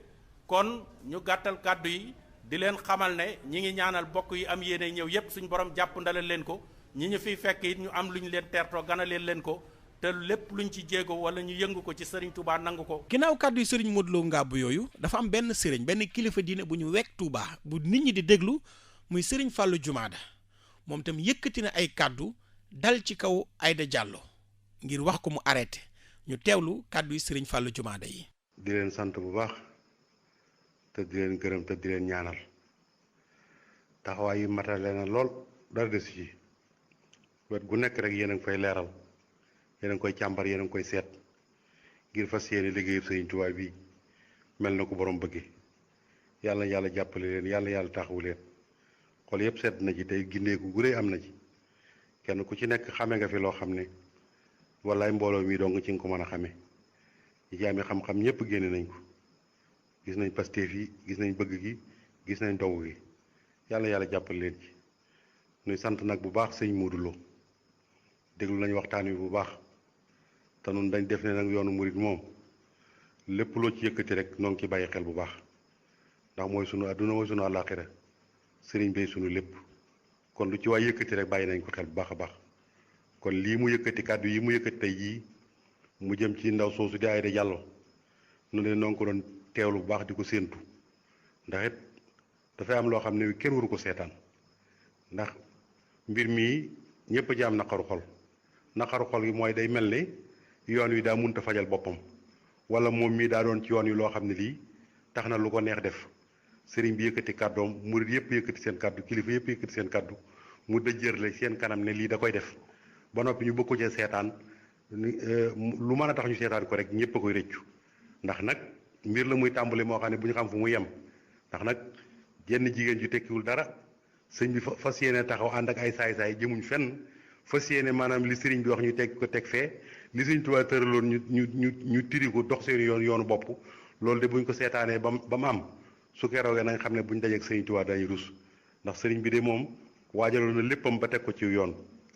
kon ñu gàttal kàddu yi di leen xamal ne ñi ngi ñaanal bokk yi am yéene ñëw yépp suñu borom jàpp ndalal leen ko ñi ñu fiy fekk it ñu am lu ñu leen teertoo ganaleel leen ko te lépp luñ ci jéego wala ñu yëngu ko ci sëriñ Touba nangu ko.
ginnaaw kàddu yi sëriñ Modou Lo Ngabou yooyu dafa am benn sëriñ benn kilifa diine bu ñu wekk Touba bu nit ñi di déglu muy sëriñ Fallou Jumaada moom tam yëkkati na ay kàddu dal ci kaw Aïda Diallo ngir wax ko mu arrêté ñu teewlu kàddu yi sëriñ Fallou Jumaada yi.
di leen sant bu baax te di leen gërëm te di leen ñaanal taxawaay yi matale na lool dara des ci wet gu nekk rek yéen a ngi fay leeral yéen a ngi koy càmbar yéen a ngi koy seet ngir fas yéene liggéeyu Sëriñ Tuubaa bi mel na ko borom bëgge yàlla na yàlla jàppale leen yàlla yàlla taxawu leen xol yëpp sedd na ci tey gindeeku gu rëy am na ci kenn ku ci nekk xame nga fi loo xam ne wallaay mbooloo mi dong ci nga ko mën a xame ñi ci amee xam-xam ñëpp génne nañ ko gis nañ Pastef yi gis nañ bëgg gi gis nañ dogu gi yàlla yàlla jàppale leen ci nuy sant nag bu baax sëñ Modou Lo déglu nañ waxtaan wi bu baax te nun dañ def ne nag yoonu murit moom lépp loo ci yëkkati rek noo ngi ci bàyyi xel bu baax ndax mooy sunu àdduna mooy sunu àllaaxira sëriñ bay sunu lépp kon lu ci waay yëkkati rek bàyyi nañ ko xel bu baax a baax kon lii mu yëkkati kàddu yi mu yëkkati tey jii mu jëm ci ndaw soosu di Aïda Diallo nu ne noo ngi ko doon teewlu bu baax di ko séentu ndax it dafay am loo xam ne kenn waru ko seetaan ndax mbir mii ñëpp a ci am naqaru xol gi mooy day mel ne yoon wi daa munta fajal boppam wala moom mii daa doon ci yoon wi loo xam ne lii tax na lu ko neex def sëriñ bi yëkkati kàddoom murid yëpp yëkkati seen kàddu kilifa yëpp yëkkati seen kàddu mu dëjërle seen kanam ne lii da koy def ba noppi ñu bëgg ko cee seetaan lu mën a tax ñu seetaan ko rek ñëpp a koy rëccu ndax nag mbir la muy tàmbali moo xam ne bu ñu xam fu mu yem ndax nag jenn jigéen ju tekkiwul dara sëñ bi fas yéene taxaw ànd ak ay saay-saay jëmuñ fenn fas yéene maanaam li sëriñ bi wax ñu teg ko teg fee li sëñ Tuubaa tëraloon ñu tiri ko dox seen yoonu bopp loolu de buñ ko seetaanee ba mu am su keroogee na nga xam ne buñ dajeek sëriñ Tuubaa dañuy rus ndax sëriñ bi de moom waajaloon na léppam ba teg ko ci yoon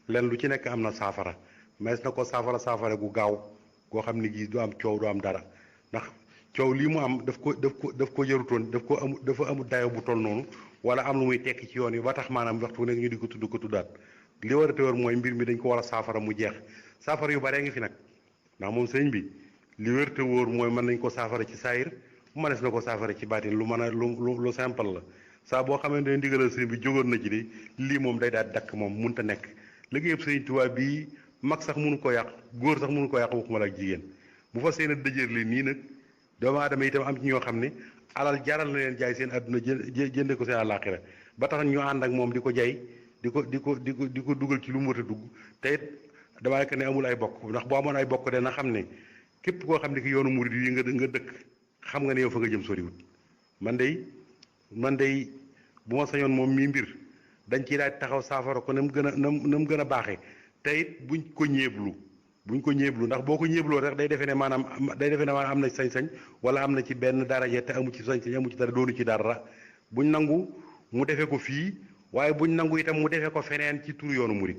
lenn lu ci nekk am na saafara mais na ko saafara gu gaaw goo xam ne gii du am coow du am dara ndax coow lii mu am daf ko jarutoon dafa amul dayo bu toll noonu wala am lu muy tekki ci yoon yi ba tax maanaam waxtu nekk ñu di ko tuddaat li war a tëwër mooy mbir mi dañ ko war a saafara mu jeex saafara yu baree ngi fi nag ndax moom sëñ bi li wér te wóor mooy mën nañ ko saafara ci saayir mënees na ko saafara ci baatin lu mën a lu simple la saa boo xamante ne ndigalal sëñ bi jógoon na ci de lii moom day daal dakk moom munta nekk liggéeyub sëñ Tuubaa bii mag sax mënu ko yàq góor sax mënu ko yàq waxuma la ak jigéen bu fa seen a dëjër li nii nag doomu aadama itam am ci ñoo xam ne alal jaral na leen jaay seen àdduna jënde ko seen àllaaxira ba tax ñu ànd ak moom di ko jaay di ko dugal ci lu mu war a dugg te it damaa nekk ne amul ay bokk ndax boo amoon ay bokk de na xam ne képp koo xam ne ki yoonu murid yi nga dëkk xam nga ne yow fa nga jëm soriwut man day bu ma sañoon moom mii mbir dañ ciy daal taxaw saafara ko na mu gën a baaxee te it buñ ko ñeeblu ndax boo ko ñeebloo rek day defee ne maanaam am na sañ-sañ wala am na ci benn daraja te amu ci sañ-sañ amu ci dara doonu ci dara buñ nangu mu defee ko fii waaye buñ nangu itam mu defee ko feneen ci turu yoonu murid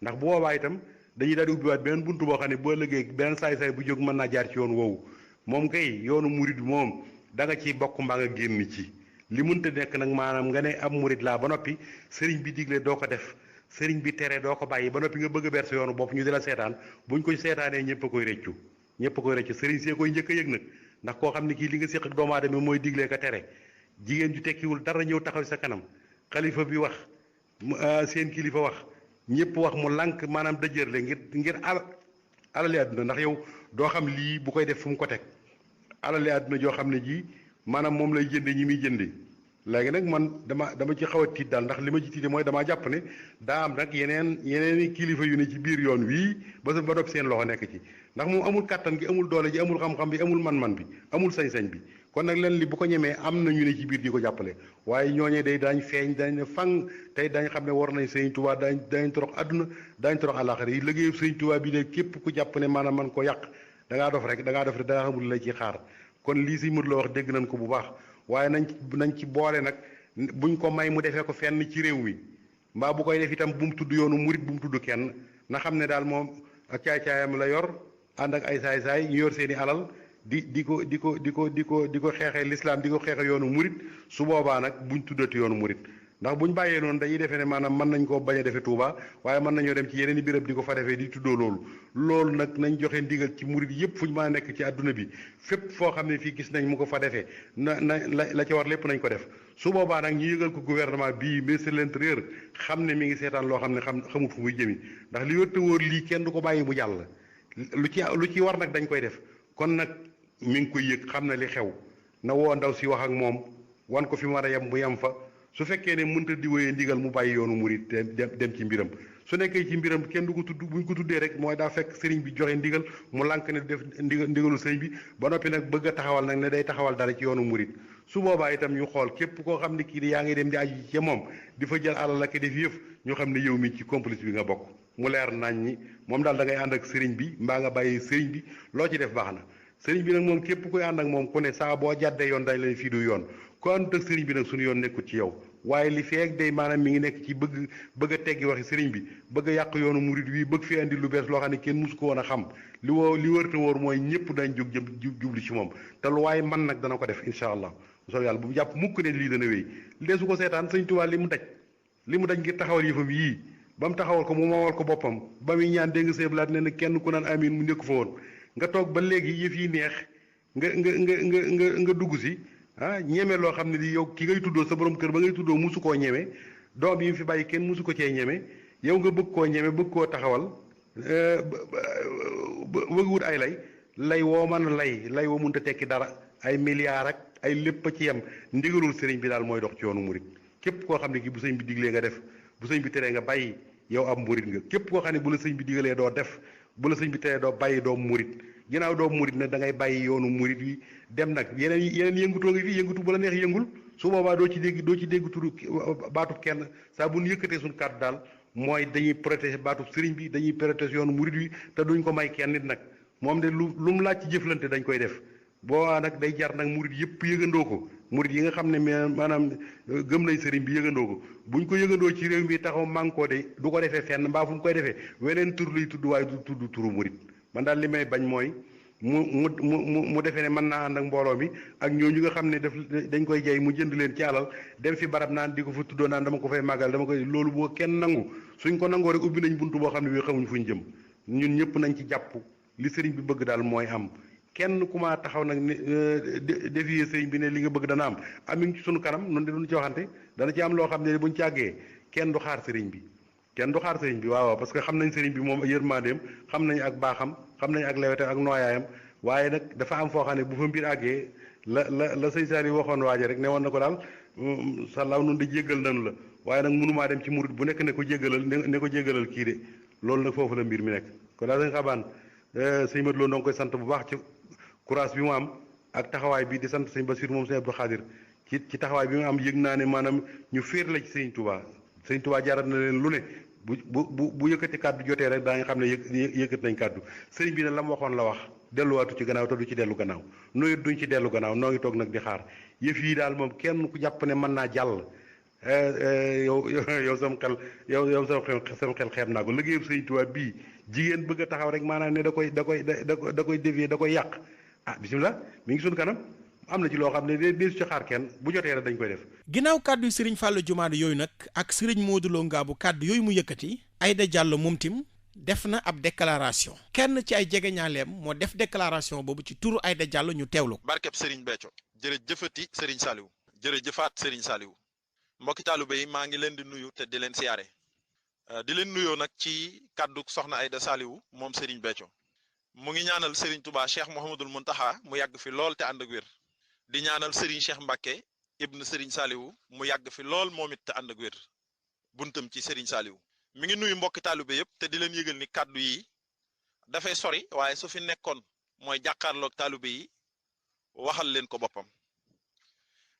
ndax bu boobaa itam dañuy daal di ubbiwaat beneen buntu boo xam ne boo liggéey beneen saay-saay bu jóg mën naa jaar ci yoon woowu moom kay yoonu murid moom da nga ciy bokk mbaa nga génn ci li mënta nekk nag maanaam nga ne am murid laa ba noppi sëriñ bi digle doo ko def sëriñ bi tere doo ko bàyyi ba noppi nga bëgg a ber sa yoonu bopp ñu di la seetaan buñ ko seetaanee ñëpp a koy rëccu sëriñ see koy njëkk a yëg nag ndax koo xam ne kii li nga séq ak doomu aadama mooy diglee ka tere jigéen ju tekkiwul dara ñëw taxaw sa kanam xalifa bi wax seen kilifa wax ñëpp wax mu lànk maanaam dëjërle ngir alali àdduna ndax yow doo xam lii bu koy def fu mu ko teg alali àdduna joo xam ne ji maanaam moom lay jënde ñi muy jënde léegi nag man dama ci xaw a tiit daal ndax li ma ci tiite mooy damaa jàpp ne daa am nag yeneen kilifa yu ne ci biir yoon wii ba noppi seen loxo nekk ci ndax moom amul kàttan gi amul doole ji amul xam-xam bi amul man-man bi amul sañ-sañ bi kon nag leen li bu ko ñemee am na ñu ne ci biir di ko jàppale waaye ñooñee day daañ feeñ dañ ne fang tey dañ xam ne war nañ sëñ Tuubaa dañ torox àdduna dañ torox àllaaxira yi liggéeyu sëñ Tuubaa bi de képp ku jàpp ne maanaam man ko yàq da ngaa dof rek da ngaa xamul la ci xaar kon lii si mut la wax dégg nañ ko bu baax waaye nañ ci boole nag buñ ko may mu defee ko fenn ci réew mi mbaa bu koy def itam bu mu tudd yoonu murit bu mu tudd kenn na xam ne daal moom ak caay-caayam la yor ànd ak ay saay-saay ñu yor seeni alal di ko xeexee lislaam di ko xeexee yoonu murit su boobaa nag buñ tuddati yoonu murit ndax buñ bàyyee noonu dañuy defee ne maanaam mën nañ koo bañ a defee Touba waaye mën nañoo dem ci yeneen i béréb di ko fa defee di tuddoo loolu nag nañ joxe ndigal ci murit yëpp fu ñu mën a nekk ci àdduna bi fépp foo xam ne fii gis nañ mu ko fa defee la ca war lépp nañ ko def su boobaa nag ñu yëgal ko gouvernement bii ministre de l'intérieur xam ne mi ngi seetaan loo xam ne xamut fu muy jëmi ndax li wër te wóor lii kenn du ko bàyyi mu jàll lu ci war nag dañ koy def kon nag mi ngi koy yëg xam na li xew na woo ndaw si wax ak moom wan ko fi mu war a yem mu yem fa su fekkee ne mënta di wéyee ndigal mu bàyyi yoonu murit dem ci mbiram su nekkee ci mbiram kenn du ko tudd buñ ko tuddee rek mooy daa fekk sëriñ bi joxe ndigal mu lànk ne def ndigalu sëriñ bi ba noppi nag bëgg a taxawal nag ne day taxawal dara ci yoonu murit su boobaa itam ñu xool képp koo xam ne kii yaa ngi dem di aju ci moom di fa jël alal ak def yëf ñu xam ne yow mi ci complice bi nga bokk mu leer nañ ñi moom daal da ngay ànd ak sëriñ bi mbaa nga bàyyi sëriñ bi loo ci def baax na sëriñ bi nag moom képp koy ànd ak moom ku ne saa boo jàddee yoon dañ leen fii du yoon ko ànd ak sëriñ bi nag suñu yoon nekkul ci yow waaye li feek day maanaam mi ngi nekk ci bëgg a teggi waxi sëriñ bi bëgg a yàq yoonu murit wi bëgg fi andi lu bees loo xam ne kenn musu ko woon a xam li wër te wóor mooy ñëpp dañ jóg jublu ci moom te lu waaye man nag dana ko def incha allah soo yàlla bu jàpp mukk ne lii dana wéy leesu ko seetaan sëñ Tuubaa li mu daj ngir taxawal yëfam yii ba mu taxawal ko mu moomal ko boppam ba muy ñaan dégg nga seeblaat ne kenn ku naan amin mu nekk fa woon nga toog ba léegi yëf yi neex nga dugg si ñeme loo xam ne di yow ki ngay tuddoo sa borom kër ba ngay tuddoo musu koo ñeme doom yi mu fi bàyyi kenn musu ko cee ñeme yow nga bëgg koo ñeme bëgg koo taxawal bëgg wut ay lay woo mën lay woo mënta tekki dara ay milliards ak ay lépp a ci yem ndigalul sëriñ bi daal mooy dox ci yoonu murit képp koo xam ne ki bu sëñ bi diglee nga def bu sëñ bi teree nga bàyyi yow ab murit nga képp koo xam ne bu la sëñ bi digalee doo def bu la sëñ bi teree doo bàyyi doo murit ginnaaw doo murit nag da ngay bàyyi yoonu murit wi dem nag yeneen yëngutoo ngi fi yëngutu bu la neex yëngul su boobaa doo ci dégg turu baatub kenn saa bu ñu yëkkatee suñu kàddu daal mooy dañuy protéger baatub sëriñ bi dañuy protéger yoonu murit wi te duñ ko may kenn nit nag moom de lu mu laaj ci jëflante dañ koy def boobaa nag day jar nag murit yëpp yëgandoo ko murit yi nga xam ne maanaam gëm nañ sëriñ bi yëgandoo ko buñ ko yëgandoo ci réew mi taxaw mànkoo de du ko defee fenn mbaa fu mu koy defee weneen tur lay tudd waaye du tudd turu murit man daal li may bañ mooy mu defee ne mën naa ànd ak mbooloo mi ak ñooñu nga xam ne dañ koy jay mu jënd leen ci alal dem fi barab naan di ko fa tuddoo naan dama ko fay màggal dama koy loolu boo kenn nangu suñ ko nangoo rek ubbi nañ buntu boo xam ne bii xamuñ fuñ jëm ñun ñëpp nañ ci jàpp li sëriñ bi bëgg daal mooy am kenn ku ma taxaw nag ne défier sëriñ bi ne li nga bëgg dana am mi ngi ci sunu kanam noonu de duñu ci waxante dana ci am loo xam ne buñ ci àggee kenn du xaar sëriñ bi waaw parce que xam nañ sëriñ bi moom yërmandeem xam nañ ak baaxam xam nañ ak lewete ak nooyaayam waaye nag dafa am foo xam ne bu fa mbir àggee la sëñ Saali waxoon waaje rek ne woon na ko daal sàllaaw noonu de jéggal nanu la waaye nag mënumaa dem ci murit bu nekk ne ko jéggalal kii de loolu nag foofu la mbir mi nekk kon daal sañ xabaan sëñ Mat Lo noo ngi koy sant bu baax ci courage bi mu am ak taxawaay bi di sant sëñ Basiir moom sëñ Abdou Khadir ci taxawaay bi mu am yëg naa ne maanaam ñu féer la ci sëñ Touba jaarat na leen lu ne bu yëkkati kàddu jotee rek daa nga xam ne yëkkat nañ kàddu sëriñ bi ne la mu waxoon la wax delluwaatu ci gannaaw te du ci dellu gannaaw nooy duñ ci dellu gannaaw noo ngi toog nag di xaar yëf yi daal moom kenn ku jàpp ne mën naa jàll yow sam xel xeeb naa ko liggéeyam sëriñ Tuubaa bii jigéen bëgg a taxaw rek maanaam ne da koy dévier da koy yàq bisimilah mi ngi suñu kanam am na ci loo xam ne de ci xaar kenn bu jotee rek dañ koy def.
ginnaaw kàddu yi Serigne Fallou Jumaada yooyu nag ak Serigne Modou Lo Ngabou kàddu yooyu mu yëkkati Aïda Diallo moom tim def na ab déclaration kenn ci ay jegeñaaleem moo def déclaration boobu ci turu Aïda Diallo ñu teewlu ko.
barkeb Serigne Béthio jërëjëfati Serigne Saliou jërëjëfaat Serigne Saliou mbokki taalibe yi maa ngi leen di nuyu te di leen siyaare di leen nuyoo nag ci kàddu soxna Aïda Saliou moom Serigne Béthio mu ngi ñaanal Serigne Touba Cheikh Mouhamadoul Mountakha mu yàgg fi lool te ànd ak wér. di ñaanal Serigne Cheikh Mbacke ibn Serigne Saliou mu yàgg fi lool moom it te ànd ak wér buntam ci Serigne Saliou mi ngi nuyu mbokki taalibe yëpp te di leen yëgal ni kàddu yi dafay sori waaye su fi nekkoon mooy jàkkaarloog taalibe yi waxal leen ko boppam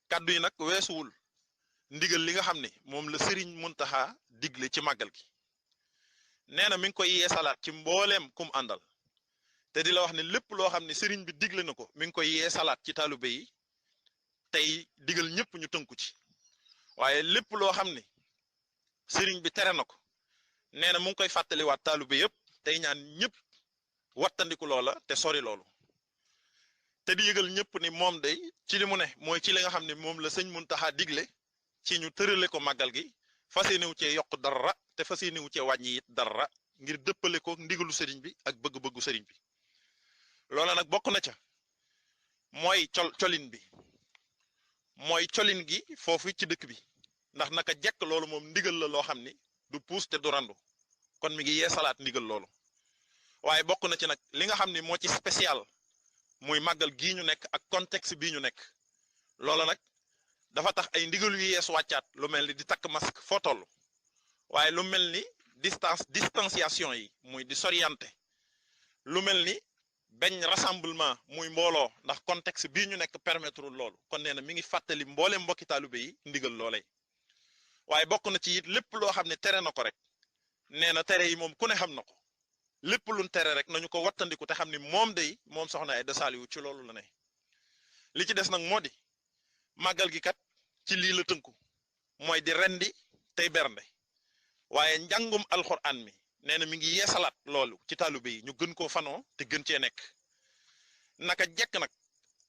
kàddu yi nag weesuwul ndigal li nga xam ne moom la Serigne Mountakha digle ci màggal gi nee na mi ngi koy yeesalaat ci mbooleem kum àndal te di la wax ne lépp loo xam ne Serigne bi digle na ko mi ngi koy yeesalaat ci taalibe yi tey digal ñëpp ñu tënku ci waaye lépp loo xam ne Serigne bi tere na ko nee na mu ngi koy fàttaliwaat taalibe yëpp tey ñaan ñëpp wattandiku loola te sori loolu te di yëgal ñëpp ni moom day ci li mu ne mooy ci li nga xam ne moom la sëñ Mountakha digle ci ñu tërale ko màggal gi fas yéene wu cee yokk dara te fas yéene wu cee wàññi it dara ngir dëppale ko ndigalu Serigne bi ak bëgg-bëggu Serigne bi loola nag bokk na ca mooy colin bi mooy colin gi foofu ci dëkk bi ndax naka jekk loolu moom ndigal la loo xam ni du puus te du randu kon mi ngi yeesalaat ndigal loolu waaye bokk na ci nag li nga xam ni moo ci spécial muy màggal gii ñu nekk ak contexte bii ñu nekk loola nag dafa tax ay ndigal yu yees wàccaat lu mel ni di takk masque foo toll waaye lu mel ni distanciation yi muy di soriante lu mel ni bañ rassemblement muy mbooloo ndax contexte bii ñu nekk permettre loolu kon nee na mi ngi fàttali mboolem mbokki taalibe yi ndigal loolee waaye bokk na ci it lépp loo xam ne tere na ko rek nee na tere yi moom ku ne xam na ko lépp luñ tere rek nañu ko wattandiku te xam ni moom day moom soxna Aïda Saliou ci loolu la ne li ci des nag moo di màggal gi kat ci lii la tënku mooy di rendi tey bernde waaye njàngum alxuraan mi nee na mi ngi yeesalaat loolu ci taalibe yi ñu gën koo fanoo te gën cee nekk naka jekk nag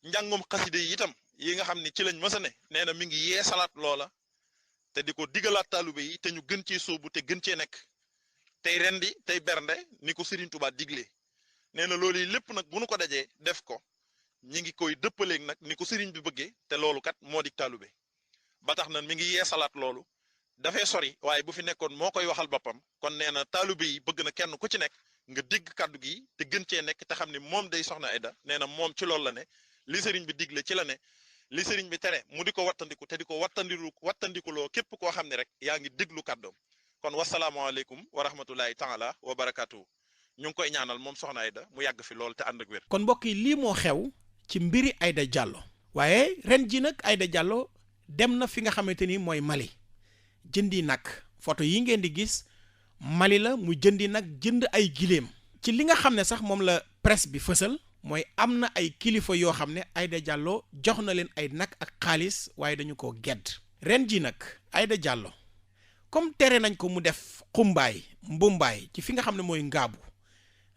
njàngum xaside yi itam yi nga xam ne ci lañ mës a ne nee na mi ngi yeesalaat loola te di ko digalaat taalibe yi te ñu gën cee sóobu te gën cee nekk tey rendi tey bernde ni ko Serigne Touba digle nee na loolu yi lépp nag bu nu ko dajee def ko ñi ngi koy dëppaleeg nag ni ko Serigne bi bëggee te loolu kat moo di taalibe ba tax na mi ngi yeesalaat loolu dafay sori waaye bu fi nekkoon moo koy waxal boppam kon nee na taalibe yi bëgg na kenn ku ci nekk nga dégg kàddu gi te gën cee nekk te xam ne moom day soxna Aïda nee na moom ci loolu la ne li Serigne bi digle ci la ne li Serigne bi tere mu di ko wattandiku te di ko wattandikuloo képp koo xam ne rek yaa ngi déglu kàddoom kon wasalaamaaleykum wa rahmatulahi taala wa barakaatu ñu ngi koy ñaanal moom soxna Aïda mu yàgg fi lool te ànd ak wér.
kon mbokk yi lii moo xew ci mbiri Aïda Diallo waaye ren ji nag Aïda Diallo dem na fi nga xamante ni mooy Mali jëndi nag photo yi ngeen di gis Mali la mu jëndi nag jënd ay giléem ci li nga xam ne sax moom la presse bi fësal mooy am na ay kilifa yoo xam ne Aïda Diallo jox na leen ay nag ak xaalis waaye dañu ko gedd ren ji nag Aïda Diallo comme tere nañ ko mu def xumbaay mbumbaay ci fi nga xam ne mooy ngaabu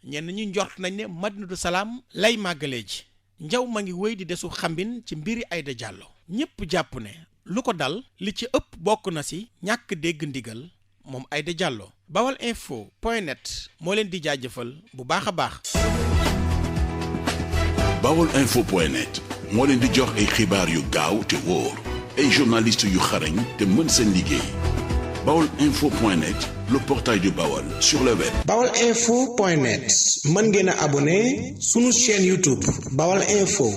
ñenn ñi njort nañ ne Madinatu Salaam lay màggalee ji njaw ma ngi wéy di desu xambin ci mbiri Aïda Diallo ñëpp jàpp ne lu ko dal li ci ëpp bokk na si ñàkk dégg ndigal moom Aïda Diallo bawalinfo.net moo leen di jaajëfal bu baax a baax.
bawalinfo.net moo leen di jox ay xibaar yu gaaw te wóor ay journalistes yu xarañ te mën seen liggéey bawalinfo.net le portail du Bawal sur le web.
bawalinfo.net mën ngeen a abonné sunu chaîne YouTube Bawal Info.